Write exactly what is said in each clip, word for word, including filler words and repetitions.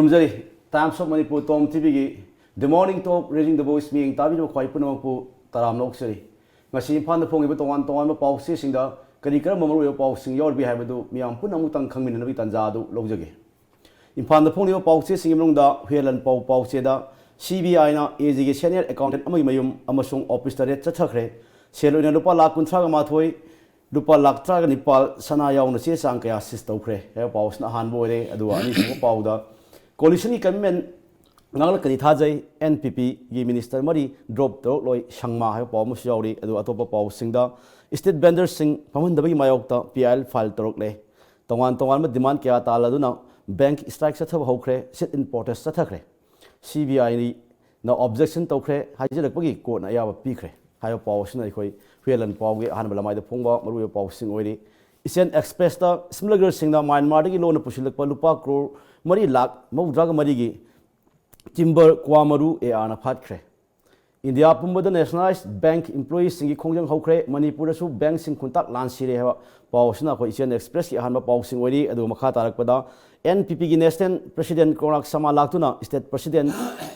ꯈꯨꯔꯨꯝꯖꯔꯤ꯫ Times of Manipur, Tom ꯇꯤꯚꯤꯒꯤ The Morning Talk, Raising the Voice ꯃꯤꯠꯌꯦꯡ ꯇꯥꯕꯤꯔꯤꯕ ꯈ꯭ꯋꯥꯏ ꯄꯨꯝꯅꯃꯛꯄꯨ ꯇꯔꯥꯝꯅ ꯑꯣꯛꯆꯔꯤ꯫ ꯉꯁꯤ ꯏꯝꯐꯥꯜꯗ ꯐꯣꯡꯉꯤꯕ ꯇꯣꯉꯥꯟ ꯇꯣꯉꯥꯟꯕ ꯄꯥꯎꯆꯦꯁꯤꯡꯗ ꯀꯔꯤ ꯀꯔꯝꯕ ꯃꯔꯨꯑꯣꯏꯕ ꯄꯥꯎꯁꯤꯡ ꯌꯥꯎꯔꯤꯕꯒꯦ ꯍꯥꯏꯕꯗꯨ ꯃꯤꯌꯥꯝ ꯄꯨꯝꯅꯃꯛꯇꯪ ꯈꯪꯃꯤꯟꯅꯅꯕꯒꯤ ꯇꯥꯟꯖꯥ ꯑꯗꯨ ꯂꯧꯖꯒꯦ꯫ ꯏꯝꯐꯥꯜꯗ ꯐꯣꯡꯂꯤꯕ ꯄꯥꯎꯆꯦꯁꯤꯡꯒꯤ ꯃꯅꯨꯡꯗ ꯍꯨꯌꯦꯟꯂꯟꯄꯥꯎ ꯄꯥꯎꯆꯦꯗ ꯁꯤ ꯕꯤ ꯑꯥꯏꯅ ꯑꯦ ꯖꯤꯒꯤ senior accountant ꯑꯃꯒꯤ ꯃꯌꯨꯝ ꯑꯃꯁꯨꯡ officeꯇ raid ꯆꯠꯊꯈ꯭ꯔꯦ꯫ ꯁꯦꯜ ꯑꯣꯏꯅ ꯂꯨꯄꯥ ꯂꯥꯈ ꯀꯨꯟꯊ꯭ꯔꯥꯒ ꯃꯥꯊꯣꯏ, ꯂꯨꯄꯥ ꯂꯥꯈ ꯇꯔꯥꯒ ꯅꯤꯄꯥꯜ ꯁꯅꯥ ꯌꯥꯎꯅ ꯆꯦ ꯆꯥꯡ ꯀꯌꯥ seize ꯇꯧꯈ꯭ꯔꯦ ꯍꯥꯏꯕ ꯄꯥꯎ ꯑꯁꯤꯅ ꯑꯍꯥꯟꯕ ꯑꯣꯏꯔꯦ꯫ ꯑꯗꯨꯒ ꯑꯅꯤꯁꯨꯕ ꯄꯥꯎꯗ coalitionꯒꯤ commitment ꯉꯥꯛꯂꯛꯀꯅꯤ ꯊꯥꯖꯩ, N P Pꯒꯤ minister ꯃꯔꯤ drop ꯇꯧꯔꯛꯂꯣꯏ, ꯁꯪꯃꯥ ꯍꯥꯏꯕ ꯄꯥꯎ ꯑꯃꯁꯨ ꯌꯥꯎꯔꯤ꯫ ꯑꯗꯨꯒ ꯑꯇꯣꯞꯄ ꯄꯥꯎꯁꯤꯡꯗ state vendorꯁꯤꯡ ꯐꯝꯍꯟꯗꯕꯒꯤ ꯃꯥꯌꯣꯛꯇ P I L file ꯇꯧꯔꯛꯂꯦ꯫ ꯇꯣꯉꯥꯟ ꯇꯣꯉꯥꯟꯕ demand ꯀꯌꯥ ꯇꯥꯜꯂꯗꯨꯅ bank strike ꯆꯠꯊꯕ ꯍꯧꯈ꯭ꯔꯦ, sit-in protest ꯆꯠꯊꯈ꯭ꯔꯦ꯫ C B Iꯅ objection ꯇꯧꯈ꯭ꯔꯦ ꯍꯥꯏꯖꯔꯛꯄꯒꯤ courtꯅ ꯑꯌꯥꯕ ꯄꯤꯈ꯭ꯔꯦ ꯍꯥꯏꯕ ꯄꯥꯎ ꯑꯁꯤꯅ ꯑꯩꯈꯣꯏ ꯍꯨꯌꯦꯟꯂꯟꯄꯥꯎꯒꯤ ꯑꯍꯥꯟꯕ ꯂꯃꯥꯏꯗ ꯐꯣꯡꯕ ꯃꯔꯨꯑꯣꯏꯕ ꯄꯥꯎꯁꯤꯡ ꯑꯣꯏꯔꯤ꯫ Asian Expressꯇ smugglerꯁꯤꯡꯅ ꯃ꯭ꯌꯥꯟꯃꯥꯔꯗꯒꯤ ꯂꯣꯟꯅ ꯄꯨꯁꯤꯜꯂꯛꯄ ꯂꯨꯄꯥ ꯀ꯭ꯔꯣꯔ ꯃꯔꯤ ꯂꯥꯈ ꯃꯧꯗ꯭ꯔꯥꯒ ꯃꯔꯤꯒꯤ timber ꯀ꯭ꯋꯥ ꯃꯔꯨ A Rꯅ ꯐꯥꯠꯈ꯭ꯔꯦ꯫ ꯏꯟꯗꯤꯌꯥ ꯄꯨꯝꯕꯗ nationalized bank employeeꯁꯤꯡꯒꯤ ꯈꯣꯡꯖꯪ ꯍꯧꯈ꯭ꯔꯦ꯫ ꯃꯅꯤꯄꯨꯔꯗꯁꯨ bankꯁꯤꯡ ꯈꯨꯟꯇꯥꯛ ꯂꯥꯟ ꯁꯤꯔꯦ ꯍꯥꯏꯕ ꯄꯥꯎ ꯑꯁꯤꯅ ꯑꯩꯈꯣꯏ Asian Expressꯀꯤ ꯑꯍꯥꯟꯕ ꯄꯥꯎꯁꯤꯡ ꯑꯣꯏꯔꯤ꯫ ꯑꯗꯨꯒ ꯃꯈꯥ ꯇꯥꯔꯛꯄꯗ N P Pꯒꯤ national president Konark ꯁꯃꯥ ꯂꯥꯛꯇꯨꯅ state president,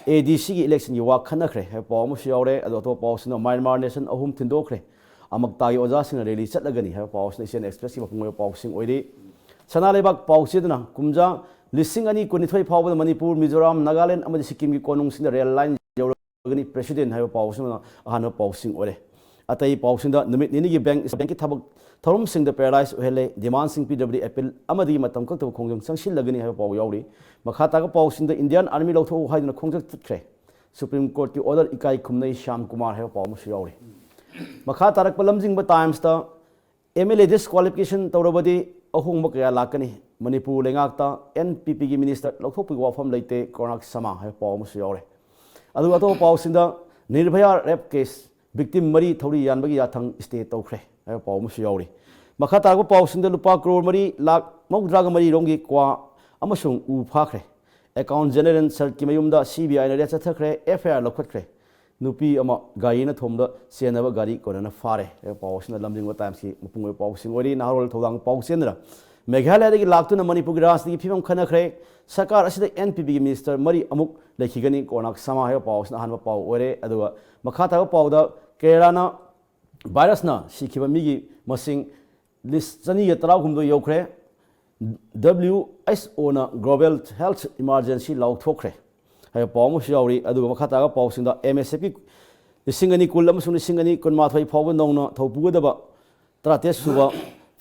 A D Cꯒꯤ electionꯒꯤ ꯋꯥ ꯈꯟꯅꯈ꯭ꯔꯦ ꯍꯥꯏꯕ ꯄꯥꯎ ꯑꯃꯁꯨ ꯌꯥꯎꯔꯦ꯫ ꯑꯗꯨꯒ ꯑꯇꯣꯞꯄ ꯄꯥꯎꯁꯤꯡꯅ ꯃ꯭ꯌꯥꯟꯃꯥꯔ nation ꯑꯍꯨꯝ ꯊꯤꯟꯗꯣꯛꯈ꯭ꯔꯦ, ꯑꯃꯛꯇꯥꯒꯤ ꯑꯣꯖꯥꯁꯤꯡꯅ rally ꯆꯠꯂꯒꯅꯤ ꯍꯥꯏꯕ ꯄꯥꯎ ꯑꯁꯤꯅ Asian Expressꯀꯤ ꯃꯄꯨꯡ ꯑꯣꯏꯕ ꯄꯥꯎꯁꯤꯡ ꯑꯣꯏꯔꯤ꯫ ꯁꯅꯥ ꯂꯩꯕꯥꯛ ꯄꯥꯎꯆꯦꯗꯨꯅ ꯀꯨꯝꯖꯥ ꯂꯤꯁꯤꯡ ꯑꯅꯤ ꯀꯨꯟꯅꯤꯊꯣꯏ ꯐꯥꯎꯕꯗ ꯃꯅꯤꯄꯨꯔ, ꯃꯤꯖꯣꯔꯥꯝ, ꯅꯥꯒꯥꯂꯦꯟ ꯑꯃꯗꯤ ꯁꯤꯛꯀꯤꯝꯒꯤ ꯀꯣꯅꯨꯡꯁꯤꯡꯗ rail line ꯌꯧꯔꯒꯅꯤ president ꯍꯥꯏꯕ ꯄꯥꯎꯁꯤꯅ ꯑꯍꯥꯟꯕ ꯄꯥꯎꯁꯤꯡ ꯑꯣꯏꯔꯦ꯫ ꯑꯇꯩ ꯄꯥꯎꯁꯤꯡꯗ ꯅꯨꯃꯤꯠ ꯅꯤꯅꯤꯒꯤ bank, bankꯀꯤ ꯊꯕꯛ ꯊꯧꯔꯝꯁꯤꯡꯗ paralyze ꯑꯣꯏꯍꯜꯂꯦ, demandꯁꯤꯡ ꯄꯤꯗ꯭ꯔꯕꯗꯤ appeal ꯑꯃꯗꯤ ꯃꯇꯝ ꯀꯛꯇꯕ ꯈꯣꯡꯖꯪ ꯆꯪꯁꯤꯜꯂꯒꯅꯤ ꯍꯥꯏꯕ ꯄꯥꯎ ꯌꯥꯎꯔꯤ꯫ ꯃꯈꯥ ꯇꯥꯕ ꯄꯥꯎꯁꯤꯡꯗ Indian Army ꯂꯧꯊꯣꯛꯎ ꯍꯥꯏꯗꯨꯅ ꯈꯣꯡꯆꯠ ꯆꯠꯈ꯭ꯔꯦ꯫ Supreme Courtꯀꯤ order ꯏꯀꯥꯏ ꯈꯨꯝꯅꯩ ꯁ꯭ꯌꯥꯝ ꯀꯨꯃꯥꯔ ꯍꯥꯏꯕ ꯄꯥꯎ ꯑꯃꯁꯨ ꯌꯥꯎꯔꯤ꯫ ꯃꯈꯥ ꯇꯥꯔꯛꯄ ꯂꯝꯖꯤꯡꯕ Timesꯇ M L A disqualification ꯇꯧꯔꯕꯗꯤ ꯑꯍꯣꯡꯕ ꯀꯌꯥ ꯂꯥꯛꯀꯅꯤ꯫ ꯃꯅꯤꯄꯨꯔ ꯂꯩꯉꯥꯛꯇ N P Pꯒꯤ minister ꯂꯧꯊꯣꯛꯄꯒꯤ ꯋꯥꯐꯝ ꯂꯩꯇꯦ, ꯀꯣꯅꯥꯔꯛ ꯁꯃꯥ ꯍꯥꯏꯕ ꯄꯥꯎ ꯑꯃꯁꯨ ꯌꯥꯎꯔꯦ꯫ ꯑꯗꯨꯒ ꯑꯇꯣꯞꯄ ꯄꯥꯎꯁꯤꯡꯗ ꯅꯤꯔꯚꯌꯥ rape case victim ꯃꯔꯤ ꯊꯧꯔꯤ ꯌꯥꯟꯕꯒꯤ ꯌꯥꯊꯪ stay ꯇꯧꯈ꯭ꯔꯦ ꯍꯥꯏꯕ ꯄꯥꯎ ꯑꯃꯁꯨ ꯌꯥꯎꯔꯤ꯫ ꯃꯈꯥ ꯇꯥꯔꯛꯄ ꯄꯥꯎꯁꯤꯡꯗ ꯂꯨꯄꯥ ꯀ꯭ꯔꯣꯔ ꯃꯔꯤ ꯂꯥꯈ ꯃꯧꯗ꯭ꯔꯥꯒ ꯃꯔꯤ ꯔꯣꯝꯒꯤ ꯀ꯭ꯋꯥ ꯑꯃꯁꯨꯡ ꯎ ꯐꯥꯈ꯭ꯔꯦ꯫ Accountant General ꯁꯔꯠꯀꯤ ꯃꯌꯨꯝꯗ C B Iꯅ raid ꯆꯠꯊꯈ꯭ꯔꯦ, F I R ꯂꯧꯈꯠꯈ꯭ꯔꯦ꯫ ꯅꯨꯄꯤ ꯑꯃ ꯒꯥꯔꯤꯅ ꯊꯣꯝꯗ ꯆꯦꯟꯅꯕ ꯒꯥꯔꯤ ꯀꯣꯟꯅꯅ ꯐꯥꯔꯦ ꯍꯥꯏꯕ ꯄꯥꯎ ꯑꯁꯤꯅ ꯂꯝꯖꯤꯡꯕ Timesꯀꯤ ꯃꯄꯨꯡ ꯑꯣꯏꯕ ꯄꯥꯎꯁꯤꯡ ꯑꯣꯏꯔꯤ꯫ ꯅꯍꯥꯔꯣꯜ ꯊꯧꯗꯥꯡ ꯄꯥꯎ ꯆꯦꯟꯗꯨꯅ ꯃꯦꯘꯥꯂꯌꯥꯗꯒꯤ ꯂꯥꯛꯇꯨꯅ ꯃꯅꯤꯄꯨꯔꯒꯤ ꯔꯥꯖꯅꯤꯇꯤꯒꯤ ꯐꯤꯕꯝ ꯈꯟꯅꯈ꯭ꯔꯦ꯫ ꯁꯔꯀꯥꯔ ꯑꯁꯤꯗ ꯑꯦꯟ ꯄꯤ ꯄꯤꯒꯤ ꯃꯤꯅꯤꯁꯇꯔ ꯃꯔꯤ ꯑꯃꯨꯛ ꯂꯩꯈꯤꯒꯅꯤ꯫ ꯀꯣꯔꯣꯅꯥꯒ ꯁꯃꯥ ꯍꯥꯏꯕ ꯄꯥꯎ ꯑꯁꯤꯅ ꯑꯍꯥꯟꯕ ꯄꯥꯎ ꯑꯣꯏꯔꯦ꯫ ꯑꯗꯨꯒ ꯃꯈꯥ ꯇꯥꯕ ꯄꯥꯎꯗ ꯀꯦꯔꯂꯥꯅ ꯚꯥꯏꯔꯁꯅ ꯁꯤꯈꯤꯕ ꯃꯤꯒꯤ ꯃꯁꯤꯡ ꯂꯤꯁ ꯆꯅꯤꯒ ꯇꯔꯥꯍꯨꯝꯗꯣꯏ ꯌꯧꯈ꯭ꯔꯦ꯫ ꯗꯕ꯭ꯂꯤꯎ ꯑꯩꯆ ꯑꯣꯅ global health emergency ꯂꯥꯎꯊꯣꯛꯈ꯭ꯔꯦ ꯍꯥꯏꯕ ꯄꯥꯎ ꯑꯃꯁꯨ ꯌꯥꯎꯔꯤ꯫ ꯑꯗꯨꯒ ꯃꯈꯥ ꯇꯥꯕ ꯄꯥꯎꯁꯤꯡꯗ ꯑꯦꯝ ꯑꯦꯁ ꯑꯦꯐꯀꯤ ꯂꯤꯁꯤꯡ ꯑꯅꯤ ꯀꯨꯟ ꯑꯃꯁꯨꯡ ꯂꯤꯁꯤꯡ ꯑꯅꯤ ꯀꯨꯟꯃꯥꯊꯣꯏ ꯐꯥꯎꯕ ꯅꯧꯅ ꯊꯧꯄꯨꯒꯗꯕ ꯇꯔꯥꯇꯔꯦꯠ ꯁꯨꯕ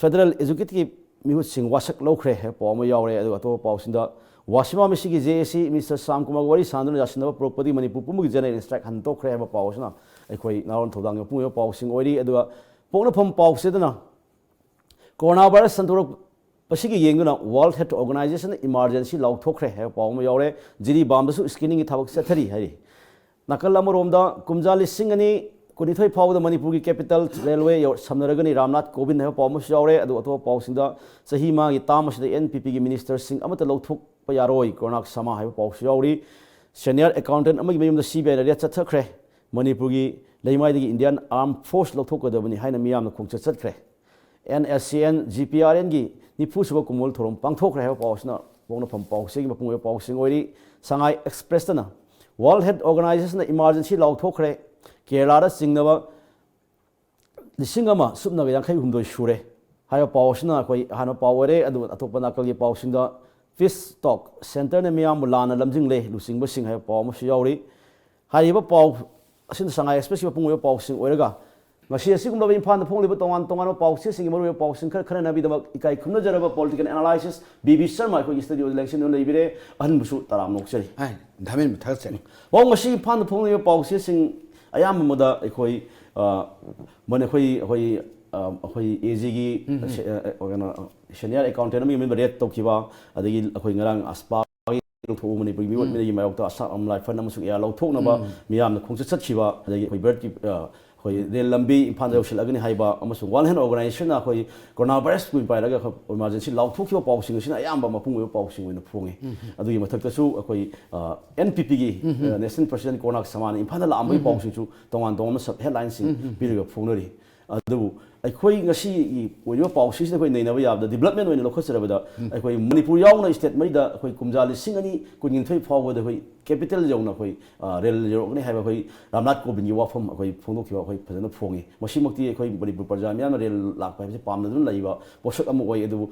ꯐꯦꯗꯔꯦꯜ ꯑꯦꯛꯖꯤꯀ꯭ꯌꯨꯇꯤꯚ ꯃꯤꯍꯨꯠꯁꯤꯡ ꯋꯥꯁꯛ ꯂꯧꯈ꯭ꯔꯦ ꯍꯥꯏꯕ ꯄꯥꯎ ꯑꯃ ꯌꯥꯎꯔꯦ꯫ ꯑꯗꯨꯒ ꯑꯇꯣꯞꯄ ꯄꯥꯎꯁꯤꯡꯗ ꯋꯥꯁꯤꯃꯥ ꯃꯤꯁꯤꯒꯤ ꯖꯦ ꯑꯦ ꯁꯤ ꯃꯤꯅꯤꯁꯇꯔ ꯁꯥꯝ ꯀꯨꯃꯥꯔꯒ ꯋꯥꯔꯤ ꯁꯥꯟꯅꯗꯨꯅ ꯌꯥꯁꯤꯟꯅꯕ ꯄꯨꯔꯛꯄꯗꯒꯤ ꯃꯅꯤꯄꯨꯔ ꯄꯨꯝꯕꯒꯤ ꯖꯦꯅꯔꯦꯜ ꯁ꯭ꯇ꯭ꯔꯥꯏꯛ ꯍꯟꯗꯣꯛꯈ꯭ꯔꯦ ꯍꯥꯏꯕ ꯄꯥꯎ ꯑꯁꯤꯅ ꯑꯩꯈꯣꯏ ꯅꯥꯔꯣꯟ ꯊꯧꯗꯥꯡꯒꯤ ꯃꯄꯨꯡ ꯑꯣꯏꯕ ꯄꯥꯎꯁꯤꯡ ꯑꯣꯏꯔꯤ꯫ ꯑꯗꯨꯒ ꯄꯣꯛꯅꯐꯝ ꯄꯥꯎꯁꯤꯗꯅ ꯀꯣꯔꯣꯅꯥ ꯚꯥꯏꯔꯁ ꯁꯟꯗꯣꯔꯛꯄꯁꯤꯒꯤ ꯌꯦꯡꯗꯨꯅ ꯋꯥꯔꯜ ꯍꯦꯜꯊ ꯑꯣꯔꯒꯅꯥꯏꯖꯦꯁꯟꯅ ꯏꯃꯥꯔꯖꯦꯟꯁꯤ ꯂꯥꯎꯊꯣꯛꯈ꯭ꯔꯦ ꯍꯥꯏꯕ ꯄꯥꯎ ꯑꯃ ꯌꯥꯎꯔꯦ꯫ ꯖꯤꯔꯤꯕꯥꯝꯗꯁꯨ ꯁ꯭ꯀ꯭ꯔꯤꯅꯤꯡꯒꯤ ꯊꯕꯛ ꯆꯠꯊꯔꯤ ꯍꯥꯏꯔꯤ꯫ ꯅꯥꯀꯜ ꯑꯃꯔꯣꯝꯗ ꯀꯨꯝꯖꯥ ꯂꯤꯁꯤꯡ ꯑꯅꯤ ꯀꯨꯟꯅꯤꯊꯣꯏ ꯐꯥꯎꯕꯗ ꯃꯅꯤꯄꯨꯔꯒꯤ ꯀꯦꯄꯤꯇꯦꯜ ꯔꯦꯜꯋꯦ ꯌꯧ-, ꯁꯝꯅꯔꯒꯅꯤ ꯔꯥꯝꯅꯥꯊ ꯀꯣꯕꯤꯟꯗ ꯍꯥꯏꯕ ꯄꯥꯎ ꯑꯃꯁꯨ ꯌꯥꯎꯔꯦ꯫ ꯑꯗꯨꯒ ꯑꯇꯣꯞꯄ ꯄꯥꯎꯁꯤꯡꯗ ꯆꯍꯤ ꯃꯉꯥꯒꯤ ꯇꯥꯝ ꯑꯁꯤꯗ ꯑꯦꯟ ꯄꯤ ꯄꯤꯒꯤ ꯃꯤꯅꯤꯁꯇꯔꯁꯤꯡ ꯑꯃꯠꯇ ꯂꯧꯊꯣꯛꯄ ꯌꯥꯔꯣꯏ, ꯀꯣꯔꯣꯅꯥ ꯁꯃꯥ ꯍꯥꯏꯕ ꯄꯥꯎꯁꯨ ꯌꯥꯎꯔꯤ꯫ ꯁꯦꯅꯤꯌꯔ ꯑꯦꯀꯥꯎꯟꯇꯦꯟ ꯑꯃꯒꯤ ꯃꯌꯨꯝꯗ ꯁꯤ ꯕꯤ ꯑꯥꯏꯅ ꯔꯦꯗ ꯆꯠꯊꯈ꯭ꯔꯦ꯫ ꯃꯅꯤꯄꯨꯔꯒꯤ ꯂꯩꯃꯥꯏꯗꯒꯤ ꯏꯟꯗꯤꯌꯥꯟ ꯑꯥꯔꯝ ꯐꯣꯔꯁ ꯂꯧꯊꯣꯛꯀꯗꯕꯅꯤ ꯍꯥꯏꯅ ꯃꯤꯌꯥꯝꯅ ꯈꯣꯡꯆꯠ ꯆꯠꯈ꯭ꯔꯦ꯫ N S C N G P R ꯑꯦꯟꯒꯤ ꯅꯤꯐꯨ ꯁꯨꯕ ꯀꯨꯝꯑꯣꯜ ꯊꯧꯔꯝ ꯄꯥꯡꯊꯣꯛꯈ꯭ꯔꯦ ꯍꯥꯏꯕ ꯄꯥꯎ ꯑꯁꯤꯅ ꯄꯣꯛꯅꯐꯝ ꯄꯥꯎꯆꯦꯒꯤ ꯃꯄꯨꯡ ꯑꯣꯏꯕ ꯄꯥꯎꯁꯤꯡ ꯑꯣꯏꯔꯤ꯫ ꯁꯉꯥꯏ ꯑꯦꯛꯁꯄ꯭ꯔꯦꯁꯇꯅ ꯋꯥꯔꯜ ꯍꯦꯜꯊ ꯑꯣꯔꯒꯅꯥꯏꯖꯦꯁꯟꯅ ꯏꯃꯥꯔꯖꯦꯟꯁꯤ ꯂꯥꯎꯊꯣꯛꯈ꯭ꯔꯦ, ꯀꯦꯔꯂꯥꯗ ꯆꯤꯡꯅꯕ ꯂꯤꯁꯤꯡ ꯑꯃ ꯁꯨꯞꯅꯒ ꯌꯥꯡꯈꯩ ꯍꯨꯝꯗꯣꯏ ꯁꯨꯔꯦ ꯍꯥꯏꯕ ꯄꯥꯎ ꯑꯁꯤꯅ ꯑꯩꯈꯣꯏ ꯑꯍꯥꯟꯕ ꯄꯥꯎ ꯑꯣꯏꯔꯦ꯫ ꯑꯗꯨꯒ ꯑꯇꯣꯞꯄ ꯅꯥꯀꯜꯒꯤ ꯄꯥꯎꯁꯤꯡꯗ ꯄꯤꯁ ꯇꯣꯛ ꯁꯦꯟꯇꯔꯅ ꯃꯤꯌꯥꯝꯕꯨ ꯂꯥꯟꯅ ꯂꯝꯖꯤꯡꯂꯦ ꯂꯨꯆꯤꯡꯕꯁꯤꯡ ꯍꯥꯏꯕ ꯄꯥꯎ ꯑꯃꯁꯨ ꯌꯥꯎꯔꯤ꯫ ꯍꯥꯏꯔꯤꯕ ꯄꯥꯎ ꯑꯁꯤꯅ ꯁꯉꯥꯏ ꯑꯦꯛꯁꯄ꯭ꯔꯦꯁꯀꯤ ꯃꯄꯨꯡ ꯑꯣꯏꯕ ꯄꯥꯎꯁꯤꯡ ꯑꯣꯏꯔꯒ, ꯉꯁꯤ ꯑꯁꯤꯒꯨꯝꯂꯕ ꯏꯝꯐꯥꯜꯗ ꯐꯣꯡꯂꯤꯕ ꯇꯣꯉꯥꯟ ꯇꯣꯉꯥꯟꯕ ꯄꯥꯎꯆꯦꯁꯤꯡꯒꯤ ꯃꯔꯨꯑꯣꯏꯕ ꯄꯥꯎꯁꯤꯡ ꯈꯔ ꯈꯟꯅꯅꯕꯒꯤꯗꯃꯛ ꯏꯀꯥꯏ ꯈꯨꯝꯅꯖꯔꯕ political analysis B B Sharma ꯑꯩꯈꯣꯏꯒꯤ ꯁ꯭ꯇꯨꯗꯤꯑꯣꯗ ꯂꯦꯡꯁꯤꯟꯗꯨꯅ ꯂꯩꯕꯤꯔꯦ꯫ ꯑꯍꯟꯕꯨꯁꯨ ꯇꯔꯥꯝꯅ ꯑꯣꯛꯆꯔꯤ꯫ ꯍꯥꯏ, ꯙꯥꯃꯦꯟꯕꯨ ꯊꯥꯒꯠꯆꯔꯤ꯫ ꯄꯥꯎ ꯉꯁꯤ ꯏꯝꯐꯥꯜꯗ ꯐꯣꯡꯂꯤꯕ ꯄꯥꯎꯆꯦꯁꯤꯡ ꯑꯌꯥꯝꯕ ꯃꯗ ꯑꯩꯈꯣꯏ, ꯑ, ꯃꯅꯤ-, ꯑꯩꯈꯣꯏ, ꯑꯩꯈꯣꯏ, ꯑ, ꯑꯩꯈꯣꯏ ꯑꯦ ꯖꯤꯒꯤ, ꯎꯝ, ꯎꯝ꯫ ꯁꯦ-, ꯑ, ꯑ, ꯀꯩꯅꯣ, ꯁꯦꯅꯤꯌꯔ ꯑꯦꯀꯥꯎꯟꯇꯦꯟ ꯑꯃꯒꯤ ꯃꯃꯤꯡ ꯔꯦꯗ ꯇꯧꯈꯤꯕ, ꯑꯗꯒꯤ ꯑꯩꯈꯣꯏ ꯉꯔꯥꯡ ꯑꯁꯄꯥ ꯂꯧꯊꯣꯛꯎ ꯃꯅꯤꯄꯨꯔꯒꯤ ꯃꯤꯑꯣꯠ ꯎꯝ꯫ ꯃꯤꯅꯩꯒꯤ ꯃꯥꯌꯣꯛꯇ ꯑꯁꯥꯝ ꯔꯥꯏꯐꯜ ꯑꯃꯁꯨꯡ ꯑꯦꯌꯥꯔ ꯂꯧꯊꯣꯛꯅꯕ ꯎꯝ꯫ ꯃꯤꯌꯥꯝꯅ ꯈꯣꯡꯆꯠ ꯆꯠꯈꯤꯕ, ꯑꯗꯒꯤ ꯑꯩꯈꯣꯏ ꯚꯥꯔꯠꯀꯤ, ꯑ, ꯑꯩꯈꯣꯏ ꯔꯦꯜ ꯂꯝꯕꯤ ꯏꯝꯐꯥꯜꯗ ꯌꯧꯁꯤꯜꯂꯛꯀꯅꯤ ꯍꯥꯏꯕ, ꯑꯃꯁꯨꯡ ꯋꯥꯔꯜ ꯍꯦꯜꯊ ꯑꯣꯔꯒꯅꯥꯏꯖꯦꯁꯟꯅ ꯑꯩꯈꯣꯏ ꯀꯣꯔꯣꯅꯥ ꯚꯥꯏꯔꯁꯄꯨ ꯄꯥꯏꯔꯒ ꯑꯩꯈꯣꯏ ꯏꯃꯥꯔꯖꯦꯟꯁꯤ ꯂꯥꯎꯊꯣꯛꯈꯤꯕ ꯄꯥꯎꯁꯤꯡ ꯑꯁꯤꯅ ꯑꯌꯥꯝꯕ ꯃꯄꯨꯡ ꯑꯣꯏꯕ ꯄꯥꯎꯁꯤꯡ ꯑꯣꯏꯅ ꯐꯣꯡꯉꯤ꯫ ꯎꯝ꯫ ꯑꯗꯨꯒꯤ ꯃꯊꯛꯇꯁꯨ ꯑꯩꯈꯣꯏ, ꯑ, ꯑꯦꯟ ꯄꯤ ꯄꯤꯒꯤ, ꯎꯝ꯫ ꯑ, ꯅꯦꯁꯅꯦꯜ ꯄ꯭ꯔꯁꯤꯗꯦꯟ ꯀꯣꯔꯣꯅꯥ ꯁꯃꯥꯅ ꯏꯝꯐꯥꯜꯗ ꯂꯥꯛꯑꯝꯕꯒꯤ ꯎꯝ꯫ ꯄꯥꯎꯁꯤꯡꯁꯨ ꯇꯣꯉꯥꯟ ꯇꯣꯉꯥꯟꯕ ꯁꯕ ꯍꯦꯗꯂꯥꯏꯟꯁꯤꯡ ꯎꯝ꯫ ꯄꯤꯔꯒ ꯐꯣꯡꯅꯔꯤ꯫ ꯑꯗꯨꯕꯨ ꯑꯩꯈꯣꯏ ꯉꯁꯤꯒꯤ ꯑꯣꯏꯔꯤꯕ ꯄꯥꯎꯁꯤꯁꯤꯗ ꯑꯩꯈꯣꯏ ꯅꯩꯅꯕ ꯌꯥꯕꯗ, ꯗꯤꯕꯂꯞꯃꯦꯟ ꯑꯣꯏꯅ ꯂꯧꯈꯠꯆꯔꯕꯗ, ꯑꯩꯈꯣꯏ ꯃꯅꯤꯄꯨꯔ ꯌꯥꯎꯅ ꯁ꯭ꯇꯦꯠ ꯃꯔꯤꯗ ꯑꯩꯈꯣꯏ ꯀꯨꯝꯖꯥ ꯂꯤꯁꯤꯡ ꯑꯅꯤ ꯀꯨꯟꯅꯤꯊꯣꯏ ꯐꯥꯎꯕꯗ ꯑꯩꯈꯣꯏ ꯀꯦꯄꯤꯇꯦꯜ ꯌꯧꯅ ꯑꯩꯈꯣꯏ, ꯑ, ꯔꯦꯜ ꯌꯧꯔꯛꯀꯅꯤ ꯍꯥꯏꯕ ꯑꯩꯈꯣꯏ ꯔꯥꯝꯅꯥꯊ ꯀꯣꯕꯤꯟꯒꯤ ꯋꯥꯐꯝ ꯑꯩꯈꯣꯏ ꯐꯣꯡꯗꯣꯛꯈꯤꯕ ꯑꯩꯈꯣꯏ ꯐꯖꯅ ꯐꯣꯡꯉꯤ꯫ ꯃꯁꯤꯃꯛꯇꯤ ꯑꯩꯈꯣꯏ ꯃꯅꯤꯄꯨꯔ ꯄ꯭ꯔꯖꯥ ꯃꯤꯌꯥꯝꯅ ꯔꯦꯜ ꯂꯥꯛꯄ ꯍꯥꯏꯕꯁꯤ ꯄꯥꯝꯅꯗꯨꯅ ꯂꯩꯕ ꯄꯣꯠꯁꯛ ꯑꯃ ꯑꯣꯏ꯫ ꯑꯗꯨꯕꯨ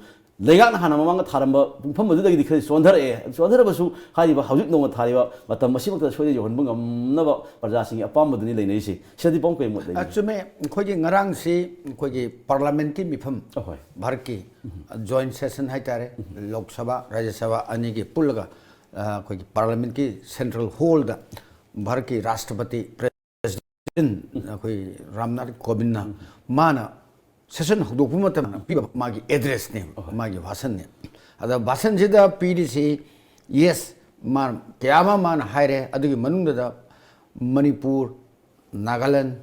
ꯂꯩꯉꯥꯛꯅ ꯍꯥꯟꯅ ꯃꯃꯥꯡꯗ ꯊꯥꯔꯝꯕ ꯄꯨꯡꯐꯝ ꯑꯗꯨꯗꯒꯤꯗꯤ ꯈꯔ ꯆꯣꯟꯊꯔꯛꯑꯦ꯫ ꯆꯣꯟꯊꯔꯕꯁꯨ ꯍꯥꯏꯔꯤꯕ ꯍꯧꯖꯤꯛ ꯅꯧꯅ ꯊꯥꯔꯤꯕ ꯃꯇꯝ ꯑꯁꯤꯃꯛꯇ ꯁꯣꯏꯗꯅ ꯌꯧꯍꯟꯕ ꯉꯝꯅꯕ ꯄ꯭ꯔꯖꯥꯁꯤꯡꯒꯤ ꯑꯄꯥꯝꯕꯗꯨꯅꯤ ꯂꯩꯅꯔꯤꯁꯤ꯫ ꯁꯤꯗꯗꯤ ꯄꯥꯎ ꯀꯔꯤ ꯃꯣꯠ ꯂꯩ? ꯑ, ꯆꯨꯝꯃꯦ꯫ ꯑꯩꯈꯣꯏꯒꯤ ꯉꯔꯥꯡꯁꯤ ꯑꯩꯈꯣꯏꯒꯤ ꯄꯥꯔꯂꯥꯃꯦꯟꯠꯀꯤ ꯃꯤꯐꯝ, ꯑꯍꯣꯏ꯫ ꯚꯥꯔꯠꯀꯤ ꯖꯣꯏꯟꯠ ꯁꯦꯁꯟ ꯍꯥꯏꯇꯥꯔꯦ, ꯂꯣꯛ ꯁꯚꯥ, ꯔꯥꯖ꯭ꯌ ꯁꯚꯥ ꯑꯅꯤꯒꯤ ꯄꯨꯜꯂꯒ, ꯑ, ꯑꯩꯈꯣꯏꯒꯤ ꯄꯥꯔꯂꯥꯃꯦꯟꯠꯀꯤ ꯁꯦꯟꯇ꯭ꯔꯦꯜ ꯍꯣꯜꯗ ꯚꯥꯔꯠꯀꯤ ꯔꯥꯁꯇ꯭ꯔꯄꯇꯤ ꯄ꯭ꯔꯦꯁꯤꯗꯦꯟꯠ ꯑꯩꯈꯣꯏ ꯔꯥꯝꯅꯥꯊ ꯀꯣꯕꯤꯟꯅ ꯃꯥꯅ ꯁꯦꯁꯟ ꯍꯧꯗꯣꯛꯄ ꯃꯇꯝꯗ ꯄꯤꯕ ꯃꯥꯒꯤ ꯑꯦꯗ꯭ꯔꯦꯁꯅꯦ, ꯃꯥꯒꯤ ꯚꯥꯁꯟꯅꯦ꯫ ꯑꯗ ꯚꯥꯁꯟꯁꯤꯗ ꯄꯤꯔꯤꯁꯤ, ꯌꯦꯁ, ꯃꯥ ꯀꯌꯥ ꯑꯃ ꯃꯥꯅ ꯍꯥꯏꯔꯦ꯫ ꯑꯗꯨꯒꯤ ꯃꯅꯨꯡꯗꯨꯗ ꯃꯅꯤꯄꯨꯔ, ꯅꯥꯒꯥꯂꯦꯟ,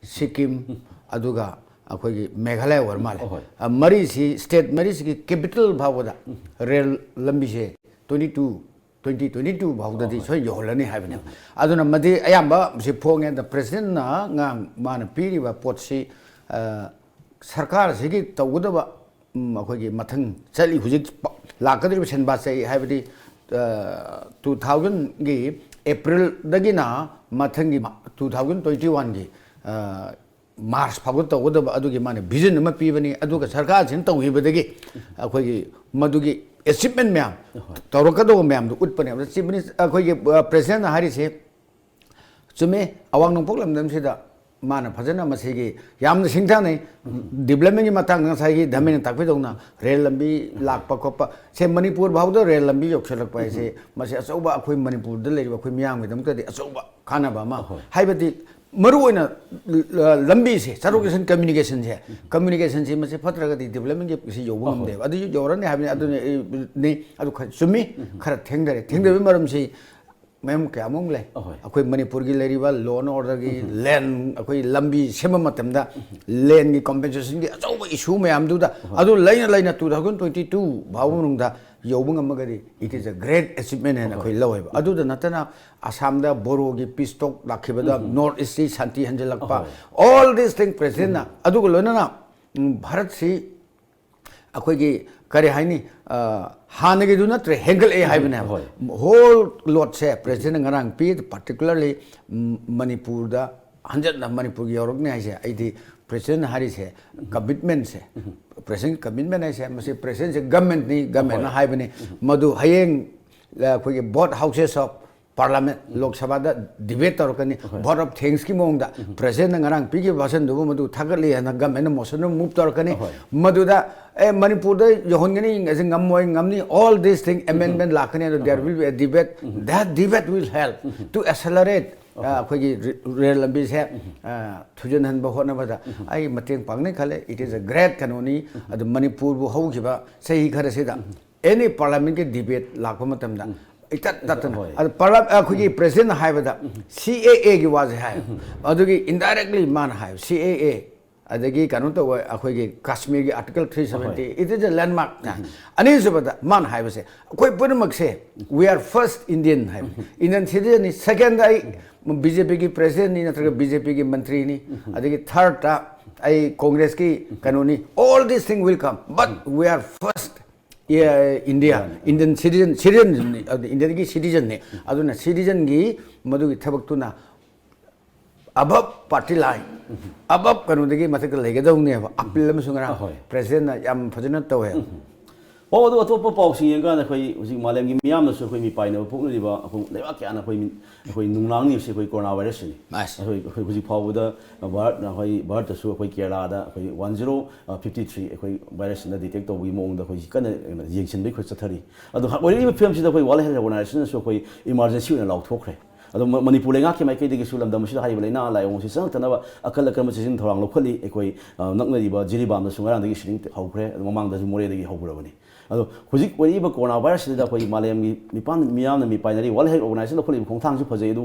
ꯁꯤꯛꯀꯤꯝ, ꯑꯗꯨꯒ ꯑꯩꯈꯣꯏꯒꯤ ꯃꯦꯘꯥꯂꯌ ꯑꯣꯏꯔ ꯃꯥꯜꯂꯦ꯫ ꯑꯍꯣꯏ꯫ ꯑ, ꯃꯔꯤꯁꯤ, ꯁ꯭ꯇꯦꯠ ꯃꯔꯤꯁꯤꯒꯤ ꯀꯦꯄꯤꯇꯦꯜ ꯐꯥꯎꯕꯗ ꯔꯦꯜ ꯂꯝꯕꯤꯁꯦ twenty two, twenty twenty two ꯐꯥꯎꯗꯗꯤ ꯑꯍꯣꯏ꯫ ꯁꯣꯏ ꯌꯧꯍꯜꯂꯅꯤ ꯍꯥꯏꯕꯅꯦꯕ꯫ ꯑꯗꯨꯅ ꯃꯗꯤ ꯑꯌꯥꯝꯕ ꯁꯤ ꯐꯣꯡꯉꯦ꯫ ꯑꯗ ꯄ꯭ꯔꯦꯁꯤꯗꯦꯟꯠꯅ ꯉꯥꯡ-, ꯃꯥꯅ ꯄꯤꯔꯤꯕ ꯄꯣꯠꯁꯤ, ꯑ, ꯁꯔꯀꯥꯔꯁꯤꯒꯤ ꯇꯧꯒꯗꯕ, ꯎꯝ, ꯑꯩꯈꯣꯏꯒꯤ ꯃꯊꯪ ꯆꯠꯂꯤ ꯍꯧꯖꯤꯛ ꯄ-, ꯂꯥꯛꯀꯗꯧꯔꯤꯕ ꯁꯦꯟꯕꯥ ꯆꯍꯤ ꯍꯥꯏꯕꯗꯤ, ꯑ, ꯇꯨ ꯊꯥꯎꯖꯟꯒꯤ ꯑꯦꯄ꯭ꯔꯤꯜꯗꯒꯤꯅ ꯃꯊꯪꯒꯤ ꯃ-, ꯇꯨ ꯊꯥꯎꯖꯟ ꯇ꯭ꯋꯦꯟꯇꯤ ꯋꯥꯟꯒꯤ, ꯑ, ꯃꯥꯔꯆ ꯐꯥꯎꯕ ꯇꯧꯒꯗꯕ ꯑꯗꯨꯒꯤ ꯃꯥꯅ ꯚꯤꯖꯟ ꯑꯃ ꯄꯤꯕꯅꯤ꯫ ꯑꯗꯨꯒ ꯁꯔꯀꯥꯔꯁꯤꯅ ꯇꯧꯈꯤꯕꯗꯒꯤ ꯑꯩꯈꯣꯏꯒꯤ ꯃꯗꯨꯒꯤ ꯑꯦꯆꯤꯞꯃꯦꯟ ꯃꯌꯥꯝ, ꯍꯣꯏ꯫ ꯇꯧꯔꯛꯀꯗꯧꯕ ꯃꯌꯥꯝꯗꯣ ꯎꯠꯄꯅꯦꯕ꯫ ꯆꯤꯐ ꯃꯤꯅꯤꯁ-, ꯑꯩꯈꯣꯏꯒꯤ, ꯑ, ꯄ꯭ꯔꯦꯁꯤꯗꯦꯟꯠꯅ ꯍꯥꯏꯔꯤꯁꯦ ꯆꯨꯝꯃꯦ꯫ ꯑꯋꯥꯡ ꯅꯣꯡꯄꯣꯛ ꯂꯝꯗꯝꯁꯤꯗ ꯃꯥꯅ ꯐꯖꯅ ꯃꯁꯤꯒꯤ ꯌꯥꯝꯅ ꯁꯤꯡꯊꯥꯅꯩ꯫ ꯗꯤꯕꯂꯞꯃꯦꯟꯒꯤ ꯃꯇꯥꯡꯗ ꯉꯁꯥꯏꯒꯤ ꯙꯔꯃꯦꯟꯅ ꯇꯥꯛꯄꯤꯗꯧꯅ ꯔꯦꯜ ꯂꯝꯕꯤ ꯂꯥꯛꯄ ꯈꯣꯠꯄ ꯁꯦ ꯃꯅꯤꯄꯨꯔ ꯐꯥꯎꯗ ꯔꯦꯜ ꯂꯝꯕꯤ ꯌꯧꯁꯤꯜꯂꯛꯄ ꯍꯥꯏꯁꯦ ꯃꯁꯤ ꯑꯆꯧꯕ ꯑꯩꯈꯣꯏ ꯃꯅꯤꯄꯨꯔꯗ ꯂꯩꯔꯤꯕ ꯑꯩꯈꯣꯏ ꯃꯤꯌꯥꯝꯒꯤꯗꯃꯛꯇꯗꯤ ꯑꯆꯧꯕ ꯀꯥꯟꯅꯕ ꯑꯃ꯫ ꯍꯣꯏ꯫ ꯍꯥꯏꯕꯗꯤ ꯃꯔꯨꯑꯣꯏꯅ, ꯑ, ꯂꯝꯕꯤꯁꯦ, ꯆꯠꯊꯣꯛ ꯆꯠꯁꯤꯟ ꯀꯝꯃ꯭ꯌꯨꯅꯤꯀꯦꯁꯟꯁꯦ, ꯀꯝꯃ꯭ꯌꯨꯅꯤꯀꯦꯁꯟꯁꯤ ꯃꯁꯤ ꯐꯠꯇ꯭ꯔꯒꯗꯤ ꯗꯤꯕꯂꯞꯃꯦꯟꯒꯤ ꯁꯤ ꯌꯧꯕ ꯉꯝꯗꯦꯕ꯫ ꯑꯗꯨ ꯌꯧꯔꯅꯤ ꯍꯥꯏꯕꯅꯤ꯫ ꯑꯗꯨꯅꯤ, ꯑꯗꯨ ꯈ-, ꯆꯨꯝꯃꯤ꯫ ꯈꯔ ꯊꯦꯡꯊꯔꯦ꯫ ꯊꯦꯡꯊꯕꯒꯤ ꯃꯔꯝꯁꯤ ꯃꯌꯥꯝ ꯀꯌꯥꯃꯨꯛ ꯂꯩ꯫ ꯑꯍꯣꯏ꯫ ꯑꯩꯈꯣꯏ ꯃꯅꯤꯄꯨꯔꯒꯤ ꯂꯩꯔꯤꯕ law and order ꯒꯤ, land, ꯑꯩꯈꯣꯏ ꯂꯝꯕꯤ ꯁꯦꯝꯕ ꯃꯇꯝꯗ land ꯒꯤ compensation ꯒꯤ ꯑꯆꯧꯕ issue ꯃꯌꯥꯝꯗꯨꯗ, ꯑꯗꯨ ꯂꯩꯅ ꯂꯩꯅ two thousand twenty two ꯐꯥꯎꯕ ꯃꯅꯨꯡꯗ ꯌꯧꯕ ꯉꯝꯃꯒꯗꯤ it is a great achievement ꯍꯥꯏꯅ ꯑꯩꯈꯣꯏ ꯂꯧꯋꯦꯕ꯫ ꯑꯗꯨꯗ ꯅꯠꯇꯅ ꯑꯁꯥꯝꯗ ꯕꯣꯔꯣꯒꯤ peace talk ꯂꯥꯛꯈꯤꯕꯗ North East ꯀꯤ ꯁꯥꯟꯇꯤ ꯍꯟꯖꯤꯜꯂꯛꯄ, ꯑꯍꯣꯏ꯫ All these things president ꯅ, ꯑꯗꯨꯒ ꯂꯣꯏꯅꯅ, ꯎꯝ, ꯚꯥꯔꯠꯁꯤ ꯑꯩꯈꯣꯏꯒꯤ ꯀꯔꯤ ꯍꯥꯏꯅꯤ, ꯑ, ꯍꯥꯟꯅꯒꯤꯗꯨ ꯅꯠꯇ꯭ꯔꯦ, ꯍꯦꯟꯒꯠꯂꯛꯑꯦ ꯍꯥꯏꯕꯅꯦꯕ꯫ ꯍꯣꯏ꯫ Whole lot ꯁꯦ president ꯅ ꯉꯔꯥꯡ ꯄꯤ, particularly, ꯎꯝ, ꯃꯅꯤꯄꯨꯔꯗ ꯍꯟꯖꯟꯅ ꯃꯅꯤꯄꯨꯔꯒꯤ ꯌꯧꯔꯛꯅꯤ ꯍꯥꯏꯁꯦ꯫ ꯑꯩꯗꯤ president ꯅ ꯍꯥꯏꯔꯤꯁꯦ, commitment ꯁꯦ, president commitment ꯍꯥꯏꯁꯦ, ꯃꯁꯤ president ꯁꯦ government ꯅꯤ, government ꯅ ꯍꯣꯏ꯫ ꯍꯥꯏꯕꯅꯤ꯫ ꯃꯗꯨ ꯍꯌꯦꯡ, ꯑ, ꯑꯩꯈꯣꯏꯒꯤ both houses of parliament, ꯂꯣꯛ ꯁꯚꯥꯗ debate ꯇꯧꯔꯛꯀꯅꯤ, vote of thanks ꯀꯤ ꯃꯑꯣꯡꯗ꯫ President ꯅ ꯉꯔꯥꯡ ꯄꯤꯈꯤꯕ ꯚꯥꯁꯟꯗꯨꯕꯨ ꯃꯗꯨ ꯊꯥꯒꯠꯂꯤ ꯍꯥꯏꯅ government ꯅ motion ꯑꯃ move ꯇꯧꯔꯛꯀꯅꯤ꯫ ꯑꯍꯣꯏ꯫ ꯃꯗꯨꯗ, "ꯑꯦ, ꯃꯅꯤꯄꯨꯔꯗ ꯌꯧꯍꯟꯒꯅꯤ, ꯑꯁꯤ ꯉꯝꯃꯣꯏ, ꯉꯝꯅꯤ, all these things, amendment ꯂꯥꯛꯀꯅꯤ, ꯑꯗꯣ there will be a debate, that debate will help to accelerate, ꯑ, ꯑꯩꯈꯣꯏꯒꯤ ꯔꯦ-, ꯔꯦꯜ ꯂꯝꯕꯤꯁꯦ, ꯑ, ꯊꯨꯖꯤꯟꯍꯟꯕ ꯍꯣꯠꯅꯕꯗ ꯑꯩ ꯃꯇꯦꯡ ꯄꯥꯡꯅꯤ ꯈꯜꯂꯦ꯫ It is a great ꯀꯩꯅꯣꯅꯤ꯫ ꯑꯗꯨ ꯃꯅꯤꯄꯨꯔꯕꯨ ꯍꯧꯈꯤꯕ ꯆꯍꯤ ꯈꯔꯁꯤꯗ any parliament ꯀꯤ debate ꯂꯥꯛꯄ ꯃꯇꯝꯗ ꯏꯇꯠ ꯇꯠꯇꯅ, ꯍꯣꯏ꯫ ꯑꯗꯨ parliament, ꯑꯩꯈꯣꯏꯒꯤ president ꯅ ꯍꯥꯏꯕꯗ C A A ꯒꯤ ꯋꯥꯁꯦ ꯍꯥꯏ, ꯑꯗꯨꯒꯤ indirectly ꯃꯥꯅ ꯍꯥꯏ, C A A, ꯑꯗꯒꯤ ꯀꯩꯅꯣ ꯇꯧꯕ, ꯑꯩꯈꯣꯏꯒꯤ ꯀꯥꯁꯃꯤꯔꯒꯤ article three seventy, it is a landmark ꯅ꯫ ꯑꯅꯤꯁꯨꯕꯗ ꯃꯥꯅ ꯍꯥꯏꯕꯁꯦ, ꯑꯩꯈꯣꯏ ꯄꯨꯝꯅꯃꯛꯁꯦ we are first Indian ꯍꯥꯏꯕ, Indian citizen ꯅꯤ꯫ Second ꯗ ꯑꯩ B J P ꯒꯤ president ꯅꯤ ꯅꯠꯇ꯭ꯔꯒ B J P ꯒꯤ ꯃꯟꯇ꯭ꯔꯤꯅꯤ꯫ ꯑꯗꯒꯤ third ꯇ ꯑꯩ Congress ꯀꯤ ꯀꯩꯅꯣꯅꯤ꯫ All these things will come, but we are first, yeah, India, Indian citizen, citizen ꯅꯤ, ꯑꯗꯨ India ꯒꯤ citizen ꯅꯤ꯫ ꯑꯗꯨꯅ citizen ꯒꯤ ꯃꯗꯨꯒꯤ ꯊꯕꯛꯇꯨꯅ above party line, above ꯀꯩꯅꯣꯗꯒꯤ ꯃꯊꯛꯇ ꯂꯩꯒꯗꯧꯅꯦꯕ꯫ Appeal ꯑꯃꯁꯨ ꯉꯔꯥꯡ ꯑꯍꯣꯏ꯫ President ꯅ ꯌꯥꯝ ꯐꯖꯅ ꯇꯧꯋꯦ꯫ ꯑꯣ, ꯑꯗꯨ ꯑꯇꯣꯞꯄ ꯄꯥꯎꯁꯤꯡ ꯌꯦꯡꯀꯥꯟꯗ ꯑꯩꯈꯣꯏ ꯍꯧꯖꯤꯛ ꯃꯥꯂꯦꯝꯒꯤ ꯃꯤꯌꯥꯝꯅꯁꯨ ꯑꯩꯈꯣꯏ ꯃꯤꯄꯥꯏꯅꯕ ꯄꯣꯛꯅꯔꯤꯕ ꯑꯩꯈꯣꯏ ꯂꯩꯕꯥꯛ ꯀꯌꯥꯅ ꯑꯩꯈꯣꯏ ꯃꯤ-, ꯑꯩꯈꯣꯏ ꯅꯨꯡꯅꯥꯡꯅꯤꯕꯁꯤ ꯑꯩꯈꯣꯏ corona virus ꯁꯤꯅꯤ꯫ ꯑꯁ꯫ ꯑꯩꯈꯣꯏ, ꯑꯩꯈꯣꯏ ꯍꯧꯖꯤꯛ ꯐꯥꯎꯕꯗ ꯚꯥꯔꯠꯅ, ꯑꯩꯈꯣꯏ ꯚꯥꯔꯠꯇꯁꯨ ꯑꯩꯈꯣꯏ ꯀꯦꯔꯂꯥꯗ ꯑꯩꯈꯣꯏ one zero fifty three ꯑꯩꯈꯣꯏ virus ꯁꯤꯅ detect ꯇꯧꯕꯒꯤ ꯃꯑꯣꯡꯗ ꯑꯩꯈꯣꯏ ꯀꯟꯅ ꯌꯦꯡꯁꯤꯟꯕꯒꯤ ꯑꯩꯈꯣꯏ ꯆꯠꯊꯔꯤ꯫ ꯑꯗꯣ ꯍ-, ꯑꯣꯏꯔꯛꯂꯤꯕ ꯐꯤꯕꯝꯁꯤꯗ ꯑꯩꯈꯣꯏ World Health Organization ꯅꯁꯨ ꯑꯩꯈꯣꯏ emergency ꯑꯣꯏꯅ ꯂꯥꯎꯊꯣꯛꯈ꯭ꯔꯦ꯫ ꯑꯗꯣ ꯃ-, ꯃꯅꯤꯄꯨꯔ ꯂꯩꯉꯥꯛꯀꯤ ꯃꯥꯏꯀꯩꯗꯒꯤꯁꯨ ꯂꯝꯗꯝ ꯑꯁꯤꯗ ꯍꯥꯏꯔꯤꯕ ꯂꯥꯏꯅꯥ ꯂꯥꯏꯑꯣꯡ ꯑꯁꯤ ꯆꯪꯉꯛꯇꯅꯕ ꯑꯀꯜ ꯑꯀꯟꯕ ꯆꯦꯛꯁꯤꯟ ꯊꯧꯔꯥꯡ ꯂꯧꯈꯠꯂꯤ꯫ ꯑꯩꯈꯣꯏ, ꯑ, ꯅꯛꯅꯔꯤꯕ ꯖꯤꯔꯤꯕꯥꯝꯗꯁꯨ ꯉꯔꯥꯡꯗꯒꯤ ꯁꯤꯂꯤꯡ ꯍꯧꯈ꯭ꯔꯦ, ꯑꯗꯨ ꯃꯃꯥꯡꯗꯁꯨ ꯃꯣꯔꯦꯗꯒꯤ ꯍꯧꯈ꯭ꯔꯕꯅꯤ꯫ ꯑꯗꯣ ꯍꯧꯖꯤꯛ ꯑꯣꯏꯔꯛꯏꯕ ꯀꯣꯔꯣꯅꯥ ꯚꯥꯏꯔꯁꯁꯤꯗ ꯑꯩꯈꯣꯏ ꯃꯥꯂꯦꯝꯒꯤ ꯃꯤꯄꯥꯟ ꯃꯤꯌꯥꯝꯅ ꯃꯤꯄꯥꯏꯅꯔꯤ, ꯋꯥꯔꯜ ꯍꯦꯜꯊ ꯑꯣꯔꯒꯅꯥꯏꯖꯦꯁꯟꯗ ꯂꯧꯈꯠꯂꯤꯕ ꯈꯣꯡꯊꯥꯡꯁꯨ ꯐꯖꯩ꯫ ꯑꯗꯨ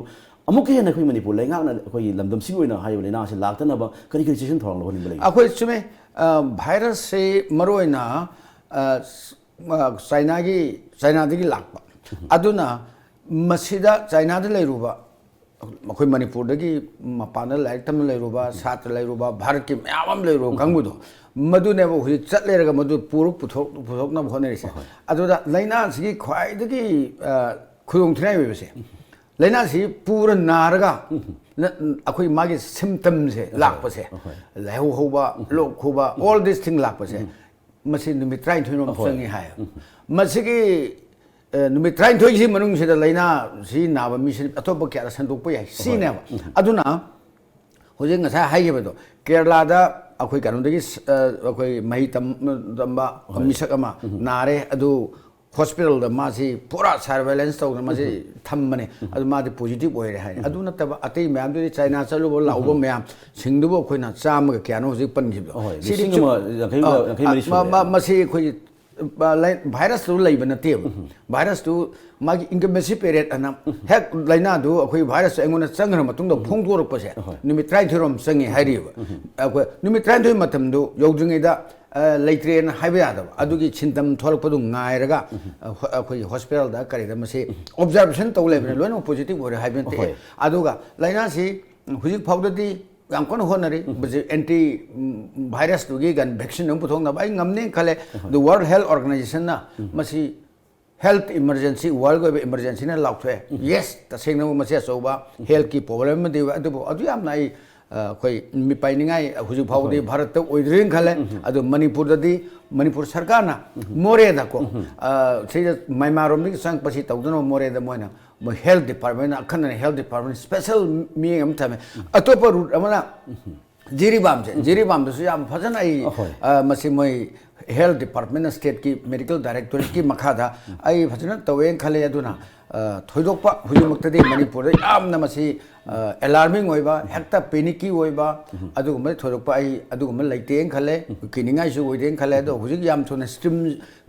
ꯑꯃꯨꯛꯀ ꯍꯦꯟꯅ ꯑꯩꯈꯣꯏ ꯃꯅꯤꯄꯨꯔ ꯂꯩꯉꯥꯛꯅ ꯑꯩꯈꯣꯏꯒꯤ ꯂꯝꯗꯝꯁꯤꯒꯤ ꯑꯣꯏꯅ ꯍꯥꯏꯔꯤꯕ ꯂꯥꯏꯅꯥꯁꯤ ꯂꯥꯛꯇꯅꯕ ꯀꯔꯤ ꯀꯔꯤ ꯆꯦꯛꯁꯤꯟ ꯊꯧꯔꯥꯡ ꯂꯧꯍꯟꯅꯤꯡꯕ ꯂꯩꯒꯦ? ꯑꯩꯈꯣꯏ ꯆꯨꯝꯃꯦ꯫ ꯚꯥꯏꯔꯁꯁꯤ ꯃꯔꯨꯑꯣꯏꯅ ꯆꯥꯏꯅꯥꯒꯤ ꯆꯥꯏꯅꯥꯗꯒꯤ ꯂꯥꯛꯄ꯫ ꯑꯗꯨꯅ ꯃꯁꯤꯗ ꯆꯥꯏꯅꯥꯗ ꯂꯩꯔꯨꯕ ꯑꯩꯈꯣꯏ ꯃꯅꯤꯄꯨꯔꯗꯒꯤ ꯃꯄꯥꯟꯗ ꯂꯥꯏꯔꯤꯛ ꯇꯝꯅ ꯂꯩꯔꯨꯕ ꯁꯥꯇ꯭ꯔ ꯂꯩꯔꯨꯕ ꯚꯥꯔꯠꯀꯤ ꯃꯌꯥꯝ ꯑꯃ ꯂꯩꯔꯨꯕ ꯀꯥꯡꯕꯨꯗꯣ, ꯃꯗꯨꯅꯦꯕ ꯍꯧꯖꯤꯛ ꯆꯠ ꯂꯩꯔꯒ ꯃꯗꯨ ꯄꯨꯔ ꯄꯨꯊꯣꯛ- ꯄꯨꯊꯣꯛꯅꯕ ꯍꯣꯠꯅꯔꯤꯁꯦ꯫ ꯑꯗꯨꯗ ꯂꯥꯏꯅꯥꯁꯤꯒꯤ ꯈ꯭ꯋꯥꯏꯗꯒꯤ ꯈꯨꯗꯣꯡꯊꯤꯅꯤꯉꯥꯏ ꯑꯣꯏꯕꯁꯦ, ꯂꯥꯏꯅꯥꯁꯤ ꯄꯨꯔ ꯅꯥꯔꯒ ꯑꯩꯈꯣꯏ ꯃꯥꯒꯤ ꯁꯤꯝꯇꯝꯁꯦ ꯂꯥꯛꯄꯁꯦ, ꯂꯥꯏꯍꯧ ꯍꯧꯕ, ꯂꯣꯛ ꯈꯨꯕ, all this thing ꯂꯥꯛꯄꯁꯦ, ꯃꯁꯤ ꯅꯨꯃꯤꯠ ꯇꯔꯥꯅꯤꯊꯣꯏꯔꯣꯝ ꯆꯪꯉꯤ ꯍꯥꯏ꯫ ꯃꯁꯤꯒꯤ ꯅꯨꯃꯤꯠ ꯇꯔꯥꯅꯤꯊꯣꯏꯁꯤ ꯃꯅꯨꯡꯁꯤꯗ ꯂꯥꯏꯅꯥꯁꯤ ꯅꯥꯕ ꯃꯤꯁꯤ ꯑꯇꯣꯞꯄ ꯀꯌꯥꯗ ꯁꯟꯗꯣꯛꯄ ꯌꯥꯏ ꯁꯤꯅꯦꯕ꯫ ꯑꯗꯨꯅ ꯍꯧꯖꯤꯛ ꯉꯁꯥꯏ ꯍꯥꯏꯈꯤꯕꯗꯣ, ꯀꯦꯔꯂꯥꯗ ꯑꯩꯈꯣꯏ ꯀꯩꯅꯣꯗꯒꯤ ꯑꯩꯈꯣꯏ ꯃꯍꯩ ꯇꯝꯕ ꯃꯤꯁꯛ ꯑꯃ ꯅꯥꯔꯦ꯫ ꯑꯗꯨ ꯍꯣꯁꯄꯤꯇꯥꯜꯗ ꯃꯥꯁꯤ ꯄꯨꯔꯥ ꯁꯔꯚꯦꯂꯦꯟꯁ ꯇꯧꯗꯅ ꯃꯥꯁꯤ ꯊꯝꯕꯅꯦ꯫ ꯑꯗꯨ ꯃꯥꯗꯤ ꯄꯣꯖꯤꯇꯤꯚ ꯑꯣꯏꯔꯦ ꯍꯥꯏ꯫ ꯑꯗꯨ ꯅꯠꯇꯕ ꯑꯇꯩ ꯃꯌꯥꯝꯗꯨꯗꯤ ꯆꯥꯏꯅꯥ ꯆꯠꯂꯨꯕ ꯂꯥꯛꯎꯕ ꯃꯌꯥꯝꯁꯤꯡꯗꯨꯕꯨ ꯑꯩꯈꯣꯏꯅ ꯆꯥꯝꯃꯒ ꯀꯌꯥꯅꯣ ꯍꯧꯖꯤꯛ ꯄꯟꯈꯤꯕꯗꯣ꯫ ꯁꯤꯗꯤ ꯂꯤꯁꯤꯡ ꯑꯃ ꯌꯥꯡꯈꯩ ꯃꯔꯤ ꯁꯨꯔꯦ꯫ ꯃꯁꯤ ꯑꯩꯈꯣꯏ ꯚꯥꯏꯔꯁꯇꯨ ꯂꯩꯕ ꯅꯠꯇꯦꯕ꯫ ꯚꯥꯏꯔꯁꯇꯨ ꯃꯥꯒꯤ ꯏꯟꯀꯝꯕꯦꯟꯁꯤ ꯄꯦꯔꯦꯠ ꯑꯅ ꯍꯦꯛ ꯂꯥꯏꯅꯥꯗꯨ ꯑꯩꯈꯣꯏ ꯚꯥꯏꯔꯁꯇꯨ ꯑꯩꯉꯣꯟꯗ ꯆꯪꯈ꯭ꯔ ꯃꯇꯨꯡꯗ ꯐꯣꯡꯗꯣꯔꯛꯄꯁꯦ ꯅꯨꯃꯤꯠ ꯇꯔꯥꯅꯤꯊꯣꯏꯔꯣꯝ ꯆꯪꯉꯤ ꯍꯥꯏꯔꯤꯕ꯫ ꯑꯩꯈꯣꯏ ꯅꯨꯃꯤꯠ ꯇꯔꯥꯅꯤꯊꯣꯏ ꯃꯇꯝꯗꯨ ꯌꯧꯗ꯭ꯔꯤꯉꯩꯗ ꯂꯩꯇ꯭ꯔꯦꯅ ꯍꯥꯏꯕ ꯌꯥꯗꯕ꯫ ꯑꯗꯨꯒꯤ ꯁꯤꯝꯇꯝ ꯊꯣꯛꯂꯛꯄꯗꯨ ꯉꯥꯏꯔꯒ ꯑꯩꯈꯣꯏꯒꯤ ꯍꯣꯁꯄꯤꯇꯥꯜꯗ ꯀꯔꯤꯗ ꯃꯁꯤ ꯑꯣꯕꯖꯥꯔꯕꯦꯁꯟ ꯇꯧ ꯂꯩꯕꯅ ꯂꯣꯏꯅꯃꯛ ꯄꯣꯖꯤꯇꯤꯚ ꯑꯣꯏꯔꯦ ꯍꯥꯏꯕ ꯅꯠꯇꯦ꯫ ꯑꯗꯨꯒ ꯂꯥꯏꯅꯥꯁꯤ ꯍꯧꯖꯤꯛ ꯐꯥꯎꯗꯗꯤ ꯌꯥꯝ ꯀꯟꯅ ꯍꯣꯠꯅꯔꯤ꯫ ꯃꯁꯤ ꯑꯦꯟꯇꯤ ꯚꯥꯏꯔꯁꯇꯨꯒꯤ ꯒꯟ ꯚꯦꯛꯁꯤꯟ ꯑꯃ ꯄꯨꯊꯣꯛꯅꯕ ꯑꯩ ꯉꯝꯅꯦꯅ ꯈꯜꯂꯦ꯫ ꯑꯗꯨ ꯋꯥꯔꯜ ꯍꯦꯜꯊ ꯑꯣꯔꯒꯅꯥꯏꯖꯦꯁꯟꯅ ꯃꯁꯤ ꯍꯦꯜꯊ ꯏꯃꯔꯖꯦꯟꯁꯤ, ꯋꯥꯔꯜꯒꯤ ꯑꯣꯏꯕ ꯏꯃꯔꯖꯦꯟꯁꯤꯅ ꯂꯥꯎꯊꯣꯛꯑꯦ꯫ ꯌꯦꯁ, ꯇꯁꯦꯡꯅꯃꯛ ꯃꯁꯤ ꯑꯆꯧꯕ ꯍꯦꯜꯊꯀꯤ ꯄ꯭ꯔꯣꯕ꯭ꯂꯦꯝ ꯑꯃꯗꯤ ꯑꯣꯏ꯫ ꯑꯗꯨꯕꯨ ꯑꯗꯨ ꯌꯥꯝꯅ ꯑꯩ ꯑꯩꯈꯣꯏ ꯃꯤꯄꯥꯏꯅꯤꯡꯉꯥꯏ ꯍꯧꯖꯤꯛ ꯐꯥꯎꯕꯗꯤ ꯚꯥꯔꯠꯇ ꯑꯣꯏꯗ꯭ꯔꯤꯅ ꯈꯜꯂꯦ꯫ ꯑꯗꯨ ꯃꯅꯤꯄꯨꯔꯗꯗꯤ ꯃꯅꯤꯄꯨꯔ ꯁꯔꯀꯥꯔꯅ ꯃꯣꯔꯦꯗꯀꯣ, ꯁꯤꯗ ꯃꯌꯥꯟꯃꯥꯔꯔꯣꯝꯗꯒꯤ ꯆꯪꯉꯛꯄꯁꯤ ꯇꯧꯗꯅꯕ ꯃꯣꯔꯦꯗ ꯃꯣꯏꯅ ꯃꯣꯏ ꯍꯦꯜꯊ ꯗꯤꯄꯥꯔꯠꯃꯦꯟꯅ ꯑꯈꯟꯅꯅ ꯍꯦꯜꯊ ꯗꯤꯄꯥꯔꯠꯃꯦꯟ ꯁ꯭ꯄꯦꯁꯦꯜ ꯃꯤꯠꯌꯦꯡ ꯑꯃ ꯊꯝꯃꯦ꯫ ꯑꯇꯣꯞꯄ ꯔꯨꯠ ꯑꯃꯅ ꯖꯤꯔꯤꯕꯥꯝꯁꯦ, ꯖꯤꯔꯤꯕꯥꯝꯗꯁꯨ ꯌꯥꯝ ꯐꯖꯅ ꯑꯩ ꯃꯁꯤ ꯃꯣꯏ ꯍꯦꯜꯊ ꯗꯤꯄꯥꯔꯠꯃꯦꯟꯅ, ꯁ꯭ꯇꯦꯠꯀꯤ ꯃꯦꯗꯤꯀꯦꯜ ꯗꯥꯏꯔꯦꯛꯇꯣꯔꯦꯠꯀꯤ ꯃꯈꯥꯗ ꯑꯩ ꯐꯖꯅ ꯇꯧꯋꯦꯅ ꯈꯜꯂꯦ꯫ ꯑꯗꯨꯅ ꯑ, ꯊꯣꯏꯗꯣꯛꯄ ꯍꯧꯖꯤꯛꯃꯛꯇꯗꯤ ꯃꯅꯤꯄꯨꯔꯗ ꯌꯥꯝꯅ ꯃꯁꯤ ꯑꯦꯂꯥꯔꯃꯤꯡ ꯑꯣꯏꯕ, ꯍꯦꯛꯇ ꯄꯦꯅꯤꯛꯀꯤ ꯑꯣꯏꯕ ꯑꯗꯨꯒꯨꯝꯕ ꯊꯣꯏꯗꯣꯛꯄ ꯑꯩ ꯑꯗꯨꯒꯨꯝꯕ ꯂꯩꯇꯦꯅ ꯈꯜꯂꯦ꯫ ꯀꯤꯅꯤꯡꯉꯥꯏꯁꯨ ꯑꯣꯏꯗꯦꯅ ꯈꯜꯂꯦ꯫ ꯑꯗꯣ ꯍꯧꯖꯤꯛ ꯌꯥꯝ ꯊꯨꯅ ꯁ꯭ꯇ꯭ꯔꯤꯝ,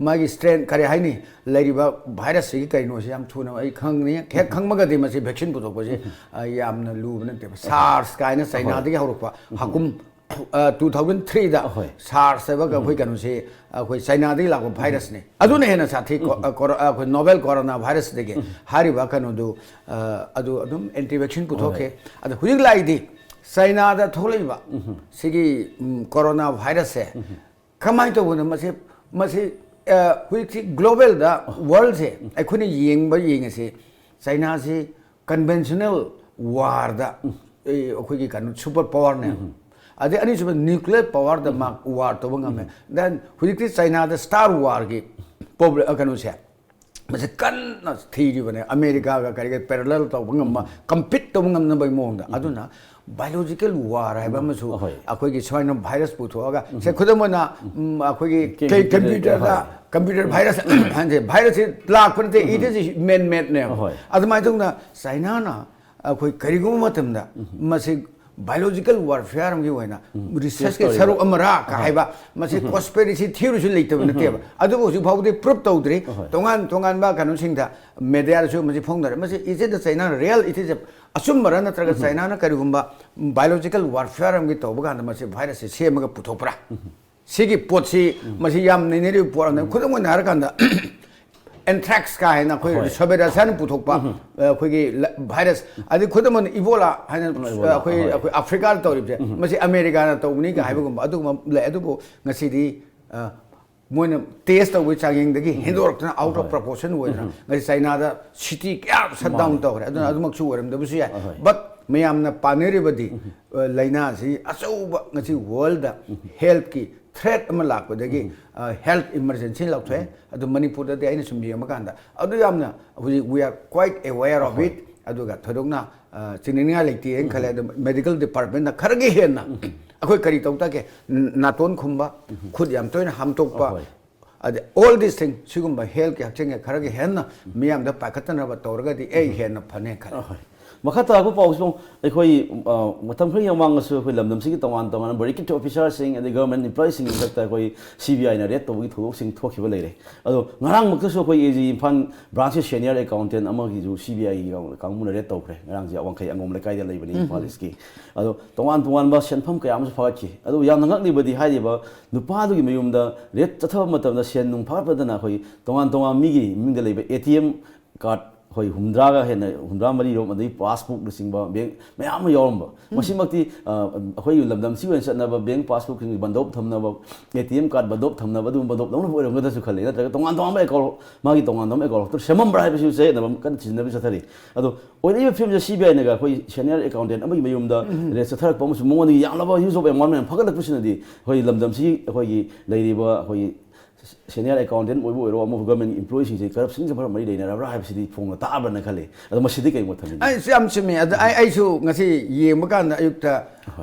ꯃꯥꯒꯤ ꯁ꯭ꯇ꯭ꯔꯦꯟ ꯀꯔꯤ ꯍꯥꯏꯅꯤ, ꯂꯩꯔꯤꯕ ꯚꯥꯏꯔꯁꯁꯤꯒꯤ ꯀꯔꯤꯅꯣꯁꯤ ꯌꯥꯝ ꯊꯨꯅ ꯑꯩ ꯈꯪꯅꯤ꯫ ꯍꯦꯛ ꯈꯪꯕꯒꯗꯤ ꯃꯁꯤ ꯚꯦꯛꯁꯤꯟ ꯄꯨꯊꯣꯛꯄꯁꯤ ꯑ, ꯌꯥꯝꯅ ꯂꯨꯕ ꯅꯠꯇꯦꯕ꯫ ꯁꯥꯔꯁ ꯀꯥꯏꯅ ꯆꯩꯅꯥꯗꯒꯤ ꯍꯧꯔꯛꯄ ꯍꯥꯀꯨꯝ, ꯇꯨ ꯊꯥꯎꯖꯟ ꯊ꯭ꯔꯤꯗ ꯁꯥꯔꯁ ꯍꯥꯏꯕꯒ ꯑꯩꯈꯣꯏ ꯀꯩꯅꯣꯁꯤ, ꯑꯩꯈꯣꯏ ꯆꯩꯅꯥꯗꯒꯤ ꯂꯥꯛꯄ ꯚꯥꯏꯔꯁꯅꯤ꯫ ꯑꯗꯨꯅ ꯍꯦꯟꯅ ꯁꯥꯊꯤ꯫ ꯀꯣ-, ꯑ, ꯀꯣꯔꯣ-, ꯑ, ꯑꯩꯈꯣꯏ ꯅꯣꯕꯦꯜ ꯀꯣꯔꯣꯅꯥ ꯚꯥꯏꯔꯁꯇꯒꯤ ꯍꯥꯏꯔꯤꯕ ꯀꯩꯅꯣꯗꯨ, ꯑ, ꯑꯗꯨ ꯑꯗꯨꯝ ꯑꯦꯟꯇꯤ ꯚꯦꯛꯁꯤꯟ ꯄꯨꯊꯣꯛꯈꯤ꯫ ꯑꯗꯣ ꯍꯧꯖꯤꯛ ꯂꯥꯛꯏꯗꯤ ꯆꯩꯅꯥꯗ ꯊꯣꯛꯂꯛꯏꯕ ꯁꯤꯒꯤ, ꯎꯝ, ꯀꯣꯔꯣꯅꯥ ꯚꯥꯏꯔꯁꯁꯦ ꯀꯃꯥꯏꯅ ꯇꯧꯕꯅꯣ? ꯃꯁꯤ, ꯃꯁꯤ, ꯑ, ꯍꯧꯖꯤꯛꯁꯤ ꯒ꯭ꯂꯣꯕꯦꯜꯗ, ꯋꯥꯔꯜꯁꯦ ꯑꯩꯈꯣꯏꯅ ꯌꯦꯡꯕ ꯌꯦꯡꯉꯁꯤ, ꯆꯩꯅꯥꯁꯤ ꯀꯟꯚꯦꯟꯁꯅꯦꯜ ꯋꯥꯔꯗ, ꯑꯩꯈꯣꯏꯒꯤ ꯀꯩꯅꯣ ꯁꯨꯄꯔ ꯄꯋꯥꯔꯅꯦ꯫ ꯑꯗꯩ ꯑꯅꯤꯁꯨꯕ ꯅ꯭ꯌꯨꯀ꯭ꯂꯤꯌꯔ ꯄꯋꯥꯔꯗ ꯃꯥ ꯋꯥꯔ ꯇꯧꯕ ꯉꯝꯃꯦ꯫ ꯗꯦꯟ ꯍꯧꯖꯤꯛꯇꯤ ꯆꯩꯅꯥꯗ ꯁ꯭ꯇꯥꯔ ꯋꯥꯔꯒꯤ ꯄ꯭ꯔꯣꯕ꯭ꯂꯦꯝ, ꯀꯩꯅꯣꯁꯦ, ꯃꯁꯤ ꯀꯟꯅ ꯊꯤꯔꯤꯕꯅꯦ꯫ ꯑꯃꯦꯔꯤꯀꯥꯒ ꯀꯔꯤꯒ ꯄꯦꯔꯂꯦꯜ ꯇꯧꯕ ꯉꯝꯕ, ꯀꯝꯄꯤꯠ ꯇꯧꯕ ꯉꯝꯅꯕꯒꯤ ꯃꯑꯣꯡꯗ꯫ ꯑꯗꯨꯅ ꯕꯥꯏꯑꯣꯂꯣꯖꯤꯀꯦꯜ ꯋꯥꯔ ꯍꯥꯏꯕ ꯑꯃꯁꯨ ꯑꯩꯈꯣꯏꯒꯤ ꯁꯨꯃꯥꯏꯅ ꯚꯥꯏꯔꯁ ꯄꯨꯊꯣꯛꯑꯒ, ꯁꯦ, ꯈꯨꯗꯝ ꯑꯣꯏꯅ, ꯎꯝ, ꯑꯩꯈꯣꯏꯒꯤ ꯀꯦ-, ꯀꯝꯄ꯭ꯌꯨꯇꯔꯗ, ꯀꯝꯄ꯭ꯌꯨꯇꯔ ꯚꯥꯏꯔꯁ ꯍꯥꯏꯁꯦ, ꯚꯥꯏꯔꯁꯁꯤ ꯂꯥꯛꯄ ꯅꯠꯇꯦ, ꯏꯠ ꯏꯁ ꯃꯦꯟ ꯃꯦꯗꯅꯦꯕ꯫ ꯑꯗꯨꯃꯥꯏꯅ ꯇꯧꯅ ꯆꯩꯅꯥꯅ ꯑꯩꯈꯣꯏ ꯀꯔꯤꯒꯨꯝꯕ ꯃꯇꯝꯗ ꯃꯁꯤ ꯕꯥꯏꯑꯣꯂꯣꯖꯤꯀꯦꯜ ꯋꯥꯔꯐꯤꯌꯥꯔ ꯑꯃꯒꯤ ꯑꯣꯏꯅ ꯔꯤꯁꯔꯁꯀꯤ ꯁꯔꯨꯛ ꯑꯃꯔꯥ ꯀ ꯍꯥꯏꯕ, ꯃꯁꯤ ꯀꯣꯟꯁꯄꯤꯔꯦꯁꯤ ꯊꯤꯑꯣꯔꯤꯁꯨ ꯂꯩꯇꯕ ꯅꯠꯇꯦꯕ꯫ ꯑꯗꯨꯕꯨ ꯍꯧꯖꯤꯛ ꯐꯥꯎꯕꯗꯤ ꯄ꯭ꯔꯨꯞ ꯇꯧꯗ꯭ꯔꯤ꯫ ꯇꯣꯉꯥꯟ ꯇꯣꯉꯥꯟꯕ ꯀꯩꯅꯣꯁꯤꯡꯗ, ꯃꯦꯗꯤꯌꯥꯗꯁꯨ ꯃꯁꯤ ꯐꯣꯡꯅꯔꯦ꯫ ꯃꯁꯤ ꯏꯆꯦꯗ ꯆꯩꯅꯥꯅ ꯔꯤꯌꯦꯜ ꯏꯊꯤꯁꯦ ꯑꯆꯨꯝꯕꯔꯥ ꯅꯠꯇ꯭ꯔꯒ ꯆꯩꯅꯥꯅ ꯀꯔꯤꯒꯨꯝꯕ ꯕꯥꯏꯑꯣꯂꯣꯖꯤꯀꯦꯜ ꯋꯥꯔꯐꯤꯌꯥꯔ ꯑꯃꯒꯤ ꯇꯧꯕ ꯀꯥꯟꯗ ꯃꯁꯤ ꯚꯥꯏꯔꯁꯁꯦ ꯁꯦꯝꯃꯒ ꯄꯨꯊꯣꯛꯄ꯭ꯔꯥ? ꯁꯤꯒꯤ ꯄꯣꯠꯁꯤ, ꯃꯁꯤ ꯌꯥꯝ ꯅꯩꯅꯔꯤꯕ ꯄꯣꯠ ꯑꯃꯅꯤ꯫ ꯈꯨꯗꯝ ꯑꯣꯏꯅ ꯍꯥꯏꯔꯀꯥꯟꯗ, ꯑꯦꯟꯊ꯭ꯔꯦꯛꯁ ꯀꯥ ꯍꯥꯏꯅ ꯑꯩꯈꯣꯏ ꯁꯣꯚꯤꯌꯦꯠ ꯔꯁꯤꯌꯥꯅ ꯄꯨꯊꯣꯛꯄ, ꯑ, ꯑꯩꯈꯣꯏꯒꯤ ꯂ-, ꯚꯥꯏꯔꯁ, ꯑꯗꯩ ꯈꯨꯗꯝ ꯑꯣꯏꯅ ꯏꯕꯣꯂꯥ ꯍꯥꯏꯅ, ꯏꯕꯣꯂꯥ, ꯑꯩꯈꯣꯏ, ꯍꯣꯏ꯫ ꯑꯩꯈꯣꯏ ꯑꯐ꯭ꯔꯤꯀꯥꯗ ꯇꯧꯔꯤꯕꯁꯦ, ꯃꯁꯤ ꯑꯃꯦꯔꯤꯀꯥꯅ ꯇꯧꯕꯅꯤ ꯀ ꯍꯥꯏꯕꯒꯨꯝꯕ ꯑꯗꯨꯒꯨꯝꯕ ꯂꯩ꯫ ꯑꯗꯨꯕꯨ ꯉꯁꯤꯗꯤ, ꯑ, ꯃꯣꯏꯅ ꯇꯦꯁ ꯇꯧꯕꯒꯤ ꯆꯥꯡꯌꯦꯡꯗꯒꯤ ꯍꯦꯟꯗꯣꯔꯛꯇꯅ, ꯑꯥꯎꯠ ꯑꯣꯐ ꯄ꯭ꯔꯣꯄꯣꯔꯁꯟ ꯑꯣꯏꯗꯅ ꯉꯁꯤ ꯆꯩꯅꯥꯗ ꯁꯤꯇꯤ ꯀꯌꯥ ꯁꯠ ꯗꯥꯎꯟ ꯇꯧꯈ꯭ꯔꯦ꯫ ꯑꯗꯨꯅ ꯑꯗꯨꯃꯛꯁꯨ ꯑꯣꯏꯔꯝꯗꯕꯁꯨ ꯌꯥꯏ꯫ ꯕꯠ ꯃꯌꯥꯝꯅ ꯄꯥꯅꯔꯤꯕꯗꯤ, ꯑ, ꯂꯥꯏꯅꯥꯁꯤ ꯑꯆꯧꯕ ꯉꯁꯤ ꯋꯥꯔꯜꯗ ꯍꯦꯜꯊꯀꯤ ꯊ꯭ꯔꯦꯠ ꯑꯃ ꯂꯥꯛꯄꯗꯒꯤ, ꯑ, ꯍꯦꯜꯊ ꯏꯃꯔꯖꯦꯟꯁꯤ ꯂꯥꯎꯊꯣꯛꯑꯦ꯫ ꯑꯗꯨ ꯃꯅꯤꯄꯨꯔꯗꯗꯤ ꯑꯩꯅ ꯁꯨꯝ ꯌꯦꯡꯕ ꯀꯥꯟꯗ ꯑꯗꯨ ꯌꯥꯝꯅ ꯍꯧꯖꯤꯛ we are quite aware of it꯫ ꯑꯗꯨꯒ ꯊꯣꯏꯗꯣꯛꯅ, ꯑ, ꯆꯤꯡꯅꯅꯤꯡꯉꯥꯏ ꯂꯩꯇꯦ ꯍꯥꯏꯅ ꯈꯜꯂꯦ꯫ ꯑꯗꯨ ꯃꯦꯗꯤꯀꯦꯜ ꯗꯤꯄꯥꯔꯠꯃꯦꯟꯅ ꯈꯔꯒ ꯍꯦꯟꯅ ꯑꯩꯈꯣꯏ ꯀꯔꯤ ꯇꯧ ꯇꯥꯒꯦ? ꯅꯥꯇꯣꯟ ꯈꯨꯝꯕ, ꯈꯨꯠ ꯌꯥꯝ ꯇꯣꯏꯅ ꯍꯥꯝꯇꯣꯛꯄ, ꯑꯗ all these things, ꯁꯤꯒꯨꯝꯕ healthꯀꯤ ꯍꯛꯆꯥꯡꯒꯤ ꯈꯔꯒ ꯍꯦꯟꯅ ꯃꯤꯌꯥꯝꯗ ꯄꯥꯏꯈꯠꯇꯅꯕ ꯇꯧꯔꯒꯗꯤ ꯑꯩ ꯍꯦꯟꯅ ꯐꯅꯦ ꯈꯜꯂꯦ꯫ ꯃꯈꯥ ꯇꯥꯔꯛꯄ ꯄꯥꯎꯁꯤꯃꯨꯛ ꯑꯩꯈꯣꯏ ꯃꯇꯝ ꯈꯔꯒꯤ ꯃꯃꯥꯡꯗꯁꯨ ꯑꯩꯈꯣꯏ ꯂꯝꯗꯝꯁꯤꯒꯤ ꯇꯣꯉꯥꯟ ꯇꯣꯉꯥꯟꯕ ꯕꯦꯔꯤꯀꯦꯠ ꯑꯣꯐꯤꯁꯥꯔꯁꯤꯡ ꯑꯗꯩ ꯒꯚꯔꯟꯃꯦꯟ ꯏꯝꯄ꯭ꯂꯣꯌꯤꯁꯤꯡꯒꯤ ꯃꯊꯛꯇ ꯑꯩꯈꯣꯏ ꯁꯤ ꯕꯤ ꯑꯥꯏꯅ ꯔꯦꯠ ꯇꯧꯕꯒꯤ ꯊꯧꯗꯣꯛꯁꯤꯡ ꯊꯣꯛꯈꯤꯕ ꯂꯩꯔꯦ꯫ ꯑꯗꯣ ꯉꯔꯥꯡꯃꯛꯇꯁꯨ ꯑꯩꯈꯣꯏ ꯑꯦ ꯖꯤ ꯏꯝꯐꯥꯜ ꯕ꯭ꯔꯥꯟꯁꯀꯤ ꯁꯦꯅꯤꯌꯔ ꯑꯦꯀꯥꯎꯟꯇꯦꯟ ꯑꯃꯒꯤꯁꯨ ꯁꯤ ꯕꯤ ꯑꯥꯏꯒꯤ ꯀꯥꯡꯕꯨꯅ ꯔꯦꯠ ꯇꯧꯈ꯭ꯔꯦ꯫ ꯉꯔꯥꯡꯁꯦ ꯋꯥꯡꯈꯩ ꯑꯉꯣꯝ ꯂꯩꯀꯥꯏꯗ ꯂꯩꯕꯅꯤ, ꯏꯝꯐꯥꯜ ꯏꯁꯀꯤ꯫ ꯑꯗꯣ ꯇꯣꯉꯥꯟ ꯇꯣꯉꯥꯟꯕ ꯁꯦꯟꯐꯝ ꯀꯌꯥ ꯑꯃꯁꯨ ꯐꯥꯒꯠꯈꯤ꯫ ꯑꯗꯨꯕꯨ ꯌꯥꯝꯅ ꯉꯛꯂꯤꯕꯗꯤ ꯍꯥꯏꯔꯤꯕ ꯅꯨꯄꯥꯗꯨꯒꯤ ꯃꯌꯨꯝꯗ ꯔꯦꯠ ꯆꯠꯊꯕ ꯃꯇꯝꯗ ꯁꯦꯟ ꯅꯨꯡ ꯐꯥꯒꯠꯄꯗꯅ ꯑꯩꯈꯣꯏ ꯇꯣꯉꯥꯟ ꯇꯣꯉꯥꯟ ꯃꯤꯒꯤ ꯃꯤꯡꯗ ꯂꯩꯕ ꯑꯦ ꯇꯤ ꯑꯦꯝ ꯀꯥꯔꯗ ꯑꯩꯈꯣꯏ ꯍꯨꯝꯗ꯭ꯔꯥꯒ ꯍꯦꯟꯅ, ꯍꯨꯝꯗ꯭ꯔꯥ ꯃꯔꯤꯔꯣꯝ, ꯑꯗꯩ ꯄꯥꯁꯕꯨꯛꯅꯆꯤꯡꯕ ꯕꯦꯡ ꯃꯌꯥꯝ ꯑꯃ ꯌꯥꯎꯔꯝꯕ꯫ ꯃꯁꯤꯃꯛꯇꯤ ꯑꯩꯈꯣꯏꯒꯤ ꯂꯝꯗꯝꯁꯤꯒꯤ ꯑꯣꯏꯅ ꯆꯠꯅꯕ ꯕꯦꯡ ꯄꯥꯁꯕꯨꯛꯁꯤꯡ ꯕꯟꯗꯣꯞ ꯊꯝꯅꯕ, ꯑꯦ ꯇꯤ ꯑꯦꯝ ꯀꯥꯔꯗ ꯕꯟꯗꯣꯞ ꯊꯝꯅꯕ ꯑꯗꯨꯒꯨꯝꯕ ꯕꯟꯗꯣꯞ ꯂꯧꯅꯕ ꯑꯣꯏꯔꯝꯒꯗ꯭ꯔꯁꯨ ꯈꯜꯂꯤ꯫ ꯅꯠꯇ꯭ꯔꯒ ꯇꯣꯉꯥꯟ ꯇꯣꯉꯥꯟꯕ ꯑꯦꯀꯥꯎꯟ, ꯃꯥꯒꯤ ꯇꯣꯉꯥꯟ ꯇꯣꯉꯥꯟꯕ ꯑꯦꯀꯥꯎꯟ ꯁꯦꯝꯃꯝꯕ꯭ꯔꯥ ꯍꯥꯏꯕꯁꯤꯁꯨ ꯆꯌꯦꯠꯅꯕ ꯀꯟꯅ ꯊꯤꯖꯤꯟꯅꯕ ꯆꯠꯊꯔꯤ꯫ ꯑꯗꯣ ꯑꯣꯏꯔꯛꯏꯕ ꯐꯤꯕꯝꯁꯦ ꯁꯤ ꯕꯤ ꯑꯥꯏꯅꯒ ꯑꯩꯈꯣꯏ ꯁꯦꯅꯤꯌꯔ ꯑꯦꯀꯥꯎꯟꯇꯦꯟ ꯑꯃꯒꯤ ꯃꯌꯨꯝꯗ ꯔꯦꯠ ꯆꯠꯊꯔꯛꯄ ꯑꯃꯁꯨꯡ ꯃꯉꯣꯟꯗꯒꯤ ꯌꯥꯝꯂꯕ ꯌꯨꯁ ꯑꯣꯐ ꯑꯦꯃꯥꯎꯟ ꯃꯌꯥꯝ ꯐꯒꯠꯂꯛꯄꯁꯤꯅꯗꯤ ꯑꯩꯈꯣꯏ ꯂꯝꯗꯝꯁꯤ ꯑꯩꯈꯣꯏꯒꯤ ꯂꯩꯔꯤꯕ ꯑꯩꯈꯣꯏ ꯁꯦꯅꯤꯌꯔ ꯑꯦꯀꯥꯎꯟꯇꯦꯟ ꯑꯣꯏꯕ ꯑꯣꯏꯔꯣ, ꯑꯃ ꯒꯚꯔꯟꯃꯦꯟꯒꯤ ꯏꯝꯄ꯭ꯂꯣꯌꯤꯁꯤꯡꯁꯦ ꯀꯔꯞꯁꯟꯒ ꯃꯔꯤ ꯂꯩꯅꯔꯕ꯭ꯔꯥ ꯍꯥꯏꯕꯁꯤꯗꯤ ꯐꯣꯡꯅ ꯇꯥꯕ꯭ꯔꯅ ꯈꯜꯂꯤ꯫ ꯑꯗꯣ ꯃꯁꯤꯗꯤ ꯀꯔꯤ ꯃꯣꯠ ꯊꯝꯕꯤꯅꯤꯡꯉꯤ? ꯑꯩꯁꯨ ꯌꯥꯝ ꯆꯨꯝꯃꯤ꯫ ꯑꯗ ꯑꯩ ꯑꯩꯁꯨ ꯉꯁꯤ ꯌꯦꯡꯕ ꯀꯥꯟꯗ ꯑꯌꯨꯛꯇ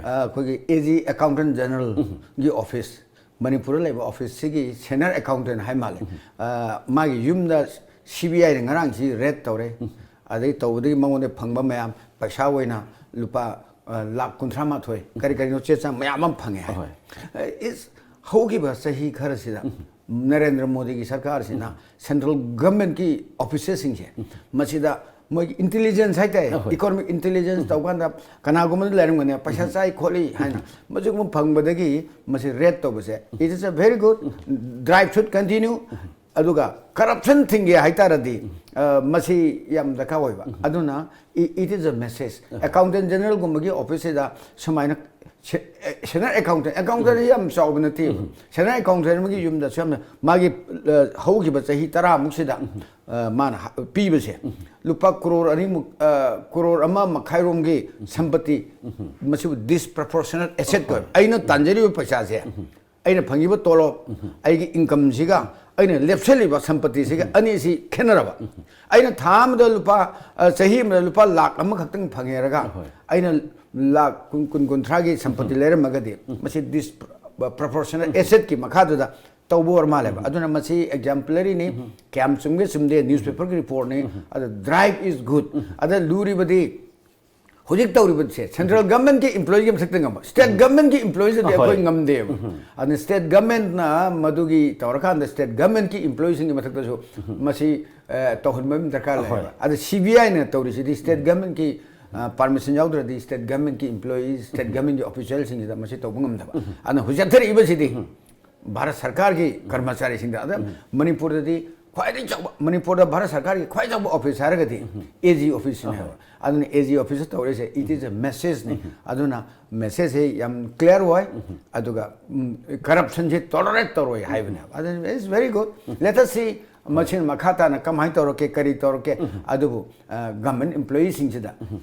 ꯑ, ꯑꯩꯈꯣꯏꯒꯤ ꯑꯦ ꯖꯤ ꯑꯦꯀꯥꯎꯟꯇꯦꯟ ꯖꯦꯅꯔꯦꯜꯒꯤ ꯑꯣꯐꯤꯁ, ꯃꯅꯤꯄꯨꯔꯗ ꯂꯩꯕ ꯑꯣꯐꯤꯁꯁꯤꯒꯤ ꯁꯦꯅꯤꯌꯔ ꯑꯦꯀꯥꯎꯟꯇꯦꯟ ꯍꯥꯏ ꯃꯥꯜꯂꯦ꯫ ꯑ, ꯃꯥꯒꯤ ꯌꯨꯝꯗ ꯁꯤ ꯕꯤ ꯑꯥꯏꯅ ꯉꯔꯥꯡꯁꯤ ꯔꯦꯠ ꯇꯧꯔꯦ꯫ ꯑꯗꯩ ꯇꯧꯕꯗꯒꯤ ꯃꯉꯣꯟꯗ ꯐꯪꯕ ꯃꯌꯥꯝ, ꯄꯩꯁꯥ ꯑꯣꯏꯅ ꯂꯨꯄꯥ ꯑ, ꯂꯥꯈ ꯀꯨꯟꯊ꯭ꯔꯥ ꯃꯥꯊꯣꯏ, ꯀꯔꯤ ꯀꯔꯤꯅꯣ ꯆꯦ ꯆꯥꯡ ꯃꯌꯥꯝ ꯑꯃ ꯐꯪꯉꯦ ꯍꯥꯏ꯫ ꯑꯍꯣꯏ꯫ ꯑ, ꯏꯁ, ꯍꯧꯈꯤꯕ ꯆꯍꯤ ꯈꯔꯁꯤꯗ ꯅꯔꯦꯟꯗ꯭ꯔ ꯃꯣꯗꯤꯒꯤ ꯁꯔꯀꯥꯔꯁꯤꯅ ꯁꯦꯟꯇ꯭ꯔꯦꯜ ꯒꯚꯔꯟꯃꯦꯟꯠꯀꯤ ꯑꯣꯐꯤꯁꯦꯁꯁꯤꯡꯁꯦ ꯃꯁꯤꯗ ꯃꯣꯏꯒꯤ ꯏꯟꯇꯦꯂꯤꯖꯦꯟꯁ ꯍꯥꯏꯇꯥꯔꯦ, ꯑꯍꯣꯏ꯫ ꯏꯀꯣꯅꯣꯃꯤꯛ ꯏꯟꯇꯦꯂꯤꯖꯦꯟꯁ ꯇꯧꯀꯥꯟꯗ ꯀꯅꯥꯒꯨꯝꯕꯗ ꯂꯩꯔꯝꯒꯅꯤ, ꯄꯩꯁꯥ ꯆꯥꯏ ꯈꯣꯠꯂꯤ ꯍꯥꯏꯅ ꯃꯁꯤꯒꯨꯝꯕ ꯐꯪꯕꯗꯒꯤ ꯃꯁꯤ ꯔꯦꯠ ꯇꯧꯕꯁꯦ, it is a very good, drive should continue꯫ ꯑꯗꯨꯒ ꯀꯔꯞꯁꯟ ꯊꯤꯡꯒꯦ ꯍꯥꯏꯇꯥꯔꯗꯤ ꯑ, ꯃꯁꯤ ꯌꯥꯝ ꯗꯔꯀꯥꯔ ꯑꯣꯏꯕ꯫ ꯑꯗꯨꯅ it is a message, accountant ꯖꯦꯅꯔꯦꯜꯒꯨꯝꯕꯒꯤ ꯑꯣꯐꯤꯁꯁꯤꯗ ꯁꯨꯃꯥꯏꯅ ꯁꯦꯅꯤꯌꯔ ꯑꯦꯀꯥꯎꯟꯇꯦꯟ, ꯑꯦꯀꯥꯎꯟꯇꯦꯟ ꯌꯥꯝ ꯆꯥꯎꯕ ꯅꯠꯇꯦꯕ, ꯁꯦꯅꯤꯌꯔ ꯑꯦꯀꯥꯎꯟꯇꯦꯟ ꯑꯃꯒꯤ ꯌꯨꯝꯗ ꯁꯝꯅ ꯃꯥꯒꯤ ꯑ, ꯍꯧꯈꯤꯕ ꯆꯍꯤ ꯇꯔꯥꯃꯨꯛꯁꯤꯗ ꯑ, ꯃꯥꯅ ꯍ- ꯄꯤꯕꯁꯦ ꯂꯨꯄꯥ ꯀ꯭ꯔꯣꯔ ꯑꯅꯤꯃꯨꯛ, ꯑ, ꯀ꯭ꯔꯣꯔ ꯑꯃ ꯃꯈꯥꯏꯔꯣꯝꯒꯤ ꯁꯝꯄꯇꯤ, ꯃꯁꯤꯕꯨ ꯗꯤꯁꯄ꯭ꯔꯣꯄꯣꯔꯁꯅꯦꯠ ꯑꯦꯁꯦꯠ ꯀꯧꯋꯦꯕ꯫ ꯑꯩꯅ ꯇꯥꯟꯖꯔꯤꯕ ꯄꯩꯁꯥꯁꯦ, ꯑꯩꯅ ꯐꯪꯉꯤꯕ ꯇꯣꯂꯣꯞ, ꯑꯩꯒꯤ ꯏꯟꯀꯝꯁꯤꯒ ꯑꯩꯅ ꯂꯦꯞꯁꯜꯂꯤꯕ ꯁꯝꯄꯇꯤꯁꯤꯒ ꯑꯅꯤꯁꯤ ꯈꯦꯠꯅꯔꯕ꯫ ꯑꯩꯅ ꯊꯥ ꯑꯃꯗ ꯂꯨꯄꯥ, ꯑ, ꯆꯍꯤ ꯑꯃꯗ ꯂꯨꯄꯥ ꯂꯥꯈ ꯑꯃꯈꯛꯇꯪ ꯐꯪꯉꯦ ꯍꯥꯏꯔꯒ, ꯍꯣꯏ꯫ ꯑꯩꯅ ꯂꯥꯛ ꯀꯨꯟ, ꯀꯨꯟ, ꯀꯨꯟꯊ꯭ꯔꯥꯒꯤ ꯁꯝꯄꯇꯤ ꯂꯩꯔꯝꯃꯒꯗꯤ, ꯃꯁꯤ ꯗꯤꯁ ꯄ꯭ꯔꯣꯄꯣꯔꯁꯅꯦꯜ ꯑꯦꯁꯦꯠꯀꯤ ꯃꯈꯥꯗꯨꯗ ꯇꯧꯕ ꯑꯣꯏꯔ ꯃꯥꯜꯂꯦꯕ꯫ ꯑꯗꯨꯅ ꯃꯁꯤ ꯑꯦꯛꯖꯥꯝꯄꯂꯔꯤꯅꯤ꯫ ꯀꯌꯥꯝ ꯆꯨꯝꯒꯦ ꯆꯨꯝꯗꯦ, ꯅ꯭ꯌꯨꯁꯄꯦꯄꯔꯒꯤ ꯔꯤꯄꯣꯔꯠꯅꯤ꯫ ꯑꯗ drive is good꯫ ꯑꯗ ꯂꯨꯔꯤꯕꯗꯤ ꯍꯧꯖꯤꯛ ꯇꯧꯔꯤꯕꯁꯦ ꯁꯦꯟꯇ꯭ꯔꯦꯜ ꯒꯚꯔꯟꯃꯦꯟꯠꯀꯤ ꯏꯝꯄ꯭ꯂꯣꯌꯤꯒꯤ ꯃꯊꯛꯇ ꯉꯝꯕ, ꯁ꯭ꯇꯦꯠ ꯒꯚꯔꯟꯃꯦꯟꯠꯀꯤ ꯏꯝꯄ꯭ꯂꯣꯌꯤꯁꯇꯗꯤ ꯑꯩꯈꯣꯏ ꯉꯝꯗꯦꯕ꯫ ꯑꯗꯨꯅ ꯁ꯭ꯇꯦꯠ ꯒꯚꯔꯟꯃꯦꯟꯠꯅ ꯃꯗꯨꯒꯤ ꯇꯧꯔꯀꯥꯟꯗ ꯁ꯭ꯇꯦꯠ ꯒꯚꯔꯟꯃꯦꯟꯠꯀꯤ ꯏꯝꯄ꯭ꯂꯣꯌꯤꯁꯤꯡꯒꯤ ꯃꯊꯛꯇꯁꯨ ꯃꯁꯤ, ꯑ, ꯇꯧꯍꯟꯕ ꯑꯃ ꯗꯔꯀꯥꯔ ꯂꯩꯌꯦꯕ꯫ ꯑꯗ ꯁꯤ ꯕꯤ ꯑꯥꯏꯅ ꯇꯧꯔꯤꯁꯤꯗꯤ ꯁ꯭ꯇꯦꯠ ꯒꯚꯔꯟꯃꯦꯟꯠꯀꯤ, ꯑ, ꯄꯥꯔꯃꯤꯁꯟ ꯌꯥꯎꯗ꯭ꯔꯗꯤ ꯁ꯭ꯇꯦꯠ ꯒꯚꯔꯟꯃꯦꯟꯠꯀꯤ ꯏꯝꯄ꯭ꯂꯣꯌꯤꯁ, ꯁ꯭ꯇꯦꯠ ꯒꯚꯔꯟꯃꯦꯟꯠꯀꯤ ꯑꯣꯐꯤꯁꯤꯌꯦꯜꯁꯤꯡꯁꯤꯗ ꯃꯁꯤ ꯇꯧꯕ ꯉꯝꯗꯕ꯫ ꯑꯗꯨꯅ ꯍꯧꯖꯤꯛ ꯆꯠꯊꯔꯛꯏꯕꯁꯤꯗꯤ ꯚꯥꯔꯠ ꯁꯔꯀꯥꯔꯒꯤ ꯀꯔꯃꯆꯥꯔꯤꯁꯤꯡꯗ, ꯑꯗ ꯃꯅꯤꯄꯨꯔꯗꯗꯤ ꯈ꯭ꯋꯥꯏꯗꯒꯤ ꯆꯥꯎꯕ, ꯃꯅꯤꯄꯨꯔꯗ ꯚꯥꯔꯠ ꯁꯔꯀꯥꯔꯒꯤ ꯈ꯭ꯋꯥꯏ ꯆꯥꯎꯕ ꯑꯣꯐꯤꯁ ꯍꯥꯏꯔꯒꯗꯤ ꯑꯦ ꯖꯤ ꯑꯣꯐꯤꯁꯁꯤꯅꯦꯕ꯫ ꯑꯗꯨꯅ ꯑꯦ ꯖꯤ ꯑꯣꯐꯤꯁꯇ ꯇꯧꯔꯤꯁꯦ, it is a message ꯅꯤ꯫ ꯑꯗꯨꯅ ꯃꯦꯁꯦꯖꯁꯦ ꯌꯥꯝ ꯀ꯭ꯂꯤꯌꯥꯔ ꯑꯣꯏ꯫ ꯑꯗꯨꯒ, ꯎꯝ, ꯀꯔꯞꯁꯟꯁꯦ ꯇꯣꯂꯔꯦꯠ ꯇꯧꯔꯣꯏ ꯍꯥꯏꯕꯅꯦꯕ꯫ ꯑꯗꯨꯅ it's very good. Let us see, ꯃꯁꯤꯅ ꯃꯈꯥ ꯇꯥꯅ ꯀꯃꯥꯏꯅ ꯇꯧꯔꯛꯀꯦ, ꯀꯔꯤ ꯇꯧꯔꯛꯀꯦ꯫ ꯑꯗꯨꯕꯨ, ꯑ, government ꯏꯝꯄ꯭ꯂꯣꯌꯤꯁꯤꯡꯁꯤꯗ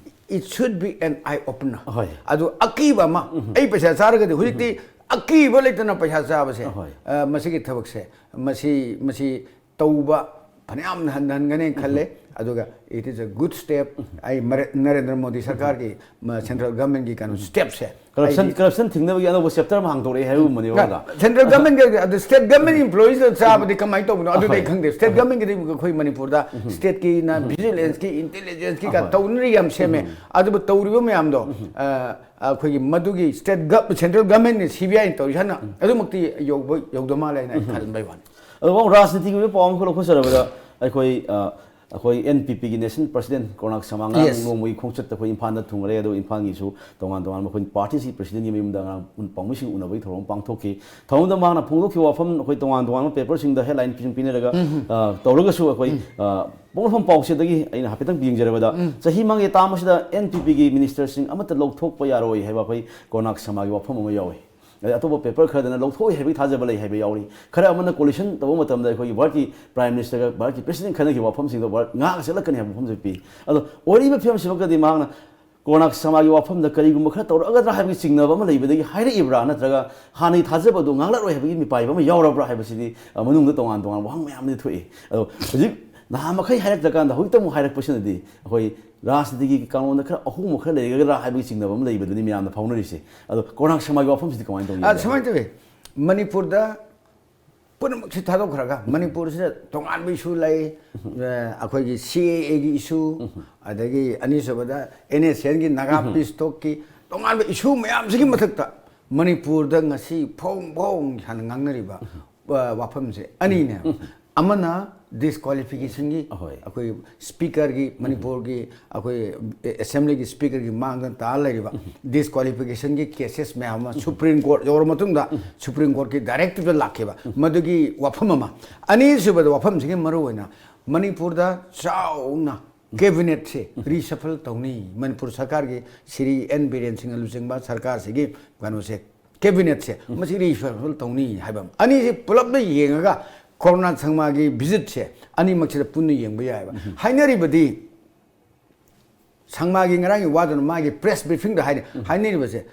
it should be an eye opener꯫ ꯑꯗꯨ ꯑꯀꯤꯕ ꯑꯃ, ꯑꯩ ꯄꯩꯁꯥ ꯆꯥꯔꯒꯗꯤ, ꯍꯧꯖꯤꯛꯇꯤ ꯑꯀꯤꯕ ꯂꯩꯇꯅ ꯄꯩꯁꯥ ꯆꯥꯕꯁꯦ, ꯑ, ꯃꯁꯤꯒꯤ ꯊꯕꯛꯁꯦ, ꯃꯁꯤ, ꯃꯁꯤ ꯇꯧꯕ ꯐꯅꯌꯥꯝꯅ ꯍꯟꯊꯍꯟꯒꯅꯤ ꯈꯜꯂꯦ꯫ ꯑꯗꯨꯒ it is a good step꯫ ꯑꯩ ꯃꯔꯦ-, ꯅꯔꯦꯟꯗ꯭ꯔ ꯃꯣꯗꯤ ꯁꯔꯀꯥꯔꯒꯤ, ꯃ-, ꯁꯦꯟꯇ꯭ꯔꯦꯜ ꯒꯚꯔꯟꯃꯦꯟꯠꯀꯤ ꯀꯩꯅꯣ ꯁ꯭ꯇꯦꯞꯁꯦ ꯀꯔꯞꯁꯟ, ꯑꯩꯗꯤ ꯀꯔꯞꯁꯟ ꯊꯤꯡꯅꯕꯒꯤ ꯑꯅꯧꯕ ꯆꯦꯞꯇꯔ ꯑꯃ ꯍꯥꯡꯗꯣꯔꯛꯑꯦ ꯍꯥꯏꯕꯒꯨꯝꯕꯅꯦꯕ꯫ ꯁꯦꯟꯇ꯭ꯔꯦꯜ ꯒꯚꯔꯟꯃꯦꯟꯠꯀꯤ ꯑꯗꯨ ꯁ꯭ꯇꯦꯠ ꯒꯚꯔꯟꯃꯦꯟꯠ ꯏꯝꯄ꯭ꯂꯣꯌꯤꯁꯅ ꯆꯥꯕꯗꯤ ꯀꯃꯥꯏꯅ ꯇꯧꯕꯅꯣ? ꯑꯗꯨꯗꯤ ꯑꯩ ꯈꯪꯗꯦ꯫ ꯁ꯭ꯇꯦꯠ ꯒꯚꯔꯟꯃꯦꯟꯠꯀꯤꯗꯤ ꯑꯩꯈꯣꯏ ꯃꯅꯤꯄꯨꯔꯗ ꯁ꯭ꯇꯦꯠꯀꯤꯅ ꯚꯤꯖꯤꯂꯦꯟꯁꯀꯤ, ꯏꯟꯇꯦꯂꯤꯖꯦꯟꯁꯀꯤ ꯀ ꯇꯧꯅꯔꯤ ꯌꯥꯝ ꯁꯦꯝꯃꯦ꯫ ꯑꯗꯨꯕꯨ ꯇꯧꯔꯤꯕ ꯃꯌꯥꯝꯗꯣ, ꯑ, ꯑꯩꯈꯣꯏꯒꯤ ꯃꯗꯨꯒꯤ ꯁ꯭ꯇꯦꯠ ꯒꯚ-, ꯁꯦꯟꯇ꯭ꯔꯦꯜ ꯒꯚꯔꯟꯃꯦꯟꯠꯅ ꯁꯤ ꯕꯤ ꯑꯥꯏꯅ ꯇꯧꯔꯤ ꯍꯥꯏꯅ ꯑꯗꯨꯃꯛꯇꯤ ꯌꯧꯕ, ꯌꯧꯗ ꯃꯥꯜꯂꯦ ꯍꯥꯏꯅ ꯑꯩ ꯊꯥꯖꯟꯕꯩ ꯋꯥꯅꯤ꯫ ꯑꯗꯣ ꯃꯔꯨꯞ, ꯔꯥꯖꯅꯤꯇꯤꯒꯤ ꯑꯣꯏꯕ ꯄꯥꯎ ꯑꯃꯈꯛ ꯂꯧꯊꯣꯛꯆꯔꯕꯗ, ꯑꯩꯈꯣꯏ, ꯑ, ꯑꯩꯈꯣꯏ ꯑꯦꯟ ꯄꯤ ꯄꯤꯒꯤ ꯅꯦꯁꯅꯦꯜ ꯄ꯭ꯔꯁꯤꯗꯦꯟꯠ ꯀꯣꯔꯣꯅꯥꯛ ꯁꯃꯥ ꯉꯔꯥꯡ ꯅꯣꯡꯃꯒꯤ ꯈꯣꯡꯆꯠꯇ ꯑꯩꯈꯣꯏ ꯏꯝꯐꯥꯜꯗ ꯊꯨꯡꯂꯔꯦ꯫ ꯑꯗꯨꯒ ꯏꯝꯐꯥꯜꯒꯤꯁꯨ ꯇꯣꯉꯥꯟ ꯇꯣꯉꯥꯟꯕ ꯑꯩꯈꯣꯏ ꯄꯥꯔꯇꯤꯁꯤ ꯄ꯭ꯔꯁꯤꯗꯦꯟꯠꯀꯤ ꯃꯌꯨꯝꯗ ꯉꯔꯥꯡ ꯄꯥꯎꯃꯤꯁꯤꯡ ꯎꯅꯕꯒꯤ ꯊꯧꯔꯝ ꯑꯃ ꯄꯥꯡꯊꯣꯛꯈꯤ꯫ ꯊꯧꯔꯝꯗ ꯃꯍꯥꯛꯅ ꯐꯣꯡꯗꯣꯛꯈꯤꯕ ꯋꯥꯐꯝ, ꯑꯩꯈꯣꯏ ꯇꯣꯉꯥꯟ ꯇꯣꯉꯥꯟꯕ ꯄꯦꯄꯔꯁꯤꯡꯗ ꯍꯦꯗꯂꯥꯏꯟ ꯄꯤꯁꯤꯡ ꯄꯤꯅꯔꯒ, ꯑ, ꯇꯧꯔꯒꯁꯨ ꯑꯩꯈꯣꯏ, ꯑ, ꯄꯣꯛꯅꯐꯝ ꯄꯥꯎꯆꯦꯗꯒꯤ ꯑꯩꯅ ꯍꯥꯏꯐꯦꯠꯇꯪ ꯌꯦꯡꯖꯔꯕꯗ, ꯆꯍꯤ ꯃꯉꯥꯒꯤ ꯇꯥꯝ ꯑꯁꯤꯗ ꯑꯦꯟ ꯄꯤ ꯄꯤꯒꯤ ꯃꯤꯅꯤꯁꯇꯔꯁꯤꯡ ꯑꯃꯠꯇ ꯂꯧꯊꯣꯛꯄ ꯌꯥꯔꯣꯏ ꯍꯥꯏꯕ ꯑꯩꯈꯣꯏ ꯀꯣꯔꯣꯅꯥꯛ ꯁꯃꯥꯒꯤ ꯋꯥꯐꯝ ꯑꯃ ꯌꯥꯎꯏ꯫ ꯑꯗꯩ ꯑꯇꯣꯞꯄ ꯄꯦꯄꯔ ꯈꯔꯗꯅ ꯂꯧꯊꯣꯛꯑꯣꯏ ꯍꯥꯏꯕꯒꯤ ꯊꯥꯖꯕ ꯂꯩ ꯍꯥꯏꯕ ꯌꯥꯎꯔꯤ꯫ ꯈꯔ ꯑꯃꯅ ꯀꯣꯂꯤꯁꯟ ꯇꯧꯕ ꯃꯇꯝꯗ ꯑꯩꯈꯣꯏꯒꯤ ꯚꯥꯔꯠꯀꯤ ꯄ꯭ꯔꯥꯏꯝ ꯃꯤꯅꯤꯁꯇꯔꯒ ꯚꯥꯔꯠꯀꯤ ꯄ꯭ꯔꯦꯁꯤꯗꯦꯟꯠ ꯈꯟꯅꯈꯤꯕ ꯋꯥꯐꯝꯁꯤꯡꯗꯣ ꯚꯥꯔꯠ ꯉꯥꯛꯅ ꯆꯠꯂꯛꯀꯅꯤ ꯍꯥꯏꯕ ꯋꯥꯐꯝꯁꯨ ꯄꯤ꯫ ꯑꯗꯣ ꯑꯣꯏꯔꯤꯕ ꯐꯤꯕꯝꯁꯤꯃꯛꯇꯗꯤ ꯃꯍꯥꯛꯅ ꯀꯣꯔꯣꯅꯥꯛ ꯁꯃꯥꯒꯤ ꯋꯥꯐꯝꯗ ꯀꯔꯤꯒꯨꯝꯕ ꯈꯔ ꯇꯧꯔꯛꯑꯒꯗ꯭ꯔꯥ ꯍꯥꯏꯕꯒꯤ ꯆꯤꯡꯅꯕ ꯑꯃ ꯂꯩꯕꯗꯒꯤ ꯍꯥꯏꯔꯛꯏꯕ꯭ꯔꯥ, ꯅꯠꯇ꯭ꯔꯒ ꯍꯥꯟꯅꯒꯤ ꯊꯥꯖꯕ ꯑꯗꯨ ꯉꯥꯛꯂꯔꯣꯏ ꯍꯥꯏꯕꯒꯤ ꯃꯤꯄꯥꯏꯕ ꯑꯃ ꯌꯥꯎꯔꯕ꯭ꯔꯥ ꯍꯥꯏꯕꯁꯤꯗꯤ, ꯑ, ꯃꯅꯨꯡꯗ ꯇꯣꯉꯥꯟ ꯇꯣꯉꯥꯟꯕ ꯋꯥꯍꯪ ꯃꯌꯥꯝ ꯑꯃꯗꯤ ꯊꯣꯛꯏ꯫ ꯑꯗꯣ ꯍꯧꯖꯤꯛ ꯅꯍꯥ ꯃꯈꯩ ꯍꯥꯏꯔꯛꯇ꯭ꯔꯀꯥꯟꯗ ꯍꯧꯖꯤꯛꯇ ꯑꯃꯨꯛ ꯍꯥꯏꯔꯛꯄꯁꯤꯅꯗꯤ ꯑꯩꯈꯣꯏ ꯔꯥꯖꯅꯤꯇꯤꯒꯤ ꯀꯥꯡꯂꯣꯟꯗ ꯈꯔ ꯑꯍꯣꯡꯕ ꯈꯔ ꯂꯩꯒꯗ꯭ꯔꯥ ꯍꯥꯏꯕꯒꯤ ꯆꯤꯡꯅꯕ ꯑꯃ ꯂꯩꯕꯗꯨꯅꯤ ꯃꯌꯥꯝꯅ ꯐꯥꯎꯅꯔꯤꯁꯦ꯫ ꯑꯗꯣ ꯀꯣꯔꯣꯅꯥ ꯁꯃꯥꯖꯒꯤ ꯋꯥꯐꯝꯁꯤꯗꯤ ꯀꯃꯥꯏꯅ ꯇꯧꯒꯦ? ꯑ, ꯁꯨꯃꯥꯏꯅ ꯇꯧꯋꯤ꯫ ꯃꯅꯤꯄꯨꯔꯗ ꯄꯨꯝꯅꯃꯛꯁꯤ ꯊꯥꯗꯣꯛꯈ꯭ꯔꯒ ꯃꯅꯤꯄꯨꯔꯁꯤꯗ ꯇꯣꯉꯥꯟꯕ ꯏꯁꯨ ꯂꯩ꯫ ꯑ, ꯑꯩꯈꯣꯏꯒꯤ ꯁꯤ ꯑꯦ ꯑꯦꯒꯤ ꯏꯁꯨ, ꯑꯗꯒꯤ ꯑꯅꯤꯁꯨꯕꯗ ꯑꯦꯟ ꯑꯦꯁ ꯑꯦꯟꯒꯤ ꯅꯥꯒꯥ ꯄꯤꯁ ꯇꯣꯛꯀꯤ ꯇꯣꯉꯥꯟꯕ ꯏꯁꯨ ꯃꯌꯥꯝꯁꯤꯒꯤ ꯃꯊꯛꯇ ꯃꯅꯤꯄꯨꯔꯗ ꯉꯁꯤ ꯐꯣꯡ ꯐꯣꯡ ꯍꯥꯏꯅ ꯉꯥꯡꯅꯔꯤꯕ, ꯑ, ꯋꯥꯐꯝꯁꯦ ꯑꯅꯤꯅꯦ꯫ ꯑꯃꯅ ꯗꯤꯁꯀ꯭ꯋꯥꯂꯤꯐꯤꯀꯦꯁꯟꯒꯤ, ꯑꯍꯣꯏ꯫ ꯑꯩꯈꯣꯏ ꯁ꯭ꯄꯤꯀꯔꯒꯤ, ꯃꯅꯤꯄꯨꯔꯒꯤ ꯑꯩꯈꯣꯏ ꯑꯦꯁꯦꯝꯕ꯭ꯂꯤꯒꯤ ꯁ꯭ꯄꯤꯀꯔꯒꯤ ꯃꯥꯡꯗ ꯇꯥ ꯂꯩꯔꯤꯕ ꯗꯤꯁꯀ꯭ꯋꯥꯂꯤꯐꯤꯀꯦꯁꯟꯒꯤ ꯀꯦꯁꯦꯁ ꯃꯌꯥꯝ ꯑꯃ ꯁꯨꯄ꯭ꯔꯤꯝ ꯀꯣꯔꯠ ꯌꯧꯔ ꯃꯇꯨꯡꯗ ꯁꯨꯄ꯭ꯔꯤꯝ ꯀꯣꯔꯠꯀꯤ ꯗꯥꯏꯔꯦꯛꯇꯤꯞꯇ ꯂꯥꯛꯈꯤꯕ ꯃꯗꯨꯒꯤ ꯋꯥꯐꯝ ꯑꯃ꯫ ꯑꯅꯤꯁꯨꯕꯗ ꯋꯥꯐꯝꯁꯤꯒꯤ ꯃꯔꯨꯑꯣꯏꯅ ꯃꯅꯤꯄꯨꯔꯗ ꯆꯥꯎꯅ ꯀꯦꯕꯤꯅꯦꯠꯁꯦ ꯔꯤꯁꯐꯜ ꯇꯧꯅꯤ, ꯃꯅꯤꯄꯨꯔ ꯁꯔꯀꯥꯔꯒꯤ ꯁ꯭ꯔꯤ ꯑꯦꯟ ꯕꯤꯔꯦꯟ ꯁꯤꯡꯅ ꯂꯨꯆꯤꯡꯕ ꯁꯔꯀꯥꯔꯁꯤꯒꯤ ꯀꯩꯅꯣꯁꯦ, ꯀꯦꯕꯤꯅꯦꯠꯁꯦ ꯃꯁꯤ ꯔꯤꯁꯐꯜ ꯇꯧꯅꯤ ꯍꯥꯏꯕ ꯑꯃ꯫ ꯑꯅꯤꯁꯤ ꯄꯨꯂꯞꯅ ꯌꯦꯡꯉꯒ ꯀꯣꯔꯣꯅꯥ ꯁꯪꯃꯥꯒꯤ ꯚꯤꯖꯤꯠꯁꯦ ꯑꯅꯤꯃꯛꯁꯤꯗ ꯄꯨꯟꯅ ꯌꯦꯡꯕ ꯌꯥꯏꯑꯕ꯫ ꯍꯥꯏꯅꯔꯤꯕꯗꯤ ꯁꯪꯃꯥꯒꯤ ꯉꯔꯥꯡꯒꯤ ꯋꯥꯗꯨꯅ ꯃꯥꯒꯤ ꯄ꯭ꯔꯦꯁ ꯕ꯭ꯔꯤꯐꯤꯡꯗ ꯍꯥꯏꯅ ꯍꯥꯏꯅꯔꯤꯕꯁꯦ,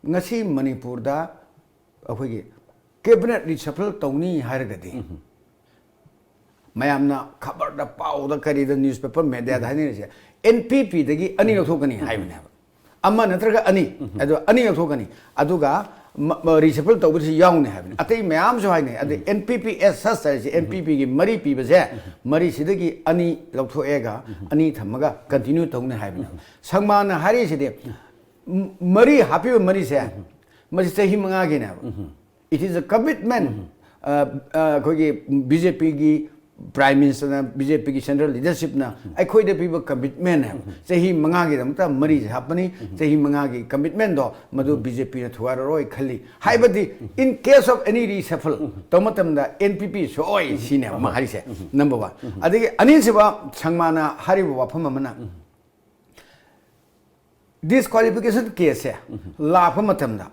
ꯉꯁꯤ ꯃꯅꯤꯄꯨꯔꯗ ꯑꯩꯈꯣꯏꯒꯤ ꯀꯦꯕꯤꯅꯦꯠ ꯔꯤꯁꯐꯜ ꯇꯧꯅꯤ ꯍꯥꯏꯔꯒꯗꯤ ꯃꯌꯥꯝꯅ ꯈꯕꯔꯗ, ꯄꯥꯎꯗ, ꯀꯔꯤꯗ, ꯅ꯭ꯌꯨꯁꯄꯦꯄꯔ ꯃꯦꯗꯤꯌꯥꯗ ꯍꯥꯏꯅꯔꯤꯁꯦ ꯑꯦꯟ ꯄꯤ ꯄꯤꯗꯒꯤ ꯑꯅꯤ ꯂꯧꯊꯣꯛꯀꯅꯤ ꯍꯥꯏꯕꯅꯦꯕ꯫ ꯑꯃ ꯅꯠꯇ꯭ꯔꯒ ꯑꯅꯤ, ꯑꯗꯣ ꯑꯅꯤ ꯂꯧꯊꯣꯛꯀꯅꯤ꯫ ꯑꯗꯨꯒ ꯔꯤꯁꯐꯜ ꯇꯧꯕꯁꯤ ꯌꯥꯎꯅꯤ ꯍꯥꯏꯕꯅꯤ꯫ ꯑꯇꯩ ꯃꯌꯥꯝꯁꯨ ꯍꯥꯏꯅꯩ꯫ ꯑꯗꯩ ꯑꯦꯟ ꯄꯤ ꯄꯤ ꯑꯦꯁ ꯁꯁ ꯍꯥꯏꯔꯤꯁꯦ, ꯑꯦꯟ ꯄꯤ ꯄꯤꯒꯤ ꯃꯔꯤ ꯄꯤꯕꯁꯦ, ꯃꯔꯤꯁꯤꯗꯒꯤ ꯑꯅꯤ ꯂꯧꯊꯣꯛꯑꯦꯒ ꯑꯅꯤ ꯊꯝꯃꯒ ꯀꯟꯇꯤꯅ꯭ꯌꯨ ꯇꯧꯅꯤ ꯍꯥꯏꯕꯅꯦꯕ꯫ ꯁꯪꯃꯥꯅ ꯍꯥꯏꯔꯤꯁꯤꯗꯤ ꯃ-, ꯃꯔꯤ ꯍꯥꯞꯄꯤꯕ ꯃꯔꯤꯁꯦ, ꯃꯁꯤ ꯆꯍꯤ ꯃꯉꯥꯒꯤꯅꯦꯕ꯫ It is a commitment. ꯑ, ꯑ, ꯑꯩꯈꯣꯏꯒꯤ ꯕꯤ ꯖꯦ ꯄꯤꯒꯤ ꯄ꯭ꯔꯥꯏꯝ ꯃꯤꯅꯤꯁꯇꯔꯅ, ꯕꯤ ꯖꯦ ꯄꯤꯒꯤ ꯁꯦꯟꯇ꯭ꯔꯦꯜ ꯂꯤꯗꯔꯁꯤꯞꯅ ꯑꯩꯈꯣꯏꯗ ꯄꯤꯕ ꯀꯃꯤꯠꯃꯦꯟꯅꯦꯕ꯫ ꯆꯍꯤ ꯃꯉꯥꯒꯤꯗꯃꯛꯇ ꯃꯔꯤꯁꯦ ꯍꯥꯞꯄꯅꯤ꯫ ꯆꯍꯤ ꯃꯉꯥꯒꯤ ꯀꯃꯤꯠꯃꯦꯟꯗꯣ ꯃꯗꯨ ꯕꯤ ꯖꯦ ꯄꯤꯅ ꯊꯨꯒꯥꯏꯔꯔꯣꯏ ꯈꯜꯂꯤ꯫ ꯍꯥꯏꯕꯗꯤ in case of any reshuffle ꯇꯧꯕ ꯃꯇꯝꯗ ꯑꯦꯟ ꯄꯤ ꯄꯤ ꯁꯣꯏ ꯁꯤꯅꯦꯕ ꯑꯃ ꯍꯥꯏꯔꯤꯁꯦ, ꯅꯝꯕꯔ ꯋꯥꯟ꯫ ꯑꯗꯒꯤ ꯑꯅꯤꯁꯨꯕ ꯁꯪꯃꯥꯅ ꯍꯥꯏꯔꯤꯕ ꯋꯥꯐꯝ ꯑꯃꯅ, ꯗꯤꯁꯀ꯭ꯋꯥꯂꯤꯐꯤꯀꯦꯁꯟ ꯀꯦꯁꯁꯦ ꯂꯥꯛꯄ ꯃꯇꯝꯗ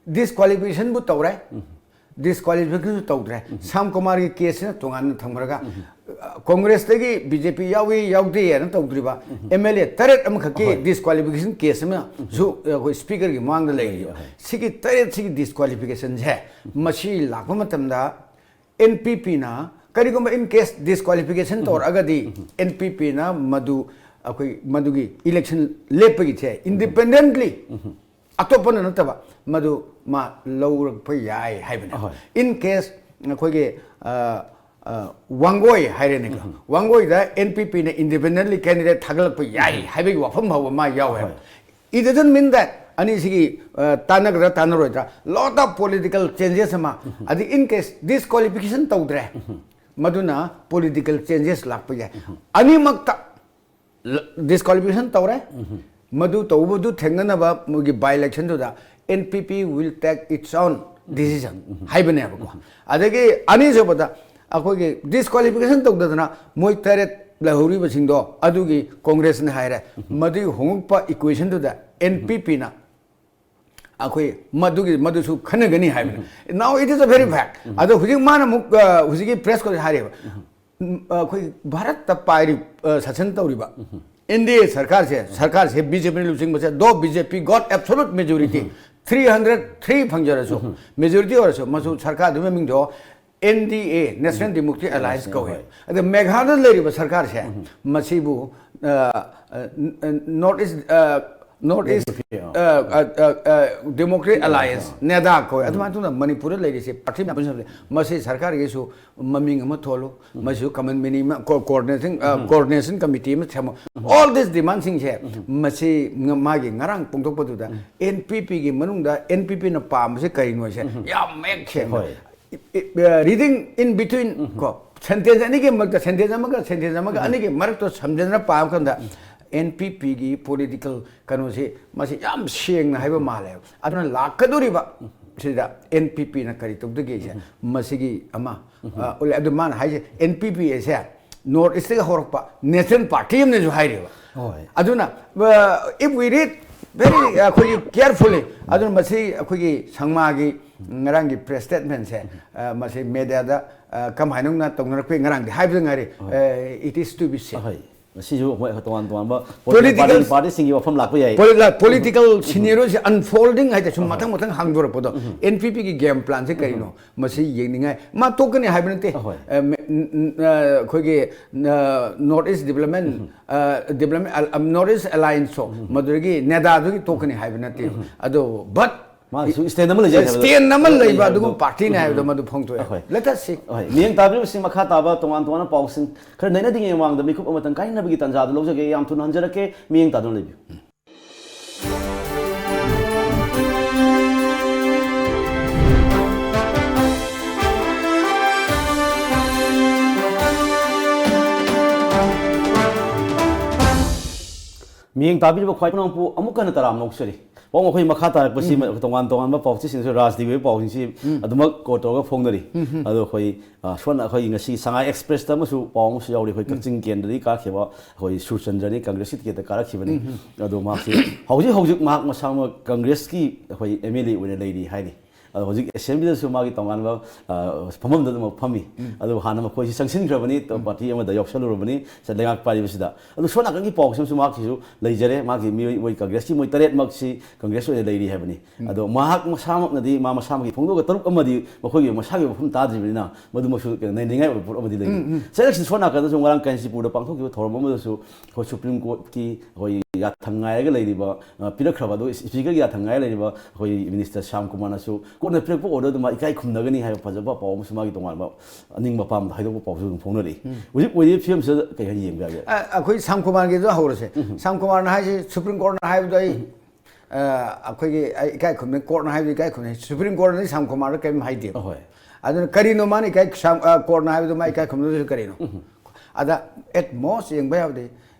ꯗꯤꯁꯀ꯭ꯋꯥꯂꯤꯐꯤꯀꯦꯁꯟꯕꯨ ꯇꯧꯔꯦ, ꯗꯤꯁꯀ꯭ꯋꯥꯂꯤꯐꯤꯀꯦꯁꯟꯁꯨ ꯇꯧꯗ꯭ꯔꯦ꯫ ꯁ꯭ꯌꯥꯝ ꯀꯨꯃꯥꯔꯒꯤ ꯀꯦꯁꯁꯤꯅ ꯇꯣꯉꯥꯟꯅ ꯊꯝꯈ꯭ꯔꯒ, ꯑ, ꯀꯣꯡꯒ꯭ꯔꯦꯁꯇꯒꯤ ꯕꯤ ꯖꯦ ꯄꯤ ꯌꯥꯎꯏ ꯌꯥꯎꯗꯦ ꯍꯥꯏꯅ ꯇꯧꯗ꯭ꯔꯤꯕ ꯑꯦꯝ ꯑꯦꯜ ꯑꯦ ꯇꯔꯦꯠ ꯑꯃꯈꯛꯀꯤ ꯗꯤꯁꯀ꯭ꯋꯥꯂꯤꯐꯤꯀꯦꯁꯟ ꯀꯦꯁ ꯑꯃꯁꯨ, ꯑ, ꯑꯩꯈꯣꯏ ꯁ꯭ꯄꯤꯀꯔꯒꯤ ꯃꯃꯥꯡꯗ ꯂꯩꯔꯤꯕ꯫ ꯁꯤꯒꯤ ꯇꯔꯦꯠꯁꯤꯒꯤ ꯗꯤꯁꯀ꯭ꯋꯥꯂꯤꯐꯤꯀꯦꯁꯟꯁꯦ ꯃꯁꯤ ꯂꯥꯛꯄ ꯃꯇꯝꯗ ꯑꯦꯟ ꯄꯤ ꯄꯤꯅ ꯀꯔꯤꯒꯨꯝꯕ in case disqualification ꯇꯧꯔꯛꯑꯒꯗꯤ, ꯑꯦꯟ ꯄꯤ ꯄꯤꯅ ꯃꯗꯨ, ꯑꯩꯈꯣꯏ ꯃꯗꯨꯒꯤ election ꯂꯦꯞꯄꯒꯤꯁꯦ independently, ꯑꯇꯣꯞꯄꯅ ꯅꯠꯇꯕ, ꯃꯗꯨ ꯃꯥ ꯂꯧꯔꯛꯄ ꯌꯥꯏ ꯍꯥꯏꯕꯅꯦ꯫ ꯑꯍꯣꯏ꯫ In case ꯑꯩꯈꯣꯏꯒꯤ, ꯑ, ꯑ, ꯋꯥꯡꯒꯣꯏ ꯍꯥꯏꯔꯦꯅꯦꯀꯣ, ꯋꯥꯡꯒꯣꯏꯗ ꯑꯦꯟ ꯄꯤ ꯄꯤꯅ independently candidate ꯊꯥꯒꯠꯂꯛꯄ ꯌꯥꯏ ꯍꯥꯏꯕꯒꯤ ꯋꯥꯐꯝ ꯐꯥꯎꯕ ꯃꯥ ꯌꯥꯎꯋꯦ꯫ ꯍꯣꯏ꯫ It doesn't mean that ꯑꯅꯤꯁꯤꯒꯤ, ꯑ, ꯇꯥꯟꯅꯒꯗ꯭ꯔꯥ ꯇꯥꯟꯅꯔꯣꯏꯗ꯭ꯔꯥ, lot of political changes ꯑꯃ, ꯑꯗꯩ in case disqualification ꯇꯧꯗ꯭ꯔꯦ, ꯃꯗꯨꯅ political changes ꯂꯥꯛꯄ ꯌꯥꯏ꯫ ꯑꯅꯤꯃꯛꯇ disqualification ꯇꯧꯔꯦ, ꯃꯗꯨ ꯇꯧꯕꯗꯨ ꯊꯦꯡꯅꯅꯕ ꯃꯣꯏꯒꯤ by election ꯗꯨꯗ N P P will take its own decision ꯍꯥꯏꯕꯅꯦꯕꯀꯣ꯫ ꯑꯗꯒꯤ ꯑꯅꯤꯁꯨꯕꯗ, ꯑꯩꯈꯣꯏꯒꯤ disqualification ꯇꯧꯗꯗꯅ ꯃꯣꯏ ꯇꯔꯦꯠ ꯂꯩꯍꯧꯔꯤꯕꯁꯤꯡꯗꯣ, ꯑꯗꯨꯒꯤ ꯀꯣꯡꯒ꯭ꯔꯦꯁꯅ ꯍꯥꯏꯔꯦ, ꯃꯗꯨꯒꯤ ꯍꯣꯡꯉꯛꯄ equation ꯗꯨꯗ N P P ꯅ ꯑꯩꯈꯣꯏ ꯃꯗꯨꯒꯤ, ꯃꯗꯨꯁꯨ ꯈꯟꯅꯒꯅꯤ ꯍꯥꯏꯕꯅꯤ꯫ Now it is a very fact꯫ ꯑꯗꯣ ꯍꯧꯖꯤꯛ ꯃꯥꯅ ꯑꯃꯨꯛ, ꯑ, ꯍꯧꯖꯤꯛꯀꯤ press conference ꯍꯥꯏꯔꯦꯕ, ꯎꯝ, ꯑꯩꯈꯣꯏ ꯚꯥꯔꯠꯇ ꯄꯥꯏꯔꯤ, ꯑ, ꯁꯥꯁꯟ ꯇꯧꯔꯤꯕ N D A ꯁꯔꯀꯥꯔꯁꯦ, ꯁꯔꯀꯥꯔꯁꯦ B J P ꯅ ꯂꯨꯆꯤꯡꯕꯁꯦ, though B J P got absolute majority, three hundred three ꯐꯪꯖꯔꯁꯨ, majority ꯑꯣꯏꯔꯁꯨ, ꯃꯁꯨ ꯁꯔꯀꯥꯔꯗꯨꯒꯤ ꯃꯃꯤꯡꯗꯣ N D A, National Democratic Alliance ꯀꯧꯏ꯫ ꯑꯗ ꯃꯦꯘꯥꯂꯌꯗ ꯂꯩꯔꯤꯕ ꯁꯔꯀꯥꯔꯁꯦ, ꯃꯁꯤꯕꯨ, ꯑ, ꯑ, North East, ꯑ, North East, ꯑ, ꯑ, ꯑ, ꯑ, Democratic Alliance, NEDA ꯀꯧꯏ꯫ ꯑꯗꯨꯃꯥꯏꯅ ꯇꯧꯗꯅ ꯃꯅꯤꯄꯨꯔꯗ ꯂꯩꯔꯤꯁꯦ party ꯃꯌꯥꯝ ꯄꯨꯟꯁꯤꯟꯅꯕꯁꯦ, ꯃꯁꯤ ꯁꯔꯀꯥꯔꯒꯤꯁꯨ ꯃꯃꯤꯡ ꯑꯃ ꯊꯣꯜꯂꯨ, ꯃꯁꯤꯁꯨ common minimum co-, coordination, ꯑ, coordination committee ꯑꯃ ꯁꯦꯝꯃꯨ꯫ All these demand ꯁꯤꯡꯁꯦ, ꯃꯁꯤ ꯉ-, ꯃꯥꯒꯤ ꯉꯔꯥꯡ ꯐꯣꯡꯗꯣꯛꯄꯗꯨꯗ N P P ꯒꯤ ꯃꯅꯨꯡꯗ N P P ꯅ ꯄꯥꯝꯕꯁꯦ ꯀꯔꯤꯅꯣ ꯍꯥꯏꯁꯦ ꯌꯥꯝ ꯃꯌꯦꯛ ꯁꯦꯡꯅ꯫ ꯍꯣꯏ꯫ I-, I-, uh, reading in between ꯀꯣ, sentence ꯑꯅꯤꯒꯤ ꯃꯔꯛꯇ, sentence ꯑꯃꯒ sentence ꯑꯃꯒ ꯑꯅꯤꯒꯤ ꯃꯔꯛꯇ ꯁꯝꯖꯤꯟꯅ ꯄꯥꯕ ꯃꯇꯝꯗ, N P P ꯒꯤ political ꯀꯩꯅꯣꯁꯤ, ꯃꯁꯤ ꯌꯥꯝ ꯁꯦꯡꯅ ꯍꯥꯏꯕ ꯃꯥꯜꯂꯦꯕ꯫ ꯑꯗꯨꯅ ꯂꯥꯛꯀꯗꯧꯔꯤꯕ ꯁꯤꯗ N P P ꯅ ꯀꯔꯤ ꯇꯧꯗꯒꯦꯁꯦ, ꯃꯁꯤꯒꯤ ꯑꯃ, ꯑ, ꯎꯠꯂꯦ꯫ ꯑꯗꯨ ꯃꯥꯅ ꯍꯥꯏꯁꯦ, N P P ꯑꯁꯦ North East ꯇꯒꯤ ꯍꯧꯔꯛꯄ national party ꯑꯃꯅꯁꯨ ꯍꯥꯏꯔꯦꯕ꯫ ꯍꯣꯏ꯫ ꯑꯗꯨꯅ, ꯑ, if we read very, ꯑꯩꯈꯣꯏꯒꯤ carefully, ꯑꯗꯨꯅ ꯃꯁꯤ ꯑꯩꯈꯣꯏꯒꯤ ꯁꯪꯃꯥꯒꯤ ꯉꯔꯥꯡꯒꯤ press statement ꯁꯦ, ꯑ, ꯃꯁꯤ media ꯗ, ꯑ, ꯀꯃꯥꯏꯅ ꯇꯧꯅꯔꯛꯄꯒꯦ ꯉꯔꯥꯡꯗꯤ ꯍꯥꯏꯕꯗ ꯉꯥꯏꯔꯤ, ꯑ, it is to be seen꯫ ꯍꯣꯏ꯫ ꯃꯁꯤꯁꯨ ꯑꯩꯈꯣꯏ ꯇꯣꯉꯥꯟ ꯇꯣꯉꯥꯟꯕ political party, partyꯁꯤꯡꯒꯤ ꯋꯥꯐꯝ ꯂꯥꯛꯄ ꯌꯥꯏ꯫ Political scenarioꯁꯤ unfolding ꯍꯥꯏꯇꯥꯔꯦ, ꯁꯨꯝ ꯃꯊꯪ ꯃꯊꯪ ꯍꯥꯡꯗꯣꯔꯛꯄꯗꯣ꯫ NPPꯒꯤ game planꯁꯦ ꯀꯔꯤꯅꯣ? ꯃꯁꯤ ꯌꯦꯡꯅꯤꯡꯉꯥꯏ꯫ ꯃꯥ ꯇꯣꯛꯀꯅꯤ ꯍꯥꯏꯕ ꯅꯠꯇꯦ꯫ ꯑꯍꯣꯏ꯫ ꯑ, ꯃꯦ-, ꯎꯝ, ꯎꯝ, ꯑ, ꯑꯩꯈꯣꯏꯒꯤ, ꯑ, North East Development, ꯑ, Development, ꯑ, North East Allianceꯇꯣ, ꯃꯗꯨꯗꯒꯤ NEDAꯗꯨꯒꯤ ꯇꯣꯛꯀꯅꯤ ꯍꯥꯏꯕ ꯅꯠꯇꯦ꯫ ꯑꯗꯣ, but ꯃꯥꯒꯤꯁꯨ stand ꯑꯃ ꯂꯩꯖꯩ ꯍꯥꯏꯕꯗꯣ꯫ Stand ꯑꯃ ꯂꯩꯕ ꯑꯗꯨꯒꯨꯝꯕ partyꯅꯤ ꯍꯥꯏꯕꯗꯣ ꯃꯗꯨ ꯐꯣꯡꯗꯣꯛꯑꯦ꯫ ꯑꯍꯣꯏ꯫ Let us see꯫ ꯍꯣꯏ, ꯃꯤꯠꯌꯦꯡ ꯇꯥꯕꯤꯔꯤꯕꯁꯤꯡ, ꯃꯈꯥ ꯇꯥꯕ ꯇꯣꯉꯥꯟ ꯇꯣꯉꯥꯟꯕ ꯄꯥꯎꯁꯤꯡ ꯈꯔ ꯅꯩꯅꯗ꯭ꯔꯤꯉꯩ ꯃꯃꯥꯡꯗ ꯃꯤꯀꯨꯞ ꯑꯃꯇꯪ ꯀꯥꯏꯅꯕꯒꯤ ꯇꯥꯟꯖꯥꯗꯨ ꯂꯧꯖꯒꯦ꯫ ꯌꯥꯝ ꯊꯨꯅ ꯍꯟꯖꯔꯛꯀꯦ, ꯃꯤꯠꯌꯦꯡ ꯇꯥꯗꯨꯅ ꯂꯩꯕꯤꯌꯨ꯫ ꯃꯤꯠꯌꯦꯡ ꯇꯥꯕꯤꯔꯤꯕ ꯈ꯭ꯋꯥꯏ ꯄꯨꯝꯅꯃꯛꯄꯨ ꯑꯃꯨꯛ ꯍꯟꯅ ꯇꯔꯥꯝꯅ ꯑꯣꯛꯆꯔꯤ꯫ ꯄꯥꯎ ꯑꯩꯈꯣꯏ ꯃꯈꯥ ꯇꯥꯔꯛꯄꯁꯤ ꯎꯝ꯫ ꯇꯣꯉꯥꯟ ꯇꯣꯉꯥꯟꯕ ꯄꯥꯎꯆꯦꯁꯤꯡꯁꯨ ꯔꯥꯖꯅꯤꯇꯤꯒꯤ ꯑꯣꯏꯕ ꯄꯥꯎꯁꯤꯡꯁꯤ ꯎꯝ꯫ ꯑꯗꯨꯃꯛ quote ꯇꯧꯔꯒ ꯐꯣꯡꯅꯔꯤ꯫ ꯎꯝ ꯍꯝ꯫ ꯑꯗꯣ ꯑꯩꯈꯣꯏ, ꯑ, ꯁꯣꯝꯅ ꯑꯩꯈꯣꯏꯒꯤ ꯉꯁꯤ ꯁꯉꯥꯏ Expressꯇ ꯑꯃꯁꯨ ꯄꯥꯎ ꯑꯃꯁꯨ ꯌꯥꯎꯔꯤ꯫ ꯑꯩꯈꯣꯏ ꯎꯝ꯫ ꯀꯛꯆꯤꯡ ꯀꯦꯟꯗ꯭ꯔꯗꯒꯤ ꯀꯥꯔꯛꯈꯤꯕ ꯑꯩꯈꯣꯏ ꯁꯨꯔꯆꯟꯗ꯭ꯔꯅꯤ, Congressꯀꯤ ticketꯇ ꯀꯥꯔꯛꯈꯤꯕꯅꯤ꯫ ꯎꯝ ꯍꯝ꯫ ꯑꯗꯣ ꯃꯍꯥꯛꯁꯤ ꯍꯧꯖꯤꯛ ꯍꯧꯖꯤꯛ ꯃꯍꯥꯛ ꯃꯁꯥꯃꯛ Congressꯀꯤ ꯑꯩꯈꯣꯏ MLA ꯑꯣꯏꯅ ꯂꯩꯔꯤ ꯍꯥꯏꯔꯤ꯫ ꯑꯗꯣ ꯍꯧꯖꯤꯛ Assemblyꯗꯁꯨ ꯃꯥꯒꯤ ꯇꯣꯉꯥꯟꯕ, ꯑ, ꯐꯝꯐꯝꯗ ꯑꯗꯨꯃꯛ ꯐꯝꯃꯤ꯫ ꯎꯝ꯫ ꯑꯗꯨ ꯍꯥꯟꯅ ꯃꯈꯣꯏꯁꯤ ꯆꯪꯁꯤꯟꯈ꯭ꯔꯕꯅꯤ, ꯎꯝ꯫ Party ꯑꯃꯗ ꯌꯥꯎꯁꯜꯂꯨꯔꯕꯅꯤ, ꯁ-, ꯂꯩꯉꯥꯛ ꯄꯥꯏꯔꯤꯕꯁꯤꯗ꯫ ꯑꯗꯨ ꯁꯣꯝ ꯅꯥꯀꯟꯒꯤ ꯄꯥꯎꯁꯤꯡꯁꯨ ꯃꯍꯥꯛꯀꯤꯁꯨ ꯂꯩꯖꯔꯦ꯫ ꯃꯥꯒꯤ ꯃꯤꯑꯣꯏ, ꯃꯣꯏ Congressꯀꯤ ꯃꯣꯏ ꯇꯔꯦꯠꯃꯛꯁꯤ Congress ꯑꯣꯏꯅ ꯂꯩꯔꯤ ꯍꯥꯏꯕꯅꯤ꯫ ꯎꯝ꯫ ꯑꯗꯣ ꯃꯍꯥꯛ ꯃꯁꯥꯃꯛꯅꯗꯤ, ꯃꯥ ꯃꯁꯥꯃꯛꯀꯤ ꯐꯣꯡꯗꯣꯛꯑꯒ ꯇꯔꯨꯛ ꯑꯃꯗꯤ ꯃꯈꯣꯏꯒꯤ ꯃꯁꯥꯒꯤ ꯋꯥꯐꯝ ꯇꯥꯗ꯭ꯔꯤꯕꯅꯤꯅ ꯃꯗꯨꯃꯛꯁꯨ ꯀꯩꯅꯣ ꯅꯩꯅꯤꯡꯉꯥꯏ ꯑꯣꯏꯕ ꯄꯣꯠ ꯑꯃꯗꯤ ꯂꯩꯔꯤ꯫ ꯎꯝ, ꯎꯝ꯫ ꯁꯤ ꯁꯣꯝ ꯅꯥꯀꯟꯗꯁꯨ ꯉꯔꯥꯡ ꯀꯥꯟꯆꯤꯄꯨꯔꯗ ꯄꯥꯡꯊꯣꯛꯈꯤꯕ ꯊꯧꯔꯝ ꯑꯃꯗꯁꯨ ꯑꯩꯈꯣꯏ Supreme Courtꯀꯤ ꯑꯩꯈꯣꯏ ꯌꯥꯊꯪ ꯉꯥꯏꯔꯒ ꯂꯩꯔꯤꯕ, ꯑ, ꯄꯤꯔꯛꯈ꯭ꯔꯕ, ꯑꯗꯨꯒ Speakerꯒꯤ ꯌꯥꯊꯪ ꯉꯥꯏꯔ ꯂꯩꯔꯤꯕ ꯑꯩꯈꯣꯏ Minister ꯁ꯭ꯌꯥꯝ ꯀꯨꯃꯥꯔꯅꯁꯨ courtꯅ ꯄꯤꯔꯛꯄ orderꯗꯨ ꯃꯥ ꯏꯀꯥꯏ ꯈꯨꯝꯅꯒꯅꯤ ꯍꯥꯏꯕ ꯐꯖꯕ ꯄꯥꯎ ꯑꯃꯁꯨ ꯃꯥꯒꯤ ꯇꯣꯉꯥꯟꯕ ꯑꯅꯤꯡꯕ ꯑꯄꯥꯝꯕꯗ ꯍꯥꯏꯗꯣꯛꯄ ꯄꯥꯎꯁꯨ ꯑꯗꯨꯝ ꯐꯣꯡꯅꯔꯛꯏ꯫ ꯎꯝ꯫ ꯍꯧꯖꯤꯛ ꯑꯣꯏꯔꯤꯕ ꯐꯤꯕꯝꯁꯤꯗ ꯀꯩ ꯍꯥꯏꯅ ꯌꯦꯡꯕ ꯌꯥꯒꯦ? ꯑ, ꯑꯩꯈꯣꯏ ꯁ꯭ꯌꯥꯝ ꯀꯨꯃꯥꯔꯒꯤꯗꯣ ꯍꯧꯔꯁꯦ꯫ ꯎꯝ꯫ ꯁ꯭ꯌꯥꯝ ꯀꯨꯃꯥꯔꯅ ꯍꯥꯏꯁꯦ Supreme Courtꯅ ꯍꯥꯏꯕꯗꯣ ꯑꯩ, ꯎꯝ꯫ ꯑ, ꯑꯩꯈꯣꯏꯒꯤ, ꯑꯩ ꯏꯀꯥꯏ ꯈꯨꯝꯅꯩ, courtꯅ ꯍꯥꯏꯕꯗꯣ ꯏꯀꯥꯏ ꯈꯨꯝꯅꯩ, Supreme Courtꯅꯗꯤ ꯁ꯭ꯌꯥꯝ ꯀꯨꯃꯥꯔꯗ ꯀꯔꯤꯝ ꯍꯥꯏꯗꯦꯕ꯫ ꯑꯍꯣꯏ꯫ ꯑꯗꯨꯅ ꯀꯔꯤꯅꯣ ꯃꯥꯅ ꯏꯀꯥꯏ, ꯁ꯭ꯌꯥꯝ, ꯑ, courtꯅ ꯍꯥꯏꯕꯗꯣ ꯃꯥ ꯏꯀꯥꯏ ꯈꯨꯝꯅꯗꯣꯏꯁꯦ ꯀꯔꯤꯅꯣ? ꯎꯝ꯫ ꯑꯗ at most ꯌꯦꯡꯕ ꯌꯥꯕꯗꯤ,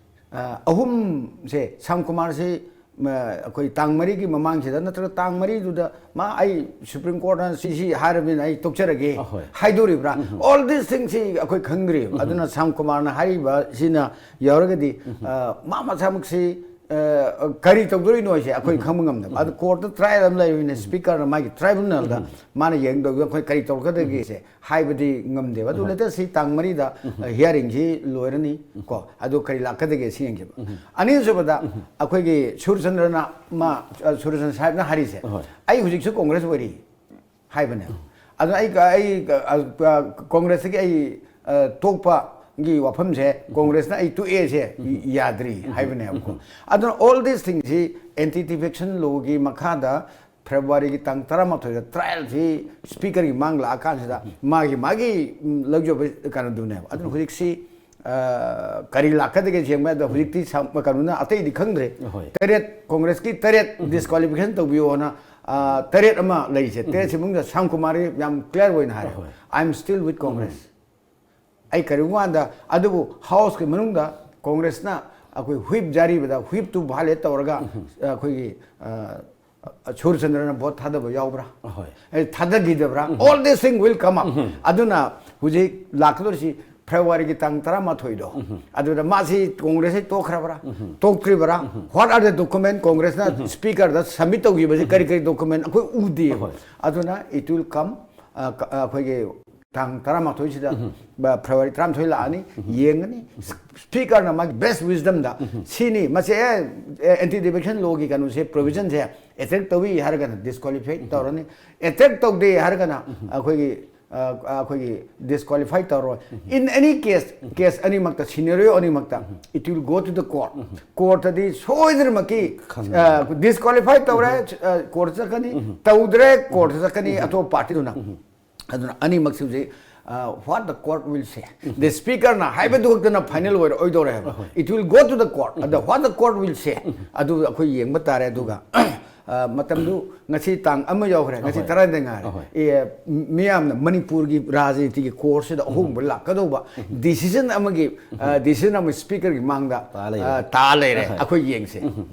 ꯑ, ꯑꯍꯨꯝꯁꯦ, ꯁ꯭ꯌꯥꯝ ꯀꯨꯃꯥꯔꯁꯤ, ꯃ, ꯑꯩꯈꯣꯏ ꯇꯥꯡ ꯃꯔꯤꯒꯤ ꯃꯃꯥꯡꯁꯤꯗ ꯅꯠꯇ꯭ꯔꯒ ꯇꯥꯡ ꯃꯔꯤꯗꯨꯗ ꯃꯥ ꯑꯩ Supreme Courtꯅ ꯁꯤ, ꯁꯤ ꯍꯥꯏꯔꯕꯅꯤꯅ ꯑꯩ ꯇꯣꯛꯆꯔꯒꯦ ꯑꯍꯣꯏ꯫ ꯍꯥꯏꯗꯣꯔꯤꯕ꯭ꯔꯥ? ꯎꯝ꯫ All these thingsꯁꯤ ꯑꯩꯈꯣꯏ ꯈꯪꯗ꯭ꯔꯤꯕ꯫ ꯎꯝ꯫ ꯑꯗꯨꯅ ꯁ꯭ꯌꯥꯝ ꯀꯨꯃꯥꯔꯅ ꯍꯥꯏꯔꯤꯕꯁꯤꯅ ꯌꯥꯎꯔꯒꯗꯤ, ꯎꯝ꯫ ꯑ, ꯃꯥ ꯃꯁꯥꯃꯛꯁꯤ ꯀꯔꯤ ꯇꯧꯗꯣꯔꯤꯅꯣ ꯍꯥꯏꯁꯦ ꯑꯩꯈꯣꯏ ꯈꯪꯕ ꯉꯝꯗꯕ꯫ ꯑꯗꯨ ꯀꯣꯔꯠꯇ ꯇ꯭ꯔꯥꯏꯌꯦꯜ ꯑꯃ ꯂꯩꯕꯅꯤꯅ, ꯁ꯭ꯄꯤꯀꯔꯅ ꯃꯥꯒꯤ ꯇ꯭ꯔꯥꯏꯕꯨꯅꯦꯜꯗ ꯃꯥꯅ ꯌꯦꯡꯗꯧꯗꯣ ꯑꯩꯈꯣꯏ ꯀꯔꯤ ꯇꯧꯔꯛꯀꯗꯒꯦꯁꯦ ꯍꯥꯏꯕꯗꯤ ꯉꯝꯗꯦꯕ꯫ ꯑꯗꯨ ꯂꯦꯇꯦꯁ ꯁꯤ ꯇꯥꯡ ꯃꯔꯤꯗ ꯍꯤꯌꯥꯔꯤꯡꯁꯤ ꯂꯣꯏꯔꯅꯤ꯫ ꯀꯣ, ꯑꯗꯨ ꯀꯔꯤ ꯂꯥꯛꯀꯗꯒꯦ ꯁꯤ ꯌꯦꯡꯁꯦꯕ꯫ ꯑꯅꯤꯁꯨꯕꯗ ꯑꯩꯈꯣꯏꯒꯤ ꯁꯨꯔꯆꯟꯗ꯭ꯔꯅ ꯃꯥ, ꯁꯨꯔꯆꯟꯗ꯭ꯔ ꯁꯥꯍꯦꯕꯅ ꯍꯥꯏꯔꯤꯁꯦ, "ꯑꯩ ꯍꯧꯖꯤꯛꯁꯨ ꯀꯣꯡꯒ꯭ꯔꯦꯁ ꯑꯣꯏꯔꯤ" ꯍꯥꯏꯕꯅꯦꯕ꯫ ꯑꯗꯨꯅ ꯑꯩ, ꯑꯩ, ꯑ, ꯑ, ꯀꯣꯡꯒ꯭ꯔꯦꯁꯇꯒꯤ ꯑꯩ, ꯑ, ꯇꯣꯛꯄꯒꯤ ꯋꯥꯐꯝꯁꯦ, ꯀꯣꯡꯒ꯭ꯔꯦꯁꯅ ꯑꯩ ꯇꯣꯛꯑꯦꯁꯦ ꯌꯥꯗ꯭ꯔꯤ ꯍꯥꯏꯕꯅꯦꯕꯀꯣ꯫ ꯑꯗꯨꯅ all these things ꯁꯤ ꯑꯦꯟꯇꯤ ꯗꯤꯐꯦꯛꯁꯟ ꯂꯣꯒꯤ ꯃꯈꯥꯗ ꯐꯦꯕ꯭ꯔꯨꯋꯥꯔꯤꯒꯤ ꯇꯥꯡ ꯇꯔꯥꯃꯥꯊꯣꯏꯗ ꯇ꯭ꯔꯥꯏꯌꯦꯜꯁꯤ ꯁ꯭ꯄꯤꯀꯔꯒꯤ ꯃꯥꯡ ꯂꯥꯛꯑꯀꯥꯟꯁꯤꯗ ꯃꯥꯒꯤ, ꯃꯥꯒꯤ, ꯎꯝ, ꯂꯧꯖꯕ ꯀꯩꯅꯣꯗꯨꯅꯦꯕ꯫ ꯑꯗꯨꯅ ꯍꯧꯖꯤꯛꯁꯤ, ꯑ, ꯀꯔꯤ ꯂꯥꯛꯀꯗꯒꯦ ꯌꯦꯡꯕ꯫ ꯑꯗꯣ ꯍꯧꯖꯤꯛꯇꯤ ꯁꯥ-, ꯀꯩꯅꯣꯅ ꯑꯇꯩꯗꯤ ꯈꯪꯗ꯭ꯔꯦ꯫ ꯍꯣꯏ꯫ ꯇꯔꯦꯠ, ꯀꯣꯡꯒ꯭ꯔꯦꯁꯀꯤ ꯇꯔꯦꯠ ꯗꯤꯁꯀ꯭ꯋꯥꯂꯤꯐꯤꯀꯦꯁꯟ ꯇꯧꯕꯤꯌꯣꯅ, ꯑ, ꯇꯔꯦꯠ ꯑꯃ ꯂꯩꯔꯤꯁꯦ꯫ ꯇꯔꯦꯠꯁꯤ ꯃꯅꯨꯡꯗ ꯁ꯭ꯌꯥꯝ ꯀꯨꯃꯥꯔ ꯌꯥꯝ ꯀ꯭ꯂꯤꯌꯥꯔ ꯑꯣꯏꯅ ꯍꯥꯏꯔꯦ, "I am still with Congress." ꯑꯩ ꯀꯔꯤꯒꯨꯝꯕ ꯀꯥꯟꯗ, ꯑꯗꯨꯕꯨ ꯍꯥꯎꯁꯀꯤ ꯃꯅꯨꯡꯗ ꯀꯣꯡꯒ꯭ꯔꯦꯁꯅ ꯑꯩꯈꯣꯏ ꯍꯨꯏꯞ ꯖꯥꯔꯤꯕꯗ ꯍꯨꯏꯞꯇꯨ ꯚꯥꯏꯑꯣꯂꯦꯠ ꯇꯧꯔꯒ, ꯑꯩꯈꯣꯏꯒꯤ, ꯑ, ꯁꯨꯔꯆꯟꯗ꯭ꯔꯅ ꯚꯣꯠ ꯊꯥꯗꯕ ꯌꯥꯎꯕ꯭ꯔꯥ? ꯑꯍꯣꯏ꯫ ꯑꯦ, ꯊꯥꯗꯈꯤꯗꯕ꯭ꯔꯥ? All these things will come up. ꯑꯗꯨꯅ ꯍꯧꯖꯤꯛ ꯂꯥꯛꯀꯗꯧꯔꯤꯁꯤ ꯐꯦꯕ꯭ꯔꯨꯋꯥꯔꯤꯒꯤ ꯇꯥꯡ ꯇꯔꯥꯃꯥꯊꯣꯏꯗꯣ꯫ ꯑꯗꯨꯗ ꯃꯥꯁꯤ ꯀꯣꯡꯒ꯭ꯔꯦꯁꯁꯤ ꯇꯣꯛꯈ꯭ꯔꯕ꯭ꯔꯥ? ꯇꯣꯛꯇ꯭ꯔꯤꯕ꯭ꯔꯥ? What are the document ꯀꯣꯡꯒ꯭ꯔꯦꯁꯅ ꯁ꯭ꯄꯤꯀꯔꯗ ꯁꯕꯃꯤꯠ ꯇꯧꯈꯤꯕꯁꯤ ꯀꯔꯤ ꯀꯔꯤ ꯗꯣꯀꯨꯃꯦꯟ ꯑꯩꯈꯣꯏ ꯎꯗꯦꯕ꯫ ꯑꯍꯣꯏ꯫ ꯑꯗꯨꯅ it will come, ꯑ, ꯀ-, ꯑ, ꯑꯩꯈꯣꯏꯒꯤ ꯇꯥꯡ ꯇꯔꯥꯃꯥꯊꯣꯏꯁꯤꯗ, ꯕ-, ꯐꯦꯕ꯭ꯔꯨꯋꯥꯔꯤ ꯇꯔꯥꯃꯥꯊꯣꯏ ꯂꯥꯛꯑꯅꯤ, ꯌꯦꯡꯒꯅꯤ꯫ ꯁ꯭ꯄꯤꯀꯔꯅ ꯃꯥꯒꯤ ꯕꯦꯁ ꯋꯤꯁꯗꯝꯗ ꯁꯤꯅꯤ, ꯃꯁꯤ, ꯑꯦ, ꯑꯦ, ꯑꯦꯟꯇꯤ ꯗꯤꯐꯦꯛꯁꯟ ꯂꯣꯒꯤ ꯀꯩꯅꯣꯁꯦ, ꯄ꯭ꯔꯣꯚꯤꯖꯟꯁꯦ ꯑꯦꯇꯦꯛ ꯇꯧꯏ ꯍꯥꯏꯔꯒꯅ ꯗꯤꯁꯀ꯭ꯋꯥꯂꯤꯐꯥꯏ ꯇꯧꯔꯅꯤ, ꯑꯦꯇꯦꯛ ꯇꯧꯗꯦ ꯍꯥꯏꯔꯒꯅ ꯑꯩꯈꯣꯏꯒꯤ, ꯑ, ꯑꯩꯈꯣꯏꯒꯤ ꯗꯤꯁꯀ꯭ꯋꯥꯂꯤꯐꯥꯏ ꯇꯧꯔꯣꯏ꯫ In any case, ꯀꯦꯁ ꯑꯅꯤꯃꯛꯇ, ꯁꯤꯅꯦꯔꯤꯑꯣ ꯑꯅꯤꯃꯛꯇ, it will go to the court. ꯀꯣꯔꯠꯇꯗꯤ ꯁꯣꯏꯗꯅꯃꯛꯀꯤ, ꯑ, ꯗꯤꯁꯀ꯭ꯋꯥꯂꯤꯐꯥꯏ ꯇꯧꯔꯦ, ꯑ, ꯀꯣꯔꯠ ꯆꯠꯀꯅꯤ, ꯇꯧꯗ꯭ꯔꯦ, ꯀꯣꯔꯠ ꯆꯠꯀꯅꯤ ꯑꯇꯣꯞꯄ ꯄꯥꯔꯇꯤꯗꯨꯅ꯫ ꯑꯗꯨꯅ ꯑꯅꯤꯃꯛꯁꯤ ꯍꯧꯖꯤꯛ, ꯑ, what the court will say, the ꯁ꯭ꯄꯤꯀꯔꯅ ꯍꯥꯏꯕꯗꯨ ꯈꯛꯇꯅ ꯐꯥꯏꯅꯦꯜ ꯑꯣꯏꯔꯣꯏꯗꯧꯔꯦ ꯍꯥꯏꯕ꯫ It will go to the court. ꯑꯗ what the court will say, ꯑꯗꯨ ꯑꯩꯈꯣꯏ ꯌꯦꯡꯕ ꯇꯥꯔꯦ꯫ ꯑꯗꯨꯒ, ꯑ, ꯃꯇꯝꯗꯨ ꯉꯁꯤ ꯇꯥꯡ ꯑꯃ ꯌꯧꯈ꯭ꯔꯦ, ꯉꯁꯤ ꯑꯍꯣꯏ꯫ ꯇꯔꯥꯗ ꯉꯥꯏꯔꯦ꯫ ꯑꯍꯣꯏ꯫ ꯑꯦ, ꯃꯤꯌꯥꯝꯅ ꯃꯅꯤꯄꯨꯔꯒꯤ ꯔꯥꯖꯅꯤꯇꯤꯒꯤ ꯀꯣꯔꯁꯁꯤꯗ ꯑꯍꯣꯡꯕ ꯂꯥꯛꯀꯗꯧꯕ ꯗꯤꯁꯤꯖꯟ ꯑꯃꯒꯤ, ꯑ, ꯗꯤꯁꯤꯖꯟ ꯑꯃ ꯁ꯭ꯄꯤꯀꯔꯒꯤ ꯃꯥꯡꯗ, ꯑ, ꯇꯥ ꯂꯩꯔꯦ꯫ ꯑꯍꯣꯏ꯫ ꯑꯩꯈꯣꯏ ꯌꯦꯡꯁꯦ꯫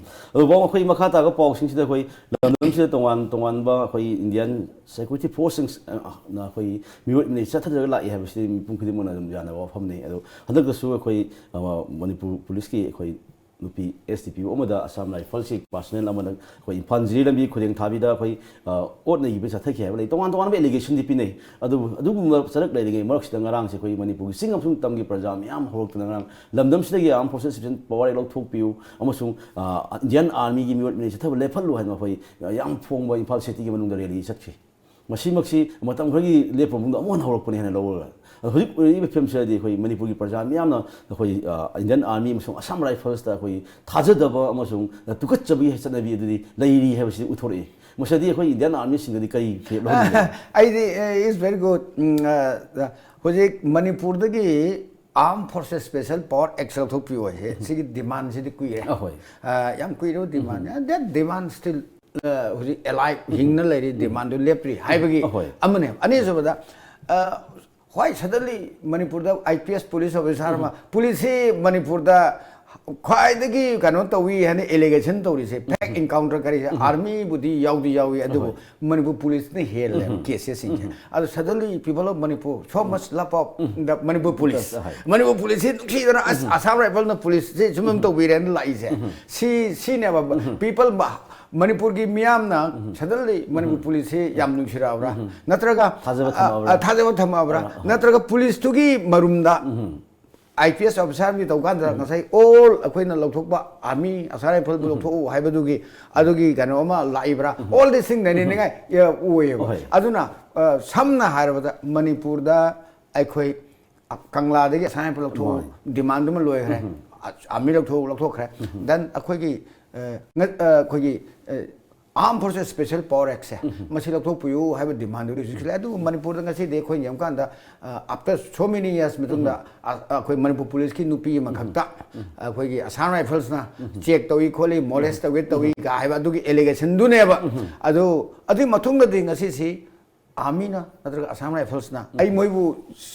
ꯑꯗꯨ ꯕꯥꯎ, ꯑꯩꯈꯣꯏ ꯃꯈꯥ ꯇꯥꯕ ꯄꯥꯎꯁꯤꯡꯁꯤꯗ ꯑꯩꯈꯣꯏ ꯂꯟꯗꯟꯁꯤꯗ ꯇꯣꯉꯥꯟ ꯇꯣꯉꯥꯟꯕ ꯑꯩꯈꯣꯏ ꯏꯟꯗꯤꯌꯥꯟ ꯁꯦꯀ꯭ꯌꯨꯔꯤꯇꯤ ꯐꯣꯔꯁꯁꯤꯡ, ꯑ, ꯑ, ꯑꯩꯈꯣꯏ ꯃꯤꯑꯣꯏ ꯑꯃꯅꯤ ꯆꯠꯊꯗ꯭ꯔꯒ ꯂꯥꯛꯏ ꯍꯥꯏꯕꯁꯤꯗꯤ ꯃꯤꯄꯨꯝ ꯈꯨꯗꯤꯡꯃꯛꯅ ꯑꯗꯨꯝ ꯌꯥꯅꯕ ꯋꯥꯐꯝꯅꯤ꯫ ꯑꯗꯣ ꯍꯟꯗꯛꯇꯁꯨ ꯑꯩꯈꯣꯏ, ꯑ, ꯃꯅꯤꯄꯨꯔ ꯄꯨꯂꯤꯁꯀꯤ ꯑꯩꯈꯣꯏ ꯅꯨꯄꯤ ꯑꯦꯁ ꯗꯤ ꯄꯤ ꯑꯣ ꯑꯃꯗ ꯑꯁꯥꯝ ꯔꯥꯏꯐꯜꯁꯤ ꯄꯥꯔꯁꯅꯦꯜ ꯑꯃꯅ ꯑꯩꯈꯣꯏ ꯏꯝꯐꯥꯜ ꯖꯤꯔꯤ ꯂꯝꯕꯤ ꯈꯨꯗꯦꯡ ꯊꯥꯕꯤꯗ ꯑꯩꯈꯣꯏ ꯑ, ꯑꯣꯠ ꯅꯩꯕ ꯆꯠꯊꯈꯤ ꯍꯥꯏꯕ ꯂꯩ꯫ ꯇꯣꯉꯥꯟ ꯇꯣꯉꯥꯟꯕ ꯑꯦꯂꯤꯒꯦꯁꯟꯗꯤ ꯄꯤꯅꯩ꯫ ꯑꯗꯨꯕꯨ ꯑꯗꯨꯒꯨꯝꯕ ꯆꯔꯛ ꯂꯩꯔꯤꯉꯩ ꯃꯔꯛꯁꯤꯗ ꯉꯔꯥꯡꯁꯦ ꯑꯩꯈꯣꯏ ꯃꯅꯤꯄꯨꯔꯒꯤ ꯆꯤꯡ ꯑꯃꯁꯨꯡ ꯇꯝꯒꯤ ꯄ꯭ꯔꯖꯥ ꯃꯌꯥꯝ ꯍꯧꯔꯛꯇꯨꯅ ꯉꯔꯥꯡ ꯂꯝꯗꯝꯁꯤꯗꯒꯤ ꯑꯥꯔꯝ ꯐꯣꯔꯁꯦꯁ ꯁꯤꯄꯤꯁꯟ ꯄꯋꯥꯔ ꯑꯦꯛ ꯂꯧꯊꯣꯛꯄꯤꯌꯨ ꯑꯃꯁꯨꯡ ꯏꯟꯗꯤꯌꯥꯟ ꯑꯥꯔꯃꯤꯒꯤ ꯃꯤꯑꯣꯠ ꯃꯤꯅꯩ ꯆꯠꯊꯕ ꯂꯦꯞꯍꯜꯂꯨ ꯍꯥꯏꯅ ꯑꯩꯈꯣꯏ ꯌꯥꯝ ꯐꯣꯡꯕ ꯏꯝꯐꯥꯜ ꯁꯤꯇꯤꯒꯤ ꯃꯅꯨꯡꯗ ꯔꯦꯂꯤ ꯆꯠꯈꯤ꯫ ꯃꯁꯤꯃꯛꯁꯤ ꯃꯇꯝ ꯈꯔꯒꯤ ꯂꯦꯞꯄ ꯃꯇꯨꯡꯗ ꯑꯃꯨꯛ ꯍꯟꯅ ꯍꯧꯔꯛꯄꯅꯤ ꯍꯥꯏꯅ ꯂꯧꯔꯒ, ꯑꯗꯣ ꯍꯧꯖꯤꯛ ꯑꯣꯏꯔꯛꯏꯕ ꯐꯤꯕꯝꯁꯤꯗꯗꯤ ꯑꯩꯈꯣꯏ ꯃꯅꯤꯄꯨꯔꯒꯤ ꯄ꯭ꯔꯖꯥ ꯃꯤꯌꯥꯝꯅ ꯑꯩꯈꯣꯏ ꯏꯟꯗꯤꯌꯥꯟ ꯑꯥꯔꯃꯤ ꯑꯃꯁꯨꯡ ꯑꯁꯥꯝ ꯔꯥꯏꯐꯜꯁꯇ ꯑꯩꯈꯣꯏ ꯊꯥꯖꯗꯕ ꯑꯃꯁꯨꯡ ꯇꯨꯀꯠꯆꯕꯒꯤ ꯆꯠꯅꯕꯤ ꯑꯗꯨꯗꯤ ꯂꯩꯔꯤ ꯍꯥꯏꯕꯁꯤ ꯎꯠꯊꯣꯔꯛꯏ꯫ ꯃꯁꯤꯗꯤ ꯑꯩꯈꯣꯏ ꯏꯟꯗꯤꯌꯥꯟ ꯑꯥꯔꯃꯤꯁꯤꯡꯗꯗꯤ ꯀꯔꯤ ꯐꯤꯔꯦꯞ ꯂꯧꯍꯟꯅꯤꯡꯒꯦ? ꯑꯩꯗꯤ, it's very good. ꯍꯧꯖꯤꯛ ꯃꯅꯤꯄꯨꯔꯗꯒꯤ ꯑꯥꯔꯝ ꯐꯣꯔꯁꯦꯁ ꯁ꯭ꯄꯦꯁꯦꯜ ꯄꯋꯥꯔ ꯑꯦꯛꯁ ꯂꯧꯊꯣꯛꯄꯤꯌꯨ ꯍꯥꯏꯁꯦ, ꯁꯤꯒꯤ ꯗꯤꯃꯥꯟꯁꯤꯗꯤ ꯀꯨꯏꯔꯦ꯫ ꯑꯍꯣꯏ꯫ ꯑ, ꯌꯥꯝ ꯀꯨꯏꯔꯕ ꯗꯤꯃꯥꯟ꯫ That demand still, ꯑ, ꯍꯧꯖꯤꯛ ꯑꯦꯂꯥꯏꯚ, ꯍꯤꯡꯅ ꯂꯩꯔꯤ, ꯗꯤꯃꯥꯟꯗꯨ ꯂꯦꯞꯇ꯭ꯔꯤ ꯍꯥꯏꯕꯒꯤ ꯑꯍꯣꯏ꯫ ꯑꯃꯅꯦ꯫ ꯑꯅꯤꯁꯨꯕꯗ, ꯑ, ꯍꯣꯏ, ꯁꯗꯟꯂꯤ ꯃꯅꯤꯄꯨꯔꯗ I P S police officer ꯑꯃ, ꯄꯨꯂꯤꯁꯁꯤ ꯃꯅꯤꯄꯨꯔꯗ ꯈ꯭ꯋꯥꯏꯗꯒꯤ ꯀꯩꯅꯣ ꯇꯧꯏ ꯍꯥꯏꯅ ꯑꯦꯂꯤꯒꯦꯁꯟ ꯇꯧꯔꯤꯁꯦ, ꯐꯦꯛ ꯏꯟꯀꯥꯎꯟꯇꯔ ꯀꯔꯤꯁꯦ, ꯑꯥꯔꯃꯤꯕꯨꯗꯤ ꯌꯥꯎꯗꯤ ꯌꯥꯎꯏ, ꯑꯗꯨꯕꯨ ꯃꯅꯤꯄꯨꯔ ꯄꯨꯂꯤꯁꯅ ꯍꯦꯜꯂꯦꯕ ꯀꯦꯁꯦꯁꯁꯤꯡꯁꯦ꯫ ꯑꯗꯣ suddenly people of Manipur, so much love of the Manipur police. Yes, ꯑꯍꯣꯏ꯫ ꯃꯅꯤꯄꯨꯔ ꯄꯨꯂꯤꯁꯁꯤ ꯅꯨꯡꯁꯤꯗꯅ ꯑꯁ, ꯑꯁꯥꯝ ꯔꯥꯏꯐꯜꯅ ꯄꯨꯂꯤꯁꯁꯤ ꯁꯨꯝ ꯁꯨꯝ ꯇꯧꯕꯤꯔꯦꯅ ꯂꯥꯛꯏꯁꯦ꯫ ꯁꯤ, ꯁꯤꯅꯦꯕ ꯄꯤꯄꯜ, ꯃꯅꯤꯄꯨꯔꯒꯤ ꯃꯤꯌꯥꯝꯅ suddenly ꯃꯅꯤꯄꯨꯔ ꯄꯨꯂꯤꯁꯁꯤ ꯌꯥꯝ ꯅꯨꯡꯁꯤꯔꯛꯑꯕ꯭ꯔꯥ? ꯅꯠꯇ꯭ꯔꯒ, ꯊꯥꯖꯕ ꯑ, ꯊꯝꯃꯛꯑꯕ꯭ꯔꯥ? ꯑ, ꯊꯥꯖꯕ ꯊꯝꯃꯛꯑꯕ꯭ꯔꯥ? ꯅꯠꯇ꯭ꯔꯒ ꯄꯨꯂꯤꯁꯇꯨꯒꯤ ꯃꯔꯨꯝꯗ ꯑꯥꯏ ꯄꯤ ꯑꯦꯁ ꯑꯣꯐꯤꯁꯥꯔꯒꯤ ꯇꯧ ꯀꯥꯟꯗ ꯉꯁꯥꯏ ꯑꯣꯜ ꯑꯩꯈꯣꯏꯅ ꯂꯧꯊꯣꯛꯄ ꯑꯥꯔꯃꯤ ꯑꯁꯥꯝ ꯔꯥꯏꯐꯜꯕꯨ ꯂꯧꯊꯣꯛꯎ ꯍꯥꯏꯕꯗꯨꯒꯤ, ꯑꯗꯨꯒꯤ ꯀꯩꯅꯣ ꯑꯃ ꯂꯥꯛꯏꯕ꯭ꯔꯥ? ꯑꯣꯜ ꯗꯤꯁ ꯊꯤꯡ ꯅꯩꯅꯅꯤꯡꯉꯥꯏ, ꯑ, ꯑꯣꯏꯌꯦꯕ꯫ ꯍꯣꯏ꯫ ꯑꯗꯨꯅ, ꯑ, ꯁꯝꯅ ꯍꯥꯏꯔꯕꯗ ꯃꯅꯤꯄꯨꯔꯗ ꯑꯩꯈꯣꯏ ꯀꯪꯂꯥꯗꯒꯤ ꯑꯁꯥꯝ ꯔꯥꯏꯐꯜ ꯂꯧꯊꯣꯛꯎ ꯗꯤꯃꯥꯟꯗꯨꯃ ꯂꯣꯏꯈ꯭ꯔꯦ꯫ ꯑꯥꯔꯃꯤ ꯂꯧꯊꯣꯛꯎ ꯂꯧꯊꯣꯛꯈ꯭ꯔꯦ꯫ ꯗꯦꯟ ꯑꯩꯈꯣꯏꯒꯤ, ꯑ, ꯉ-, ꯑ, ꯑꯩꯈꯣꯏꯒꯤ, ꯑ, ꯑꯥꯔꯝ ꯐꯣꯔꯁꯦꯁ ꯁ꯭ꯄꯦꯁꯦꯜ ꯄꯋꯥꯔ ꯑꯦꯛꯁꯦ, ꯃꯁꯤ ꯂꯧꯊꯣꯛꯄꯤꯌꯨ ꯍꯥꯏꯕ ꯗꯤꯃꯥꯟꯗꯨ ꯍꯧꯖꯤꯛꯁꯨ ꯂꯩ꯫ ꯑꯗꯨꯕꯨ ꯃꯅꯤꯄꯨꯔꯗ ꯉꯁꯤꯗꯤ ꯑꯩꯈꯣꯏꯅ ꯌꯦꯡꯕꯀꯥꯟꯗ, ꯑ, after so many years ꯃꯇꯨꯡꯗ, ꯑ, ꯑꯩꯈꯣꯏ ꯃꯅꯤꯄꯨꯔ ꯄꯨꯂꯤꯁꯀꯤ ꯅꯨꯄꯤ ꯑꯃꯈꯛꯇ ꯑꯩꯈꯣꯏꯒꯤ ꯑꯁꯥꯝ ꯔꯥꯏꯐꯜꯁꯅ ꯆꯦꯛ ꯇꯧꯏ ꯈꯣꯠꯂꯤ, ꯃꯣꯂꯦꯁ ꯇꯧꯒꯦ ꯇꯧꯏ ꯀ ꯍꯥꯏꯕ ꯑꯗꯨꯒꯤ ꯑꯦꯂꯤꯒꯦꯁꯟꯗꯨꯅꯦꯕ꯫ ꯑꯗꯨ, ꯑꯗꯨꯒꯤ ꯃꯇꯨꯡꯗꯗꯤ ꯉꯁꯤꯁꯤ ꯑꯥꯔꯃꯤꯅ ꯅꯠꯇ꯭ꯔꯒ ꯑꯁꯥꯝ ꯔꯥꯏꯐꯜꯁꯅ ꯑꯩ ꯃꯣꯏꯕꯨ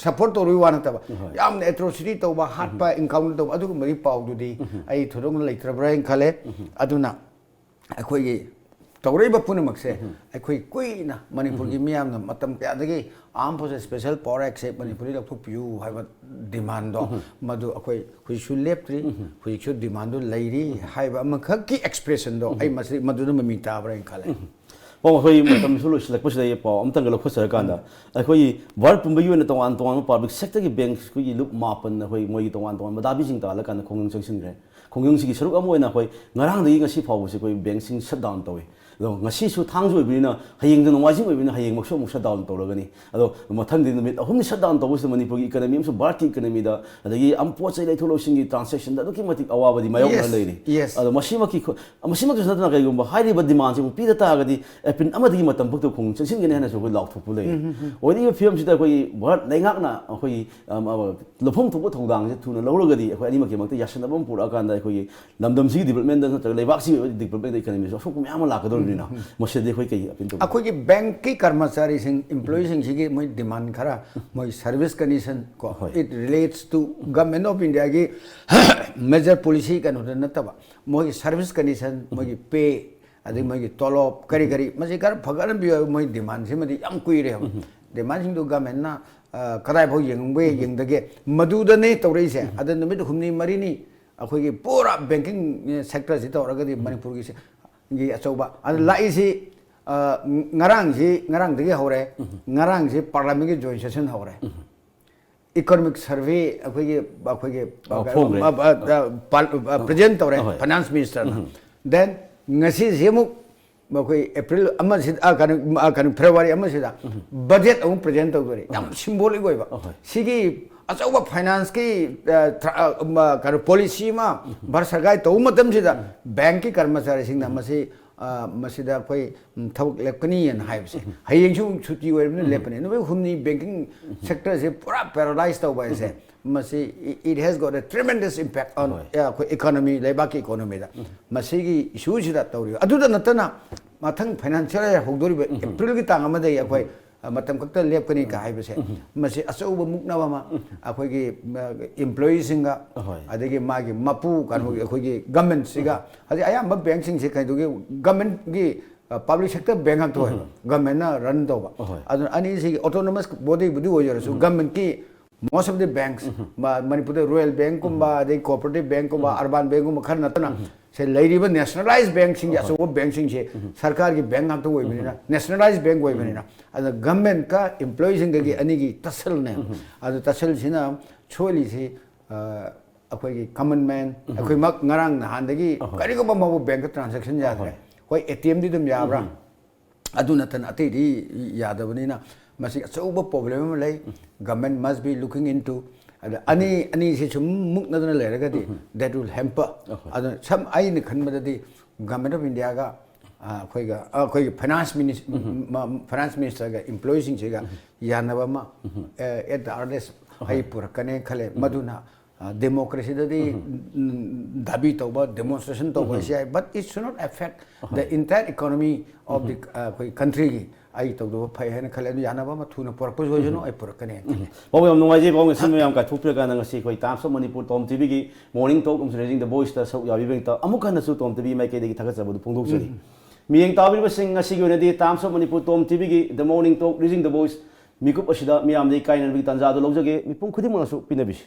ꯁꯄꯣꯔꯠ ꯇꯧꯔꯨꯕꯒꯤ ꯋꯥ ꯅꯠꯇꯕ, ꯌꯥꯝꯅ ꯑꯦꯇ꯭ꯔꯣꯁꯤꯇꯤ ꯇꯧꯕ, ꯍꯥꯠꯄ, ꯏꯟꯀꯥꯎꯟꯇꯔ ꯇꯧꯕ, ꯑꯗꯨꯒꯨꯝꯕꯒꯤ ꯄꯥꯎꯗꯨꯗꯤ ꯑꯩ ꯊꯣꯏꯗꯣꯛꯅ ꯂꯩꯇ꯭ꯔꯕ꯭ꯔꯥ ꯍꯥꯏꯅ ꯈꯜꯂꯦ꯫ ꯑꯗꯨꯅ ꯑꯩꯈꯣꯏꯒꯤ ꯇꯧꯔꯛꯏꯕ ꯄꯨꯝꯅꯃꯛꯁꯦ ꯑꯩꯈꯣꯏ ꯀꯨꯏꯅ ꯃꯅꯤꯄꯨꯔꯒꯤ ꯃꯤꯌꯥꯝꯅ ꯃꯇꯝ ꯀꯌꯥꯗꯒꯤ Armed Forces Special Power Actꯁꯦ ꯃꯅꯤꯄꯨꯔꯗ ꯂꯧꯊꯣꯛꯄꯤꯌꯨ ꯍꯥꯏꯕ demandꯗꯣ, ꯃꯗꯨ ꯑꯩꯈꯣꯏ ꯍꯧꯖꯤꯛꯁꯨ ꯂꯦꯞꯇ꯭ꯔꯤ, ꯍꯧꯖꯤꯛꯁꯨ demandꯗꯣ ꯂꯩꯔꯤ ꯍꯥꯏꯕ ꯑꯃꯈꯛꯀꯤ expressionꯗꯣ ꯑꯩ ꯃꯁꯤ, ꯃꯗꯨꯅ ꯃꯃꯤ ꯇꯥꯕ꯭ꯔꯥ ꯍꯥꯏꯅ ꯈꯜꯂꯦ꯫ ꯄꯥꯎ ꯑꯩꯈꯣꯏ ꯃꯇꯝꯁꯨ ꯂꯣꯏꯁꯤꯜꯂꯛꯄꯁꯤꯗ ꯑꯩ ꯄꯥꯎ ꯑꯝꯇꯪꯒ ꯂꯧꯈꯠꯆꯔꯀꯥꯟꯗ, ꯑꯩꯈꯣꯏꯒꯤ ꯚꯥꯔꯠ ꯄꯨꯝꯕꯒꯤ ꯑꯣꯏꯅ ꯇꯣꯉꯥꯟ ꯇꯣꯉꯥꯟꯕ public sectorꯒꯤ bank ꯑꯩꯈꯣꯏꯒꯤ ꯂꯨꯞ ꯃꯥꯄꯟ ꯑꯩꯈꯣꯏ ꯃꯣꯏꯒꯤ ꯇꯣꯉꯥꯟ ꯇꯣꯉꯥꯟꯕ ꯗꯥꯕꯤꯁꯤꯡ ꯇꯥꯍꯜꯂꯀꯥꯟꯗ ꯈꯣꯡꯖꯪ ꯆꯪꯁꯤꯟꯈ꯭ꯔꯦ꯫ ꯈꯣꯡꯖꯪꯁꯤꯒꯤ ꯁꯔꯨꯛ ꯑꯃ ꯑꯣꯏꯅ ꯑꯩꯈꯣꯏ ꯉꯔꯥꯡꯗꯒꯤ ꯉꯁꯤ ꯐꯥꯎꯕꯁꯤ ꯑꯩꯈꯣꯏ bankꯁꯤꯡ shutdown ꯇꯧꯏ꯫ ꯑꯗꯣ ꯉꯁꯤꯁꯨ ꯊꯥꯡꯖ ꯑꯣꯏꯕꯅꯤꯅ, ꯍꯌꯦꯡꯗ ꯅꯣꯡꯃꯥꯏꯖꯤꯡ ꯑꯣꯏꯕꯅꯤꯅ ꯍꯌꯦꯡꯃꯛꯁꯨ ꯑꯃꯨꯛ shutdown ꯇꯧꯔꯒꯅꯤ꯫ ꯑꯗꯣ ꯃꯊꯪꯗꯤ ꯅꯨꯃꯤꯠ ꯑꯍꯨꯝꯅꯤ shutdown ꯇꯧꯕꯁꯤꯗ ꯃꯅꯤꯄꯨꯔꯒꯤ economy ꯑꯃꯁꯨꯡ ꯚꯥꯔꯠꯀꯤ economyꯗ, ꯑꯗꯒꯤ ꯑꯝ ꯄꯣꯠ ꯆꯩ ꯂꯩꯊꯣꯛ ꯂꯧꯁꯤꯟꯒꯤ transactionꯗ ꯑꯗꯨꯛꯀꯤ ꯃꯇꯤꯛ ꯑꯋꯥꯕꯗꯤ ꯃꯥꯌꯣꯛꯅꯔ Yes, ꯂꯩꯔꯤ꯫ yes. ꯑꯗꯣ ꯃꯁꯤꯃꯛꯀꯤ ꯈꯨ-, ꯃꯁꯤꯃꯛꯇꯁꯨ ꯅꯠꯇꯅ ꯀꯩꯒꯨꯝꯕ ꯍꯥꯏꯔꯤꯕ demandꯁꯤꯕꯨ ꯄꯤꯗ ꯇꯥꯔꯒꯗꯤ April ꯑꯃꯗꯒꯤ ꯃꯇꯝ ꯐꯥꯎꯗ ꯈꯣꯡ ꯆꯪꯁꯤꯟꯒꯅꯤ ꯍꯥꯏꯅꯁꯨ ꯑꯩꯈꯣꯏ ꯂꯥꯎꯊꯣꯛꯄ ꯂꯩꯔꯤ꯫ ꯑꯣꯏꯔꯤꯕ ꯐꯤꯕꯝꯁꯤꯗ ꯑꯩꯈꯣꯏꯒꯤ ꯚꯥꯔꯠ ꯂꯩꯉꯥꯛꯅ ꯑꯩꯈꯣꯏꯒꯤ, ꯑꯝ, ꯑ, ꯂꯧꯐꯝ ꯊꯣꯛꯄ ꯊꯧꯗꯥꯡꯁꯦ ꯊꯨꯅ ꯂꯧꯔꯒꯗꯤ ꯑꯩꯈꯣꯏ ꯑꯅꯤꯃꯛꯀꯤ ꯃꯔꯛꯇ ꯌꯥꯁꯟꯅꯕ ꯑꯃ ꯄꯨꯔꯛꯑꯀꯥꯟꯗ ꯑꯩꯈꯣꯏꯒꯤ ꯂꯝꯗꯝꯁꯤꯒꯤ developmentꯗ ꯅꯠꯇ꯭ꯔꯒ ꯂꯩꯕꯥꯛꯁꯤꯒꯤ ꯑꯣꯏꯕ developmentꯗ economyꯁꯨ ꯑꯁꯣꯛꯄ ꯃꯌꯥꯝ ꯑꯃ ꯂꯥꯛꯀꯗꯧꯔꯤꯕꯅꯤꯅ, ꯃꯁꯤꯗꯤ ꯑꯩꯈꯣꯏ ꯀꯩ appeal ꯇꯧꯕ? ꯑꯩꯈꯣꯏꯒꯤ bankꯀꯤ ꯀꯔꯃꯆꯥꯔꯤꯁꯤꯡ, employeeꯁꯤꯡꯁꯤꯒꯤ ꯃꯣꯏ demand ꯈꯔ, ꯃꯣꯏ service condition ꯀꯣ, ꯍꯣꯏ꯫ it relates to Government of Indiaꯒꯤ major policy ꯀꯩꯅꯣꯗ ꯅꯠꯇꯕ, ꯃꯣꯏꯒꯤ service condition, ꯃꯣꯏꯒꯤ pay, ꯑꯗꯩ ꯃꯣꯏꯒꯤ ꯇꯣꯂꯣꯞ ꯀꯔꯤ ꯀꯔꯤ, ꯃꯁꯤ ꯈꯔ ꯐꯒꯠꯍꯟꯕꯤꯌꯨ ꯍꯥꯏꯕ ꯃꯣꯏ demandꯁꯤꯃꯗꯤ ꯌꯥꯝ ꯀꯨꯏꯔꯦꯕ꯫ Demandꯁꯤꯡꯗꯨ governmentꯅ, ꯑ, ꯀꯗꯥꯏꯐꯥꯎ ꯌꯦꯡꯕ ꯌꯦꯡꯗꯒꯦ, ꯃꯗꯨꯗꯅꯦ ꯇꯧꯔꯛꯏꯁꯦ꯫ ꯑꯗ ꯅꯨꯃꯤꯠ ꯍꯨꯝꯅꯤ ꯃꯔꯤꯅꯤ ꯑꯩꯈꯣꯏꯒꯤ ꯄꯨꯔꯥ banking sectorꯁꯤ ꯇꯧꯔꯒꯗꯤ ꯃꯅꯤꯄꯨꯔꯒꯤ ꯁꯦ-, ꯒꯤ ꯑꯆꯧꯕ꯫ ꯑꯗ ꯂꯥꯛꯏꯁꯤ, ꯑ, ꯉꯔꯥꯡꯁꯤ, ꯉꯔꯥꯡꯗꯒꯤ ꯍꯧꯔꯦ꯫ ꯉꯔꯥꯡꯁꯤ parliamentꯀꯤ joint session ꯍꯧꯔꯦ꯫ Economic survey ꯑꯩꯈꯣꯏꯒꯤ, ꯑꯩꯈꯣꯏꯒꯤ, ꯑꯣ, ꯐꯣꯡꯈ꯭ꯔꯦ꯫ ꯑ, ꯑ, ꯑ, ꯄꯥꯜ-, ꯑ, present ꯇꯧꯔꯦ ꯑꯍꯣꯏ꯫ Finance Ministerꯅ꯫ Then ꯉꯁꯤꯁꯤ ꯑꯃꯨꯛ ꯑꯩꯈꯣꯏ April ꯑꯃꯁꯤꯗ, ꯑ, ꯀꯩꯅꯣ, ꯑ, ꯀꯩꯅꯣ, February ꯑꯃꯁꯤꯗ budget ꯑꯃꯨꯛ present ꯇꯧꯗꯣꯔꯤ꯫ ꯌꯥꯝ symbolic ꯑꯣꯏꯕ꯫ ꯑꯍꯣꯏ꯫ ꯁꯤꯒꯤ ꯑꯆꯧꯕ financeꯀꯤ, ꯑ, ꯊ꯭ꯔ-, ꯑ, ꯃ-, ꯀꯩꯅꯣ, policy ꯑꯃ ꯚꯥꯔꯠ ꯁꯔꯀꯥꯔꯒꯤ ꯇꯧꯕ ꯃꯇꯝꯁꯤꯗ bankꯀꯤ ꯀꯔꯃꯆꯥꯔꯤꯁꯤꯡꯅ ꯃꯁꯤ, ꯑ, ꯃꯁꯤꯗ ꯑꯩꯈꯣꯏ, ꯎꯝ, ꯊꯕꯛ ꯂꯦꯞꯀꯅꯤꯅ ꯍꯥꯏꯕꯁꯦ, ꯍꯌꯦꯡꯁꯨ ꯁꯨꯇꯤ ꯑꯣꯏꯔꯕꯅꯤꯅ ꯂꯦꯞꯄꯅꯤ꯫ ꯅꯨꯃꯤꯠ ꯍꯨꯝꯅꯤ banking sectorꯁꯦ ꯄꯨꯔꯥ paralyze ꯇꯧꯕ ꯍꯥꯏꯁꯦ, ꯃꯁꯤ, it has got a tremendous impact on, ꯍꯣꯏ꯫ ꯑ, ꯑꯩꯈꯣꯏ economy, ꯂꯩꯕꯥꯛꯀꯤ economyꯗ꯫ ꯃꯁꯤꯒꯤ issueꯁꯤꯗ ꯇꯧꯔꯤꯕ꯫ ꯑꯗꯨꯗ ꯅꯠꯇꯅ ꯃꯊꯪ financial year ꯍꯧꯗꯣꯔꯤꯕ Aprilꯒꯤ ꯇꯥꯡ ꯑꯃꯗꯒꯤ ꯑꯩꯈꯣꯏ ꯃꯇꯝ ꯈꯛꯇ ꯂꯦꯞꯀꯅꯤ ꯀ ꯍꯥꯏꯕꯁꯦ, ꯃꯁꯤ ꯑꯆꯧꯕ ꯃꯨꯛꯅꯕ ꯑꯃ ꯑꯩꯈꯣꯏꯒꯤ ꯑꯦꯝꯄ꯭ꯂꯣꯌꯤꯁꯤꯡꯒ, ꯑꯍꯣꯏ꯫ ꯑꯗꯒꯤ ꯃꯥꯒꯤ ꯃꯄꯨ ꯀꯩꯅꯣꯒꯤ ꯑꯩꯈꯣꯏꯒꯤ ꯒꯃꯦꯟꯁꯤꯒ, ꯍꯧꯖꯤꯛ ꯑꯌꯥꯝꯕ ꯕꯦꯡꯁꯤꯡꯁꯦ ꯀꯩꯗꯧꯒꯤ, ꯒꯃꯦꯟꯒꯤ ꯄꯕ꯭ꯂꯤꯛ ꯁꯦꯛꯇꯔ ꯕꯦꯡ ꯉꯥꯛꯇ ꯑꯣꯏꯕ, ꯒꯃꯦꯟꯅ ꯔꯟ ꯇꯧꯕ꯫ ꯑꯍꯣꯏ꯫ ꯑꯗꯨꯅ ꯑꯅꯤꯁꯤꯒꯤ ꯑꯣꯇꯣꯅꯣꯃꯁ ꯕꯣꯗꯤꯕꯨꯗꯤ ꯑꯣꯏꯖꯔꯁꯨ, ꯒꯃꯦꯟꯒꯤ most of the banks, ꯃꯅꯤꯄꯨꯔꯗ ꯔꯨꯔꯦꯜ ꯕꯦꯡꯀꯨꯝꯕ, ꯑꯗꯩ ꯀꯣꯑꯣꯄꯔꯦꯇꯤꯚ ꯕꯦꯡꯀꯨꯝꯕ, ꯑꯔꯕꯥꯟ ꯕꯦꯡꯀꯨꯝꯕ ꯈꯔ ꯅꯠꯇꯅ, ꯁꯦ ꯂꯩꯔꯤꯕ ꯅꯦꯁꯅꯦꯂꯥꯏꯖ ꯕꯦꯡꯁꯤꯡꯁꯦ, ꯑꯆꯧꯕ ꯕꯦꯡꯁꯤꯡꯁꯦ ꯁꯔꯀꯥꯔꯒꯤ ꯕꯦꯡ ꯉꯥꯛꯇ ꯑꯣꯏꯕꯅꯤꯅ, ꯅꯦꯁꯅꯦꯂꯥꯏꯖ ꯕꯦꯡ ꯑꯣꯏꯕꯅꯤꯅ, ꯑꯗ ꯒꯃꯦꯟꯀ ꯏꯝꯄ꯭ꯂꯣꯌꯤꯁꯤꯡꯒꯒꯤ ꯑꯅꯤꯒꯤ ꯇꯁꯜꯅꯦ꯫ ꯑꯗ ꯇꯁꯜꯁꯤꯅ ꯁꯣꯏꯂꯤꯁꯤ, ꯑ, ꯑꯩꯈꯣꯏꯒꯤ ꯀꯃꯟ ꯃꯦꯟ, ꯑꯩꯈꯣꯏꯃꯛ ꯉꯔꯥꯡ ꯅꯍꯥꯟꯗꯒꯤ ꯀꯔꯤꯒꯨꯝꯕ ꯃꯕꯨ ꯕꯦꯡꯀ ꯇ꯭ꯔꯥꯟꯖꯦꯛꯁꯟ ꯌꯥꯗ꯭ꯔꯦ꯫ ꯍꯣꯏ, ꯑꯦ ꯇꯤ ꯑꯦꯝꯗꯤ ꯑꯗꯨꯝ ꯌꯥꯕ꯭ꯔꯥ? ꯑꯗꯨ ꯅꯠꯇꯅ ꯑꯇꯩꯗꯤ ꯌꯥꯗꯕꯅꯤꯅ, ꯃꯁꯤ ꯑꯆꯧꯕ ꯄ꯭ꯔꯣꯕ꯭ꯂꯦꯝ ꯑꯃ ꯂꯩ꯫ Government must be looking into꯫ ꯑꯗ ꯑꯅꯤ, ꯑꯅꯤꯁꯤ ꯁꯨꯝ ꯃꯨꯛꯅꯗꯅ ꯂꯩꯔꯒꯗꯤ, that will hamper꯫ ꯑꯗꯨꯅ ꯁꯝ, ꯑꯩꯅ ꯈꯟꯕꯗꯗꯤ Government of Indiaꯒ, ꯑ, ꯑꯩꯈꯣꯏꯒ, ꯑ, ꯑꯩꯈꯣꯏꯒꯤ ꯐꯥꯏꯅꯥꯟꯁ ꯃꯤꯅꯤꯁ-, ꯃ-, ꯐꯥꯏꯅꯥꯟꯁ ꯃꯤꯅꯤꯁꯇꯔꯒ ꯏꯝꯄ꯭ꯂꯣꯌꯤꯁꯤꯡꯁꯤꯒ ꯌꯥꯅꯕ ꯑꯃ, ꯑ, at the earliest ꯑꯩ ꯄꯨꯔꯛꯀꯅꯤ ꯈꯜꯂꯦ꯫ ꯃꯗꯨꯅ, ꯑ, ꯗꯦꯃꯣꯀ꯭ꯔꯦꯁꯤꯗꯗꯤ, ꯎꯝ, ꯗꯥꯕꯤ ꯇꯧꯕ, ꯗꯦꯃꯣꯟꯁꯇ꯭ꯔꯦꯁꯟ ꯇꯧꯕ ꯍꯥꯏꯁꯤ ꯌꯥꯏ, but it should not affect the entire economy of the, ꯑ, ꯑꯩꯈꯣꯏ ꯀꯟꯇ꯭ꯔꯤꯒꯤ꯫ ꯑꯩ ꯇꯧꯗꯕ ꯐꯩ ꯍꯥꯏꯅ ꯈꯜꯂꯦ꯫ ꯑꯗꯨ ꯌꯥꯅꯕ ꯑꯃ ꯊꯨꯅ ꯄꯨꯔꯛꯄꯁꯨ ꯑꯣꯏꯁꯅꯨ, ꯑꯩ ꯄꯨꯔꯛꯀꯅꯤ ꯍꯥꯏꯅ ꯈꯜꯂꯦ꯫ ꯄꯥꯎ ꯌꯥꯝ ꯅꯨꯡꯉꯥꯏꯖꯩ, ꯄꯥꯎ ꯉꯁꯤ ꯃꯌꯥꯝ ꯀꯥꯏꯊꯣꯛꯄꯤꯔꯀꯥꯟꯗ ꯉꯁꯤ ꯑꯩꯈꯣꯏ Times of Manipur Tom ꯇꯤꯚꯤꯒꯤ Morning Talk ꯑꯃꯁꯨꯡ Raising the Voiceꯇ ꯁꯔꯨꯛ ꯌꯥꯕꯤꯕꯒꯤꯗꯃꯛꯇ ꯑꯃꯨꯛ ꯍꯟꯅꯁꯨ Tom ꯇꯤꯚꯤ ꯃꯥꯏꯀꯩꯗꯒꯤ ꯊꯥꯒꯠꯆꯕꯗꯨ ꯐꯣꯡꯗꯣꯛꯆꯔꯤ꯫ ꯃꯤꯠꯌꯦꯡ ꯇꯥꯕꯤꯔꯤꯕꯁꯤꯡ, ꯉꯁꯤꯒꯤ ꯑꯣꯏꯅꯗꯤ Times of Manipur Tom ꯇꯤꯚꯤꯒꯤ The Morning Talk Raising the Voice ꯃꯤꯀꯨꯞ ꯑꯁꯤꯗ ꯃꯤꯌꯥꯝꯗ ꯏꯀꯥꯏꯅꯕꯒꯤ ꯇꯥꯟꯖꯥꯗꯨ ꯂꯧꯖꯒꯦ꯫ ꯃꯤꯄꯨꯝ ꯈꯨꯗꯤꯡꯃꯛꯅꯁꯨ ꯄꯤꯅꯕꯤꯁꯤ꯫